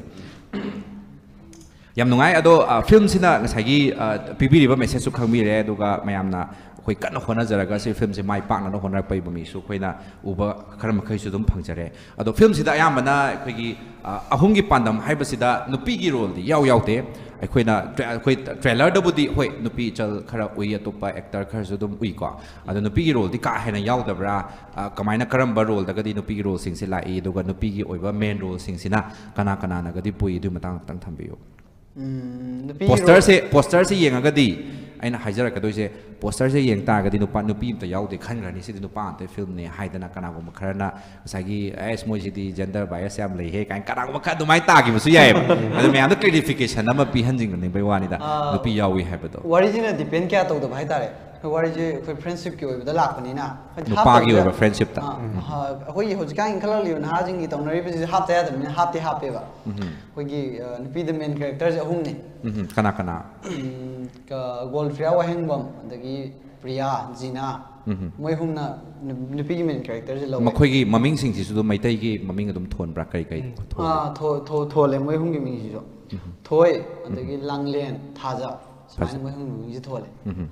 ꯌꯥꯝ ꯅꯨꯡꯉꯥꯏ꯫ ꯑꯗꯣ, ꯑ, ꯐꯤꯂꯝꯁꯤꯅ ꯉꯁꯥꯏꯒꯤ, ꯑ, ꯄꯤꯕꯤꯔꯤꯕ ꯃꯦꯁꯦꯖꯁꯨ ꯈꯪꯕꯤꯔꯦ, ꯑꯗꯨꯒ ꯃꯌꯥꯝꯅ ꯑꯩꯈꯣꯏ ꯀꯟꯅ ꯍꯣꯠꯅꯖꯔꯒ ꯁꯤ ꯐꯤꯂꯝꯁꯦ ꯃꯥꯏ ꯄꯥꯛꯅꯕ ꯍꯣꯠꯅꯔꯛꯄꯒꯤ ꯃꯃꯤꯁꯨ ꯑꯩꯈꯣꯏꯅ ꯎꯕ ꯈꯔ ꯃꯈꯩꯁꯨ ꯑꯗꯨꯝ ꯐꯪꯖꯔꯦ꯫ ꯑꯗꯣ ꯐꯤꯂꯝꯁꯤꯗ ꯑꯌꯥꯝꯕꯅ ꯑꯩꯈꯣꯏꯒꯤ, ꯑ, ꯑꯍꯨꯝꯒꯤ ꯄꯥꯟꯗꯝ ꯍꯥꯏꯕꯁꯤꯗ ꯅꯨꯄꯤꯒꯤ ꯔꯣꯜꯗꯤ ꯌꯥꯎ ꯌꯥꯎꯗꯦ꯫ ꯑꯩꯈꯣꯏꯅ ꯇ꯭ꯔꯦ-, ꯑꯩꯈꯣꯏ ꯇ꯭ꯔꯦꯂꯔꯗꯕꯨꯗꯤ ꯍꯣꯏ ꯅꯨꯄꯤ ꯏꯆꯜ ꯈꯔ ꯎꯏ, ꯑꯇꯣꯞꯄ ꯑꯦꯛꯇꯔ ꯈꯔꯁꯨ ꯑꯗꯨꯝ ꯎꯏꯀꯣ꯫ ꯑꯗꯣ ꯅꯨꯄꯤꯒꯤ ꯔꯣꯜꯗꯤ ꯀꯥ ꯍꯦꯟꯅ ꯌꯥꯎꯗꯕ꯭ꯔꯥ? ꯑ, ꯀꯃꯥꯏꯅ, ꯀꯔꯝꯕ ꯔꯣꯜꯗꯒꯗꯤ ꯅꯨꯄꯤꯒꯤ ꯔꯣꯜꯁꯤꯡꯁꯦ ꯂꯥꯛꯏ? ꯑꯗꯨꯒ ꯅꯨꯄꯤꯒꯤ ꯑꯣꯏꯕ ꯃꯦꯟ ꯔꯣꯜꯁꯤꯡꯁꯤꯅ ꯀꯅꯥ ꯀꯅꯥꯅꯒꯗꯤ ꯄꯨꯏ? ꯑꯗꯨꯒꯤ ꯃꯇꯥꯡꯗ ꯈꯤꯇꯪ ꯊꯝꯕꯤꯌꯨ꯫ ꯎꯝ, ꯅꯨꯄꯤꯒꯤ ꯔꯣꯜ꯫ ꯄꯣꯁꯇꯔꯁꯦ, ꯄꯣꯁꯇꯔꯁꯦ ꯌꯦꯡꯉꯒꯗꯤ ꯑꯩꯅ ꯍꯥꯏꯖꯔꯛꯀꯗꯣꯏꯁꯦ, ꯄꯣꯁꯇꯔꯁꯦ ꯌꯦꯡ ꯇꯥꯔꯒꯗꯤ ꯅꯨꯄꯥ, ꯅꯨꯄꯤ ꯑꯝꯇ ꯌꯥꯎꯗꯦ ꯈꯟꯈ꯭ꯔꯅꯤ, ꯁꯤꯗꯤ ꯅꯨꯄꯥ ꯉꯥꯛꯇ ꯐꯤꯂꯝꯅꯦ ꯍꯥꯏꯗꯅ꯫ ꯀꯅꯥꯒꯨꯝꯕ ꯈꯔꯅ ꯉꯁꯥꯏꯒꯤ, "ꯑꯦꯁ, ꯃꯣꯏꯁꯤꯗꯤ ꯖꯦꯟꯗꯔ ꯕꯥꯏꯁ ꯌꯥꯝ ꯂꯩꯍꯦ" ꯀꯥꯏꯅ ꯀꯅꯥꯒꯨꯝꯕ ꯈꯔ ꯑꯗꯨꯃꯥꯏꯅ ꯇꯥꯈꯤꯕꯁꯨ ꯌꯥꯏꯑꯕ꯫ ꯑꯗꯣ ꯃꯌꯥꯝꯗ ꯀ꯭ꯂꯦꯔꯤꯐꯤꯀꯦꯁꯟ ꯑꯃ ꯄꯤꯍꯟꯅꯤꯡꯕꯒꯤ ꯋꯥꯅꯤꯗ꯫ ꯑꯥ, ꯅꯨꯄꯤ ꯌꯥꯎꯏ ꯍꯥꯏꯕꯗꯣ꯫ ꯋꯥꯔꯤꯁꯤꯅ ꯗꯤꯄꯦꯟ ꯀꯌꯥ ꯇꯧꯗꯕ ꯍꯥꯏꯇꯥꯔꯦ꯫ ꯑꯩꯈꯣꯏ ꯋꯥꯔꯤꯁꯦ ꯑꯩꯈꯣꯏ ꯐ꯭ꯔꯦꯟꯁꯤꯞꯀꯤ ꯑꯣꯏꯕꯗ ꯂꯥꯛꯄꯅꯤꯅ, ꯍꯥꯏꯗꯤ ꯅꯨꯄꯥꯒꯤ ꯍꯥꯞꯇꯕꯗ ꯑꯣꯏꯕ ꯐ꯭ꯔꯦꯟꯁꯤꯞꯇ꯫ ꯑꯥ, ꯎꯝ꯫ ꯑꯥ, ꯑꯩꯈꯣꯏꯒꯤ ꯍꯧꯖꯤꯛꯀꯥꯟ ꯏꯟꯈꯠꯂꯛꯂꯤꯕ ꯅꯍꯥꯁꯤꯡꯒꯤ ꯇꯧꯅꯔꯤꯕꯁꯤꯗꯤ ꯍꯥꯞꯇ ꯌꯥꯗꯕꯅꯤꯅ ꯍꯥꯞꯇꯤ ꯍꯥꯞꯄꯦꯕ꯫ ꯎꯝ꯫ ꯑꯩꯈꯣꯏꯒꯤ, ꯑ, ꯅꯨꯄꯤꯗ ꯃꯦꯟ ꯀꯦꯔꯦꯛꯇꯔꯁꯦ ꯑꯍꯨꯝꯅꯤ꯫ ꯎꯝ, ꯀꯅꯥ ꯀꯅꯥ? ꯎꯝ, ꯀ-, ꯒꯣꯜꯐ꯭ꯔꯤꯌꯥ ꯋꯥꯍꯦꯡꯕꯝ, ꯑꯗꯒꯤ ꯄ꯭ꯔꯤꯌꯥ, ꯖꯤꯅꯥ, ꯎꯝ꯫ ꯃꯣꯏ ꯑꯍꯨꯝꯅ ꯅꯨ-, ꯅꯨꯄꯤꯒꯤ ꯃꯦꯟ ꯀꯦꯔꯦꯛꯇꯔꯁꯦ ꯂꯧꯋꯦ꯫ ꯃꯈꯣꯏꯒꯤ ꯃꯃꯤꯡꯁꯤꯡꯁꯤꯁꯨ ꯑꯗꯨꯝ ꯃꯩꯇꯩꯒꯤ ꯃꯃꯤꯡ ꯑꯗꯨꯝ ꯊꯣꯟꯕ꯭ꯔꯥ? ꯀꯔꯤ ꯀꯔꯤ ꯎꯝ꯫ ꯊꯣꯜꯂꯤ? ꯑꯥ, ꯊꯣ-, ꯊꯣ-, ꯊꯣꯜꯂꯦ ꯃꯣꯏ ꯑꯍꯨꯝꯒꯤ ꯃꯤꯡꯁꯤꯁꯨ꯫ ꯎꯝ꯫ ꯊꯣꯏ, ꯎꯝ꯫ ꯑꯗꯒꯤ ꯂꯥꯡꯂꯦꯟ, ꯊꯥꯖ, ꯁꯨꯃꯥꯏꯅ ꯊꯥꯖ꯫ ꯃꯣꯏ ꯑꯍꯨꯝꯒꯤ ꯃꯤꯡꯁꯦ ꯊꯣꯜꯂꯦ꯫ ꯎꯝ꯫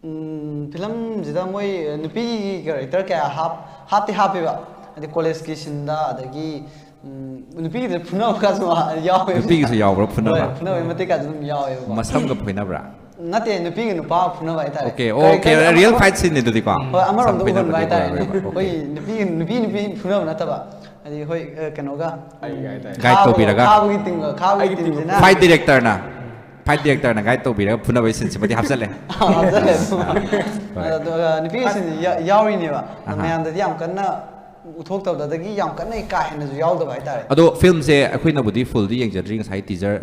ꯎꯝ, ꯐꯤꯂꯝꯁꯤꯗ ꯃꯣꯏ ꯅꯨꯄꯤꯒꯤ ꯀꯦꯔꯦꯛꯇꯔ ꯀꯌꯥ ꯍꯥꯞ-, ꯍꯥꯞꯇꯤ ꯍꯥꯞꯄꯦꯕ꯫ ꯍꯥꯏꯗꯤ ꯀꯣꯂꯦꯖꯀꯤ ꯁꯤꯟꯗ, ꯑꯗꯒꯤ ꯎꯝ, ꯅꯨꯄꯤꯒꯤꯗ ꯐꯨꯅꯕ ꯀꯥꯁꯨ ꯌꯥꯎꯋꯦ꯫ ꯅꯨꯄꯤꯒꯤꯁꯨ ꯌꯥꯎꯕ꯭ꯔꯥ ꯐꯨꯅꯕ? ꯍꯣꯏ, ꯐꯨꯅꯕꯒꯤ ꯃꯇꯦꯛ ꯀꯥꯁꯨ ꯑꯗꯨꯝ ꯌꯥꯎꯋꯦꯕꯀꯣ꯫ ꯃꯁꯝꯒ ꯐꯣꯏꯅꯕ꯭ꯔꯥ? ꯅꯠꯇꯦ, ꯅꯨꯄꯤꯒ ꯅꯨꯄꯥ ꯐꯨꯅꯕ ꯍꯥꯏꯇꯥꯔꯦ꯫ Okay, okay, real fight scene ꯅꯦ ꯑꯗꯨꯗꯤꯀꯣ꯫ ꯍꯣꯏ, ꯑꯃꯔꯣꯝꯗ ꯁꯝ ꯐꯣꯏꯅꯕꯗꯤ ꯎꯍꯟꯕ ꯍꯥꯏꯇꯥꯔꯦꯅꯦ꯫ ꯑꯣꯏꯔꯣꯏꯕ꯫ Okay. ꯑꯩꯈꯣꯏ ꯅꯨꯄꯤ ꯅꯨꯄꯤ ꯅꯨꯄꯤ ꯐꯨꯅꯕ ꯅꯠꯇꯕ, ꯍꯥꯏꯗꯤ ꯍꯣꯏ, ꯑ, ꯀꯩꯅꯣꯒ ꯑꯩꯒ ꯍꯥꯏꯇꯥꯔꯦ꯫ Guide ꯇꯧꯕꯤꯔꯒ? ꯈꯥꯕꯒꯤ ꯇꯤꯝꯒ ꯈꯥꯕꯒꯤ ꯑꯩꯒꯤ ꯇꯤꯝꯁꯤꯅ Fight director ꯅ fight director ꯅ guide ꯇꯧꯕꯤꯔꯒ ꯐꯨꯅꯕꯒꯤ scene ꯁꯤꯃꯗꯤ ꯍꯥꯞꯆꯜꯂꯦ꯫ ꯍꯥꯞꯆꯜꯂꯦ꯫ ꯑꯗꯨꯒ ꯅꯨꯄꯤꯒꯤ scene ꯁꯤ ꯌꯥ- ꯌꯥꯎꯔꯤꯅꯦꯕ꯫ ꯑꯍꯥ꯫ ꯃꯌꯥꯝꯗꯗꯤ ꯌꯥꯝ ꯀꯟꯅ ꯎꯠꯊꯣꯛꯇꯕꯗ, ꯑꯗꯒꯤ ꯌꯥꯝ ꯀꯟꯅ ꯀꯥ ꯍꯦꯟꯅꯁꯨ ꯌꯥꯎꯗꯕ ꯍꯥꯏꯇꯥꯔꯦ꯫ ꯑꯗꯣ film ꯁꯦ ꯑꯩꯈꯣꯏꯅꯕꯨꯗꯤ full ꯗꯤ ꯌꯦꯡꯖꯗ꯭ꯔꯤ, ꯉꯁꯥꯏ teaser,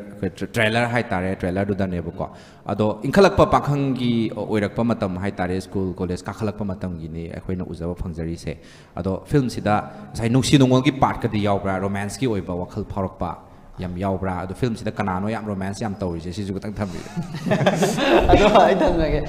trailer ꯍꯥꯏꯇꯥꯔꯦ, trailer ꯗꯨꯗꯅꯦꯕꯀꯣ꯫ ꯑꯗꯣ ꯏꯟꯈꯠꯂꯛꯄ ꯄꯥꯈꯪꯒꯤ ꯑꯣꯏꯔꯛꯄ ꯃꯇꯝ ꯍꯥꯏꯇꯥꯔꯦ, school college ꯀꯥꯈꯠꯂꯛꯄ ꯃꯇꯝꯒꯤꯅꯤ ꯑꯩꯈꯣꯏꯅ ꯎꯖꯕ ꯐꯪꯖꯔꯤꯁꯦ꯫ ꯑꯗꯣ film ꯁꯤꯗ ꯉꯁꯥꯏ ꯅꯨꯡꯁꯤ ꯅꯨꯡꯉꯣꯜꯒꯤ part ꯀꯗꯤ ꯌꯥꯎꯕ꯭ꯔꯥ, romance ꯀꯤ ꯑꯣꯏꯕ ꯋꯥꯈꯜ ꯐꯥꯎꯔꯛꯄ ꯌꯥꯝ ꯌꯥꯎꯕ꯭ꯔꯥ? ꯑꯗꯣ film ꯁꯤꯗ ꯀꯅꯥꯅꯣ ꯌꯥꯝ romance ꯌꯥꯝ ꯇꯧꯔꯤꯁꯦ, ꯁꯤꯁꯨ ꯈꯤꯇꯪ ꯊꯝꯕꯤꯌꯨ꯫ ꯑꯗꯣ ꯑꯩ ꯊꯝꯖꯒꯦ꯫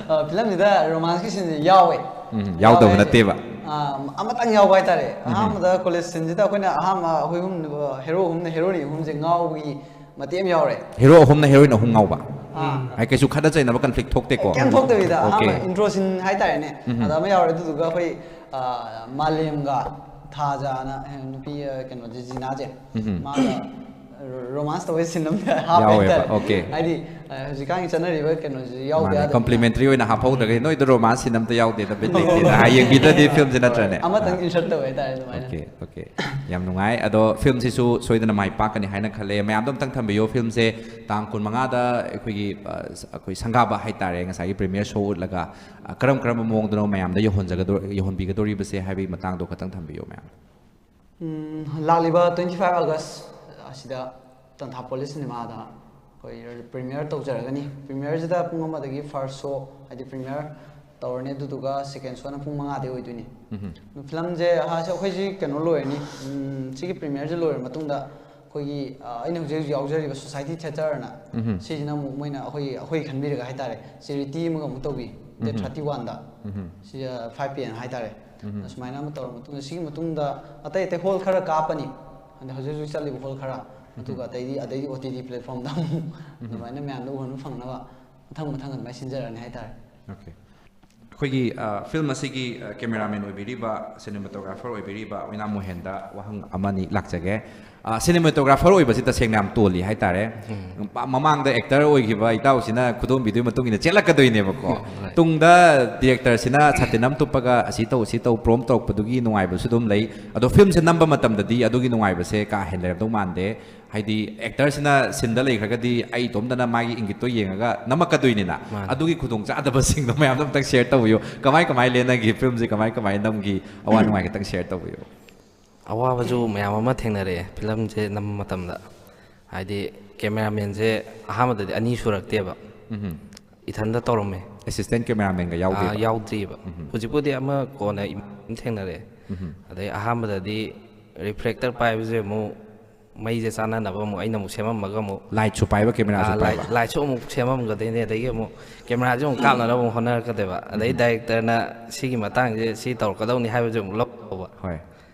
ꯑ, film ꯁꯤꯗ romance ꯀꯤ scene ꯁꯦ ꯌꯥꯎꯋꯦ꯫ ꯎꯝ, ꯌꯥꯎꯗꯕ ꯌꯥꯎꯋꯦ ꯍꯥꯏꯁꯦ, ꯅꯠꯇꯦꯕ꯫ ꯑ, ꯑꯃꯇꯪ ꯌꯥꯎꯕ ꯍꯥꯏꯇꯥꯔꯦ꯫ ꯑꯍꯥꯟꯕꯗ college scene ꯁꯤꯗ ꯑꯩꯈꯣꯏꯅ ꯑꯍꯥꯟꯕ ꯑꯩꯈꯣꯏ ꯑꯍꯨꯝ, hero ꯑꯍꯨꯝꯅ heroine ꯑꯍꯨꯝꯁꯦ ꯉꯥꯎꯕꯒꯤ ꯃꯇꯦꯛ ꯑꯃ ꯌꯥꯎꯔꯦ꯫ Hero ꯑꯍꯨꯝꯅ heroine ꯑꯍꯨꯝ ꯉꯥꯎꯕ꯫ ꯑꯥ꯫ ꯍꯥꯏ, ꯀꯩꯁꯨ ꯈꯠꯅ ꯆꯩꯅꯕ conflict ꯊꯣꯛꯇꯦꯀꯣ? ꯀꯩꯝ ꯊꯣꯛꯇꯕꯤꯗ Okay. ꯑꯍꯥꯟꯕ intro scene ꯍꯥꯏꯇꯥꯔꯦꯅꯦ꯫ ꯎꯝ꯫ ꯑꯗ ꯑꯃ ꯌꯥꯎꯔꯦ꯫ ꯑꯗꯨꯗꯨꯒ ꯑꯩꯈꯣꯏ, ꯑ, ꯃꯥꯂꯦꯝꯒ ꯊꯥꯖꯅ, ꯑ, ꯅꯨꯄꯤ, ꯑ, ꯀꯩꯅꯣꯁꯦ, ꯖꯤꯅꯥꯁꯦ, ꯎꯝ꯫ ꯃꯥꯒ romance ꯇꯧꯕꯩ scene ꯑꯃ ꯍꯥꯞꯄꯦ ꯌꯥꯎꯋꯦꯕ, ꯍꯥꯏꯇꯥꯔꯦ꯫ okay. ꯍꯥꯏꯗꯤ, ꯑ, ꯍꯧꯖꯤꯛꯀꯥꯟꯒꯤ ꯆꯠꯅꯔꯤꯕ ꯀꯩꯅꯣꯁꯤ ꯌꯥꯎꯗ ꯃꯥꯅꯦ, ꯌꯥꯗꯕꯅꯤꯅ꯫ Complimentary ꯑꯣꯏꯅ ꯍꯥꯞꯍꯧꯗ꯭ꯔꯒꯗꯤ ꯅꯣꯏꯗꯣ romance scene ꯑꯝꯇ ꯌꯥꯎꯗꯦꯗ, ꯕꯤꯠ ꯂꯩꯇꯦꯗ ꯍꯥꯏ, ꯌꯦꯡꯕꯤꯗ꯭ꯔꯗꯤ film ꯁꯦ, ꯅꯠꯇ꯭ꯔꯅꯦ? ꯑꯃꯇꯪ ꯑꯥ꯫ Insert ꯇꯧꯋꯦ ꯍꯥꯏꯇꯥꯔꯦ ꯑꯗꯨꯃꯥꯏꯅ꯫ Okay, okay. ꯌꯥꯝ ꯅꯨꯡꯉꯥꯏ꯫ ꯑꯗꯣ film ꯁꯤꯁꯨ ꯁꯣꯏꯗꯅ ꯃꯥꯏ ꯄꯥꯛꯀꯅꯤ ꯍꯥꯏꯅ ꯈꯜꯂꯦ꯫ ꯃꯌꯥꯝꯗꯣ ꯑꯝꯇꯪ ꯊꯝꯕꯤꯌꯣ꯫ Film ꯁꯦ ꯇꯥꯡ ꯀꯨꯟꯃꯉꯥꯗ ꯑꯩꯈꯣꯏꯒꯤ, ꯑ, ꯑꯩꯈꯣꯏ ꯁꯪꯒꯥꯕ ꯍꯥꯏꯇꯥꯔꯦ, ꯉꯁꯥꯏꯒꯤ premiere show ꯎꯠꯂꯒ, ꯑ, ꯀꯔꯝ ꯀꯔꯝꯕ ꯃꯑꯣꯡꯗꯅꯣ ꯃꯌꯥꯝꯗ ꯌꯧꯍꯟꯖꯒꯗꯧ-, ꯌꯧꯍꯟꯕꯤꯒꯗꯧꯔꯤꯕꯁꯦ ꯍꯥꯏꯕꯒꯤ ꯃꯇꯥꯡꯗꯣ ꯈꯇꯪ ꯊꯝꯕꯤꯌꯣ, ꯃꯌꯥꯝ꯫ ꯎꯝ, ꯂꯥꯛꯂꯤꯕ twenty five August ꯑꯁꯤꯗ ꯇꯟꯊꯥꯄꯣꯂꯤ cinema ꯗ ꯑꯩꯈꯣꯏ premiere ꯇꯧꯖꯔꯒꯅꯤ꯫ Premiere ꯁꯤꯗ ꯄꯨꯡ ꯑꯃꯗꯒꯤ first show, ꯍꯥꯏꯗꯤ premiere ꯇꯧꯔꯅꯤ, ꯑꯗꯨꯗꯨꯒ second show ꯅ ꯄꯨꯡ ꯃꯉꯥꯗꯩ ꯑꯣꯏꯗꯣꯏꯅꯤ꯫ ꯎꯝ꯫ Film ꯁꯦ, ꯑ, ꯁꯤ ꯑꯩꯈꯣꯏꯁꯤ ꯀꯩꯅꯣ ꯂꯣꯏꯔꯅꯤ, ꯎꯝ, ꯁꯤꯒꯤ premiere ꯁꯦ ꯂꯣꯏꯔ ꯃꯇꯨꯡꯗ ꯑꯩꯈꯣꯏꯒꯤ, ꯑ, ꯑꯩꯅ ꯍꯧꯖꯤꯛ ꯍꯧꯖꯤꯛ ꯌꯥꯎꯖꯔꯤꯕ Society Theatre ꯅ, ꯎꯝ꯫ ꯁꯤꯁꯤꯅ ꯑꯃꯨꯛ ꯃꯣꯏꯅ ꯑꯩꯈꯣꯏ, ꯑꯩꯈꯣꯏ ꯈꯟꯕꯤꯔꯒ ꯍꯥꯏꯇꯥꯔꯦ, charity ꯑꯃꯒ ꯑꯃꯨꯛ ꯇꯧꯕꯤ, date ꯎꯝ꯫ thirty one ꯗ꯫ ꯎꯝ꯫ ꯁꯤꯗ five P M ꯍꯥꯏꯇꯥꯔꯦ꯫ ꯎꯝ꯫ ꯑꯁꯨꯃꯥꯏꯅ ꯑꯃ ꯇꯧꯔ ꯃꯇꯨꯡꯗ, ꯁꯤꯒꯤ ꯃꯇꯨꯡꯗ ꯑꯇꯩ ꯑꯇꯩ hall ꯈꯔ ꯀꯥꯞꯄꯅꯤ, ꯑꯗ ꯍꯧꯖꯤꯛ ꯍꯧꯖꯤꯛ ꯆꯠꯂꯤꯕ hall ꯈꯔ, ꯑꯗꯨꯒ ꯑꯇꯩꯗꯤ, ꯑꯗꯩꯗꯤ O T T platform ꯗ ꯑꯃꯨꯛ ꯑꯗꯨꯃꯥꯏꯅ ꯃꯌꯥꯝꯗ ꯎꯍꯟꯕ ꯐꯪꯅꯕ ꯃꯊꯪ ꯃꯊꯪ ꯑꯗꯨꯃꯥꯏꯅ ꯁꯤꯟꯖꯔꯛꯑꯅꯤ ꯍꯥꯏꯇꯥꯔꯦ꯫ Okay. ꯑꯩꯈꯣꯏꯒꯤ ꯐꯤꯂꯝ ꯑꯁꯤꯒꯤ ꯀꯦꯃꯦꯔꯥꯃꯦꯟ ꯑꯣꯏꯕꯤꯔꯤꯕ, ꯁꯤꯅꯦꯃꯥꯇꯣꯒ꯭ꯔꯥꯐꯔ ꯑꯣꯏꯕꯤꯔꯤꯕ ꯑꯣꯏꯅꯥꯝ ꯃꯣꯍꯦꯟꯗ ꯋꯥꯍꯪ ꯑꯃꯅꯤ ꯂꯥꯛꯆꯒꯦ꯫ ꯁꯤꯅꯦꯃꯥꯇꯣꯒ꯭ꯔꯥꯐꯔ ꯑꯣꯏꯕꯁꯤ ꯇꯁꯦꯡꯅ ꯌꯥꯝ ꯇꯣꯜꯂꯤ ꯍꯥꯏꯇꯥꯔꯦ꯫ ꯃꯃꯥꯡꯗ ꯑꯦꯛꯇꯔ ꯑꯣꯏꯈꯤꯕ ꯏꯇꯥꯎꯁꯤꯅ ꯈꯨꯗꯣꯝꯕꯤꯗꯨꯒꯤ ꯃꯇꯨꯡ ꯏꯟꯅ ꯆꯦꯜꯂꯛꯀꯗꯣꯏꯅꯦꯕꯀꯣ꯫ ꯇꯨꯡꯗ ꯗꯤꯔꯦꯛꯇꯔꯁꯤꯅ ꯁꯥꯇꯤꯟ ꯑꯃ ꯇꯨꯞꯄꯒ ꯑꯁꯤ ꯇꯧ, ꯁꯤ ꯇꯧ, ꯄ꯭ꯔꯣꯝ ꯇꯧꯔꯛꯄꯗꯨꯒꯤ ꯅꯨꯡꯉꯥꯏꯕꯁꯨ ꯑꯗꯨꯝ ꯂꯩ꯫ ꯑꯗꯣ ꯐꯤꯂꯝꯁꯦ ꯅꯝꯕ ꯃꯇꯝꯗꯗꯤ ꯑꯗꯨꯒꯤ ꯅꯨꯡꯉꯥꯏꯕꯁꯦ ꯀꯥ ꯍꯦꯟꯅ ꯂꯩꯔꯝꯗꯧ ꯃꯥꯟꯗꯦ꯫ ꯍꯥꯏꯗꯤ ꯑꯦꯛꯇꯔꯁꯤꯅ ꯁꯤꯟꯗ ꯂꯩꯈ꯭ꯔꯒꯗꯤ ꯑꯩ ꯏꯇꯣꯝꯇꯅ ꯃꯥꯒꯤ ꯏꯪꯒꯤꯠꯇꯣ ꯌꯦꯡꯉꯒ ꯅꯝꯃꯛꯀꯗꯣꯏꯅꯤꯅ꯫ ꯑꯗꯨꯒꯤ ꯈꯨꯗꯣꯡꯆꯥꯗꯕꯁꯤꯡꯗꯣ ꯃꯌꯥꯝꯗꯣ ꯑꯝꯇꯪ ꯁꯤꯌꯔ ꯇꯧꯕꯤꯌꯨ꯫ ꯀꯃꯥꯏ ꯀꯃꯥꯏ ꯂꯦꯟꯅꯈꯤ? ꯐꯤꯂꯝꯁꯦ ꯀꯃꯥꯏ ꯀꯃꯥꯏ ꯅꯝꯈꯤ? ꯑꯋꯥ ꯅꯨꯡꯉꯥꯏ ꯈꯤꯇꯪ ꯁꯤꯌꯔ ꯇꯧꯕꯤꯌꯨ꯫ ꯑꯋꯥꯕꯁꯨ ꯃꯌꯥꯝ ꯑꯃ ꯊꯦꯡꯅꯔꯛꯑꯦ ꯐꯤꯂꯝꯁꯦ ꯅꯝꯕ ꯃꯇꯝꯗ꯫ ꯍꯥꯏꯗꯤ ꯀꯦꯃꯦꯔꯥꯃꯦꯟꯁꯦ ꯑꯍꯥꯟꯕꯗꯗꯤ ꯑꯅꯤ ꯁꯨꯔꯛꯇꯦꯕ꯫ ꯏꯊꯟꯗ ꯇꯧꯔꯝꯃꯦ꯫ ꯑꯦꯁꯤꯁꯇꯦꯟ ꯀꯦꯃꯦꯔꯥꯃꯦꯟꯒ ꯑꯥ, ꯌꯥꯎꯗꯦꯕ? ꯌꯥꯎꯗ꯭ꯔꯤꯕ꯫ ꯍꯧꯖꯤꯛꯄꯨꯗꯤ ꯑꯃ ꯀꯣꯟꯅ ꯏꯝ ꯊꯦꯡꯅꯔꯛꯑꯦ꯫ ꯑꯗꯩ ꯑꯍꯥꯟꯕꯗꯗꯤ ꯔꯤꯐ꯭ꯂꯦꯛꯇꯔ ꯄꯥꯏꯕꯁꯦ ꯑꯃꯨꯛ ꯃꯩꯁꯦ ꯆꯥꯟꯅꯅꯕ ꯑꯃꯨꯛ ꯑꯩꯅ ꯑꯃꯨꯛ ꯁꯦꯝꯃꯝꯃꯒ ꯑꯃꯨꯛ ꯂꯥꯏꯠꯁꯨ ꯄꯥꯏꯕ, ꯀꯦꯃꯦꯔꯥꯁꯨ ꯑꯥ, ꯂꯥꯏꯠ ꯄꯥꯏꯕ? ꯂꯥꯏꯠꯁꯨ ꯑꯃꯨꯛ ꯁꯦꯝꯃꯝꯒꯗꯣꯏꯅꯦ꯫ ꯑꯗꯒꯤ ꯑꯃꯨꯛ ꯀꯦꯃꯦꯔꯥꯁꯨ ꯑꯃꯨꯛ ꯀꯥꯞꯅꯅꯕ ꯑꯃꯨꯛ ꯍꯣꯠꯅꯔꯛꯀꯗꯣꯏꯕ꯫ ꯑꯗꯩ ꯗꯥꯏꯔꯦꯛꯇꯔꯅ ꯁꯤꯒꯤ ꯃꯇꯥꯡꯁꯦ ꯁꯤ ꯇꯧꯔꯛꯀꯗꯧꯅꯤ ꯍꯥꯏꯕꯁꯦ ꯑꯃꯨꯛ ꯂꯧꯕ꯫ ꯍꯣꯏ꯫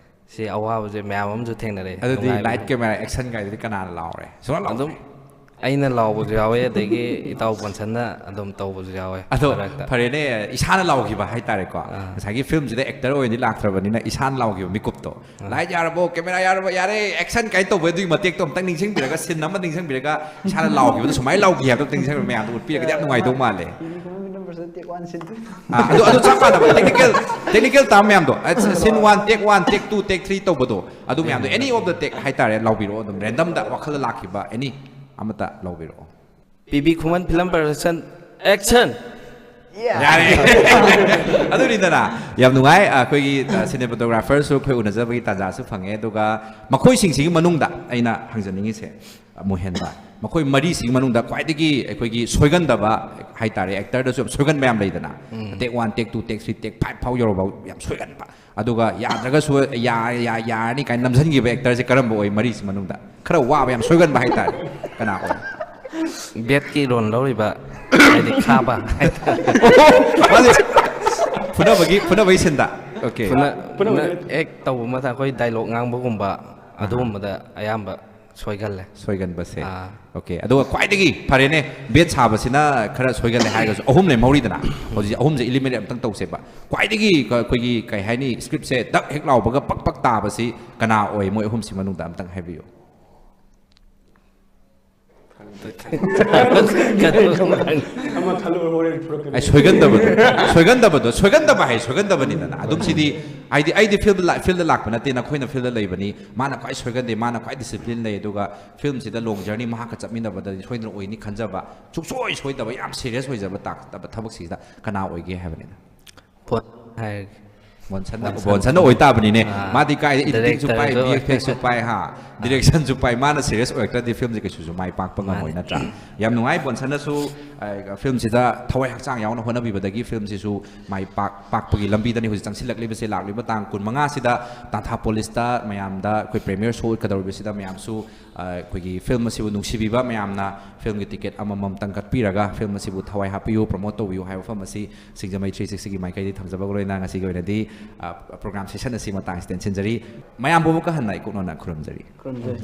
ꯁꯤ ꯑꯋꯥꯕꯁꯦ ꯃꯌꯥꯝ ꯑꯃꯁꯨ ꯊꯦꯡꯅꯔꯛꯑꯦ꯫ ꯑꯗꯨꯗꯤ ꯅꯨꯡꯉꯥꯏꯕ ꯂꯥꯏꯠ, ꯀꯦꯃꯦꯔꯥ, ꯑꯦꯛꯁꯟ ꯀꯥꯏꯗꯨꯗꯤ ꯀꯅꯥꯅ ꯂꯥꯎꯔꯦ? ꯁꯨꯡꯂꯥꯎ ꯂꯥꯎꯗꯦ꯫ ꯑꯗꯨꯝ ꯑꯩꯅ ꯂꯥꯎꯕꯁꯨ ꯌꯥꯎꯋꯦ, ꯑꯗꯒꯤ ꯏꯇꯥꯎ ꯄꯟꯁꯟꯅ ꯑꯗꯨꯝ ꯇꯧꯕꯁꯨ ꯌꯥꯎꯋꯦ ꯑꯗꯣ ꯃꯔꯛꯇ꯫ ꯐꯔꯦꯅꯦ, ꯏꯁꯥꯅ ꯂꯥꯎꯈꯤꯕ ꯍꯥꯏꯇꯥꯔꯦꯀꯣ꯫ ꯉꯁꯥꯏꯒꯤ ꯐꯤꯂꯝꯁꯤꯗ ꯑꯦꯛꯇꯔ ꯑꯣꯏꯅꯗꯤ ꯂꯥꯛꯇ꯭ꯔꯕꯅꯤꯅ ꯏꯁꯥꯅ ꯂꯥꯎꯈꯤꯕ ꯃꯤꯀꯨꯞꯇꯣ꯫ ꯂꯥꯏꯠ ꯌꯥꯔꯕꯣ, ꯀꯦꯃꯦꯔꯥ ꯌꯥꯔꯕꯣ, ꯌꯥꯔꯦ, ꯑꯦꯛꯁꯟ ꯀꯥꯏꯅ ꯇꯧꯕ ꯑꯗꯨꯒꯤ ꯃꯇꯦꯛꯇꯣ ꯑꯝꯇꯪ ꯅꯤꯡꯁꯤꯡꯕꯤꯔꯒ, ꯁꯤꯟ ꯑꯃ ꯅꯤꯡꯁꯤꯡꯕꯤꯔꯒ, ꯏꯁꯥꯅ ꯂꯥꯎꯈꯤꯕꯗꯣ ꯁꯨꯃꯥꯏꯅ ꯂꯥꯎꯈꯤ ꯍꯥꯏꯕꯗꯣ ꯑꯝꯇꯪ ꯅꯤꯡꯁꯤꯡꯕꯤꯔꯒ ꯃꯌꯥꯝꯗꯣ ꯎꯠꯄꯤꯔꯒꯗꯤ ꯌꯥꯝ ꯅꯨꯡꯉꯥꯏꯗꯧ ꯃꯥꯜꯂꯦ꯫ ꯑꯥ, ꯑꯗꯨ, ꯑꯗꯨ ꯆꯞ ꯃꯥꯟꯅꯕ ꯇꯦꯛꯅꯤꯀꯦꯜ, ꯇꯦꯛꯅꯤꯀꯦꯜ ꯇꯥꯔꯝ ꯃꯌꯥꯝꯗꯣ, ꯁꯤꯟ ꯋꯥꯟ, ꯇꯦꯛ ꯋꯥꯟ, ꯇꯦꯛ ꯇꯨ, ꯇꯦꯛ ꯊ꯭ꯔꯤ ꯇꯧꯕꯗꯣ, ꯑꯗꯨ ꯃꯌꯥꯝꯗꯣ, ꯑꯦꯅꯤ ꯑꯣꯐ ꯗ ꯇꯦꯛ ꯍꯥꯏꯇꯥꯔꯦ, ꯂꯥꯎꯕꯤꯔꯛꯑꯣ ꯑꯗꯨꯝ, ꯔꯦꯟꯗꯝꯗ ꯋꯥꯈꯜꯗ ꯂꯥꯛꯈꯤꯕ ꯑꯦꯅꯤ ꯑꯃꯠꯇ ꯂꯥꯎꯕꯤꯔꯛꯑꯣ꯫ ꯄꯤ ꯕꯤ ꯈꯨꯃꯟ ꯐꯤꯂꯝ ꯄ꯭ꯔꯗꯛꯁꯟ, ꯑꯦꯛꯁꯟ! ꯌꯥꯔꯦ꯫ ꯑꯗꯨꯅꯤꯗꯅ, ꯌꯥꯝ ꯅꯨꯡꯉꯥꯏ꯫ ꯑꯩꯈꯣꯏꯒꯤ ꯁꯤꯅꯦꯃꯥꯇꯣꯒ꯭ꯔꯥꯐꯔꯁꯨ ꯑꯩꯈꯣꯏ ꯎꯅꯖꯕꯒꯤ ꯇꯥꯟꯖꯥꯁꯨ ꯐꯪꯉꯦ꯫ ꯑꯗꯨꯒ ꯃꯈꯣꯏꯁꯤꯡꯁꯤꯒꯤ ꯃꯅꯨꯡꯗ ꯑꯩꯅ ꯍꯪꯖꯅꯤꯡꯉꯤꯁꯦ, ꯃꯣꯍꯦꯟ ꯚꯥꯏ, ꯃꯈꯣꯏ ꯃꯔꯤꯁꯤꯒꯤ ꯃꯅꯨꯡꯗ ꯈ꯭ꯋꯥꯏꯗꯒꯤ ꯑꯩꯈꯣꯏꯒꯤ ꯁꯣꯏꯒꯟꯗꯕ ꯍꯥꯏꯇꯥꯔꯦ, ꯑꯦꯛꯇꯔꯗꯁꯨ ꯌꯥꯝ ꯁꯣꯏꯒꯟꯕ ꯌꯥꯝ ꯂꯩꯗꯅ, ꯇꯦꯛ ꯋꯥꯟ, ꯇꯦꯛ ꯇꯨ, ꯇꯦꯛ ꯊ꯭ꯔꯤ, ꯇꯦꯛ ꯐꯥꯏꯚ ꯐꯥꯎ ꯌꯧꯔꯐꯥꯎ ꯌꯥꯝ ꯁꯣꯏꯒꯟꯕ, ꯑꯗꯨꯒ ꯌꯥꯗ꯭ꯔꯒꯁꯨ ꯌꯥ-, ꯌꯥ-, ꯌꯥꯔꯅꯤ ꯀꯥꯏꯅ ꯅꯝꯁꯤꯟꯈꯤꯕ ꯑꯦꯛꯇꯔꯁꯦ ꯀꯔꯝꯕ ꯑꯣꯏ? ꯃꯔꯤꯁꯤ ꯃꯅꯨꯡꯗ ꯈꯔ ꯋꯥꯕ, ꯌꯥꯝ ꯁꯣꯏꯒꯟꯕ ꯍꯥꯏꯇꯥꯔꯦ, ꯀꯅꯥ ꯑꯣꯏ? ꯕꯦꯠꯀꯤ ꯔꯣꯜ ꯂꯧꯔꯤꯕ, ꯍꯥꯏꯗꯤ ꯈꯥꯕ ꯍꯥꯏꯇꯥꯔꯦ꯫ ꯃꯥꯁꯦ ꯐꯨꯅꯕꯒꯤ, ꯐꯨꯅꯕꯒꯤ ꯁꯤꯟꯗ꯫ ꯑꯣꯀꯦ꯫ ꯐꯨꯅ-, ꯐꯨꯅ-, ꯑꯦꯛ ꯇꯧꯕ ꯃꯇꯝꯗ ꯑꯩꯈꯣꯏ ꯗꯥꯏꯂꯣꯛ ꯉꯥꯡꯕꯒꯨꯝꯕ ꯑꯗꯨꯒꯨꯝꯕꯗ ꯑꯌꯥꯝꯕ ꯁꯣꯏꯒꯜꯂꯦ꯫ ꯁꯣꯏꯒꯟꯕꯁꯦ꯫ ꯑꯥ꯫ ꯑꯣꯀꯦ, ꯑꯗꯨꯒ ꯈ꯭ꯋꯥꯏꯗꯒꯤ ꯐꯔꯦꯅꯦ, ꯕꯦꯠ ꯁꯥꯕꯁꯤꯅ ꯈꯔ ꯁꯣꯏꯒꯜꯂꯦ ꯍꯥꯏꯔꯒꯁꯨ ꯑꯍꯨꯝ ꯂꯩꯍꯧꯔꯤꯗꯅ, ꯍꯧꯖꯤꯛ ꯑꯍꯨꯝꯁꯦ ꯏꯂꯤꯃꯤꯅꯦꯠ ꯑꯝꯇꯪ ꯇꯧꯁꯦꯕ꯫ ꯈ꯭ꯋꯥꯏꯗꯒꯤ ꯀ- ꯑꯩꯈꯣꯏꯒꯤ ꯀꯩ ꯍꯥꯏꯅꯤ, ꯁ꯭ꯀ꯭ꯔꯤꯞꯁꯦ ꯗꯛ ꯍꯦꯛ ꯂꯥꯎꯕꯒ ꯄꯛ ꯄꯛ ꯇꯥꯕꯁꯤ ꯀꯅꯥ ꯑꯣꯏ? ꯃꯣꯏ ꯑꯍꯨꯝꯁꯤ ꯃꯅꯨꯡꯗ ꯑꯝꯇꯪ ꯍꯥꯏꯕꯤꯌꯨ꯫ ꯑꯃ ꯈꯜꯂꯨꯔ ꯍꯣꯔꯦꯟ ꯐꯨꯔꯛꯀꯅꯤ꯫ ꯑꯩ ꯁꯣꯏꯒꯟꯗꯕꯗꯣ ꯁꯣꯏꯒꯟꯗꯕꯗꯣ ꯁꯣꯏꯒꯟꯗꯕ ꯍꯥꯏ ꯁꯣꯏꯒꯟꯗꯕꯅꯤꯗꯅ꯫ ꯑꯗꯨꯝ ꯁꯤꯗꯤ ꯍꯥꯏꯗꯤ ꯑꯩꯗꯤ ꯐꯤꯜꯗ ꯂꯥꯛ- ꯐꯤꯜꯗ ꯂꯥꯛꯄ ꯅꯠꯇꯦ, ꯅꯈꯣꯏꯅ ꯐꯤꯜꯗ ꯂꯩꯕꯅꯤ꯫ ꯃꯥꯅ ꯈ꯭ꯋꯥꯏ ꯁꯣꯏꯒꯟꯗꯦ, ꯃꯥꯅ ꯈ꯭ꯋꯥꯏ ꯗꯤꯁꯤꯄ꯭ꯂꯤꯟ ꯂꯩ꯫ ꯑꯗꯨꯒ ꯐꯤꯜꯝꯁꯤꯗ ꯂꯣꯡ ꯖꯔꯅꯤ ꯃꯍꯥꯛꯀ ꯆꯠꯃꯤꯟꯅꯕꯗꯗꯤ ꯁꯣꯏꯗꯅ ꯑꯣꯏꯅꯤ ꯈꯟꯖꯕ, ꯁꯨꯡꯁꯣꯏ ꯁꯣꯏꯗꯕ, ꯌꯥꯝ ꯁꯤꯔꯤꯌꯁ ꯑꯣꯏꯖꯕ ꯇꯥꯛꯇꯕ ꯊꯕꯛꯁꯤꯗ ꯀꯅꯥ ꯑꯣꯏꯒꯦ ꯍꯥꯏꯕꯅꯤꯗ꯫ ꯄꯣꯠ ꯍꯥꯏꯔꯒꯦ꯫ ꯕꯣꯟꯁꯟꯅ ꯕꯣꯟꯁꯟ꯫ ꯕꯣꯟꯁꯟꯅ ꯑꯣꯏꯇꯥꯕꯅꯤꯅꯦ꯫ ꯑꯥ, ꯃꯥꯗꯤ ꯀꯥꯏꯗ ꯏꯗꯤꯇꯤꯡꯁꯨ ꯄꯥꯏ, ꯗꯥꯏꯔꯦꯛꯇꯔꯁꯨ ꯚꯤ ꯑꯦꯐ ꯑꯦꯛꯁꯁꯨ ꯄꯥꯏ, ꯍꯥ, ꯗꯤꯔꯦꯛꯁꯟꯁꯨ ꯄꯥꯏ꯫ ꯃꯥꯅ ꯁꯤꯔꯤꯌꯁ ꯑꯣꯏꯔꯛꯇ꯭ꯔꯗꯤ ꯐꯤꯜꯝꯁꯦ ꯀꯩꯁꯨꯁꯨ ꯃꯥꯏ ꯄꯥꯛꯄ ꯉꯝꯃꯣꯏ, ꯃꯥꯅꯦ꯫ ꯅꯠꯇ꯭ꯔꯥ? ꯌꯥꯝ ꯅꯨꯡꯉꯥꯏ꯫ ꯕꯣꯟꯁꯟꯅꯁꯨ ꯑ, ꯐꯤꯜꯝꯁꯤꯗ ꯊꯋꯥꯏ ꯍꯛꯆꯥꯡ ꯌꯥꯎꯅ ꯍꯣꯠꯅꯕꯤꯕꯗꯒꯤ ꯐꯤꯜꯝꯁꯤꯁꯨ ꯃꯥꯏ ꯄꯥꯛ ꯄꯥꯛꯄꯒꯤ ꯂꯝꯕꯤꯗꯅꯤ ꯍꯧꯖꯤꯛ ꯆꯪꯁꯤꯜꯂꯛꯂꯤꯕꯁꯦ꯫ ꯂꯥꯛꯂꯤꯕ ꯇꯥꯡ ꯀꯨꯟꯃꯉꯥꯁꯤꯗ ꯇꯥꯟꯊꯥꯄꯣꯂꯤꯁꯇ ꯃꯌꯥꯝꯗ ꯑꯩꯈꯣꯏ ꯄ꯭ꯔꯦꯃꯤꯌꯔ ꯁꯣ ꯑꯣꯏꯒꯗꯧꯔꯤꯕꯁꯤꯗ ꯃꯌꯥꯝꯁꯨ ꯑ, ꯑꯩꯈꯣꯏꯒꯤ ꯐꯤꯜꯝ ꯑꯁꯤꯕꯨ ꯅꯨꯡꯁꯤꯕꯤꯕ ꯃꯌꯥꯝꯅ ꯐꯤꯜꯝꯒꯤ ꯇꯤꯀꯦꯠ ꯑꯃꯃꯝꯇꯪ ꯀꯛꯄꯤꯔꯒ ꯐꯤꯜꯝ ꯑꯁꯤꯕꯨ ꯊꯋꯥꯏ ꯍꯥꯞꯄꯤꯌꯨ, ꯄ꯭ꯔꯣꯃꯣꯠ ꯇꯧꯕꯤꯌꯨ ꯍꯥꯏꯕ ꯋꯥꯐꯝ ꯑꯁꯤ ꯁꯤꯡꯖꯃꯩ ꯊ꯭ꯔꯤ ꯁꯤꯛꯁꯇꯤꯒꯤ ꯃꯥꯏꯀꯩꯗꯒꯤ ꯊꯝꯖꯕꯒ ꯂꯣꯏꯅꯅ ꯉꯁꯤꯒꯤ ꯑꯣꯏꯅꯗꯤ, ꯑ, ꯄ꯭ꯔꯣꯒ꯭ꯔꯥꯝ ꯁꯦꯁꯟ ꯑꯁꯤ ꯃꯇꯥꯡꯁꯤꯗ ꯇꯦꯟꯁꯤꯟꯖꯔꯤ꯫ ꯃꯌꯥꯝꯕꯨ ꯑꯃꯨꯛꯀ ꯍꯟꯅ ꯏꯀꯨꯞꯅꯅ ꯈꯨꯔꯨꯝꯖꯔꯤ꯫ ꯈꯨꯔꯨꯝꯖꯔꯤ꯫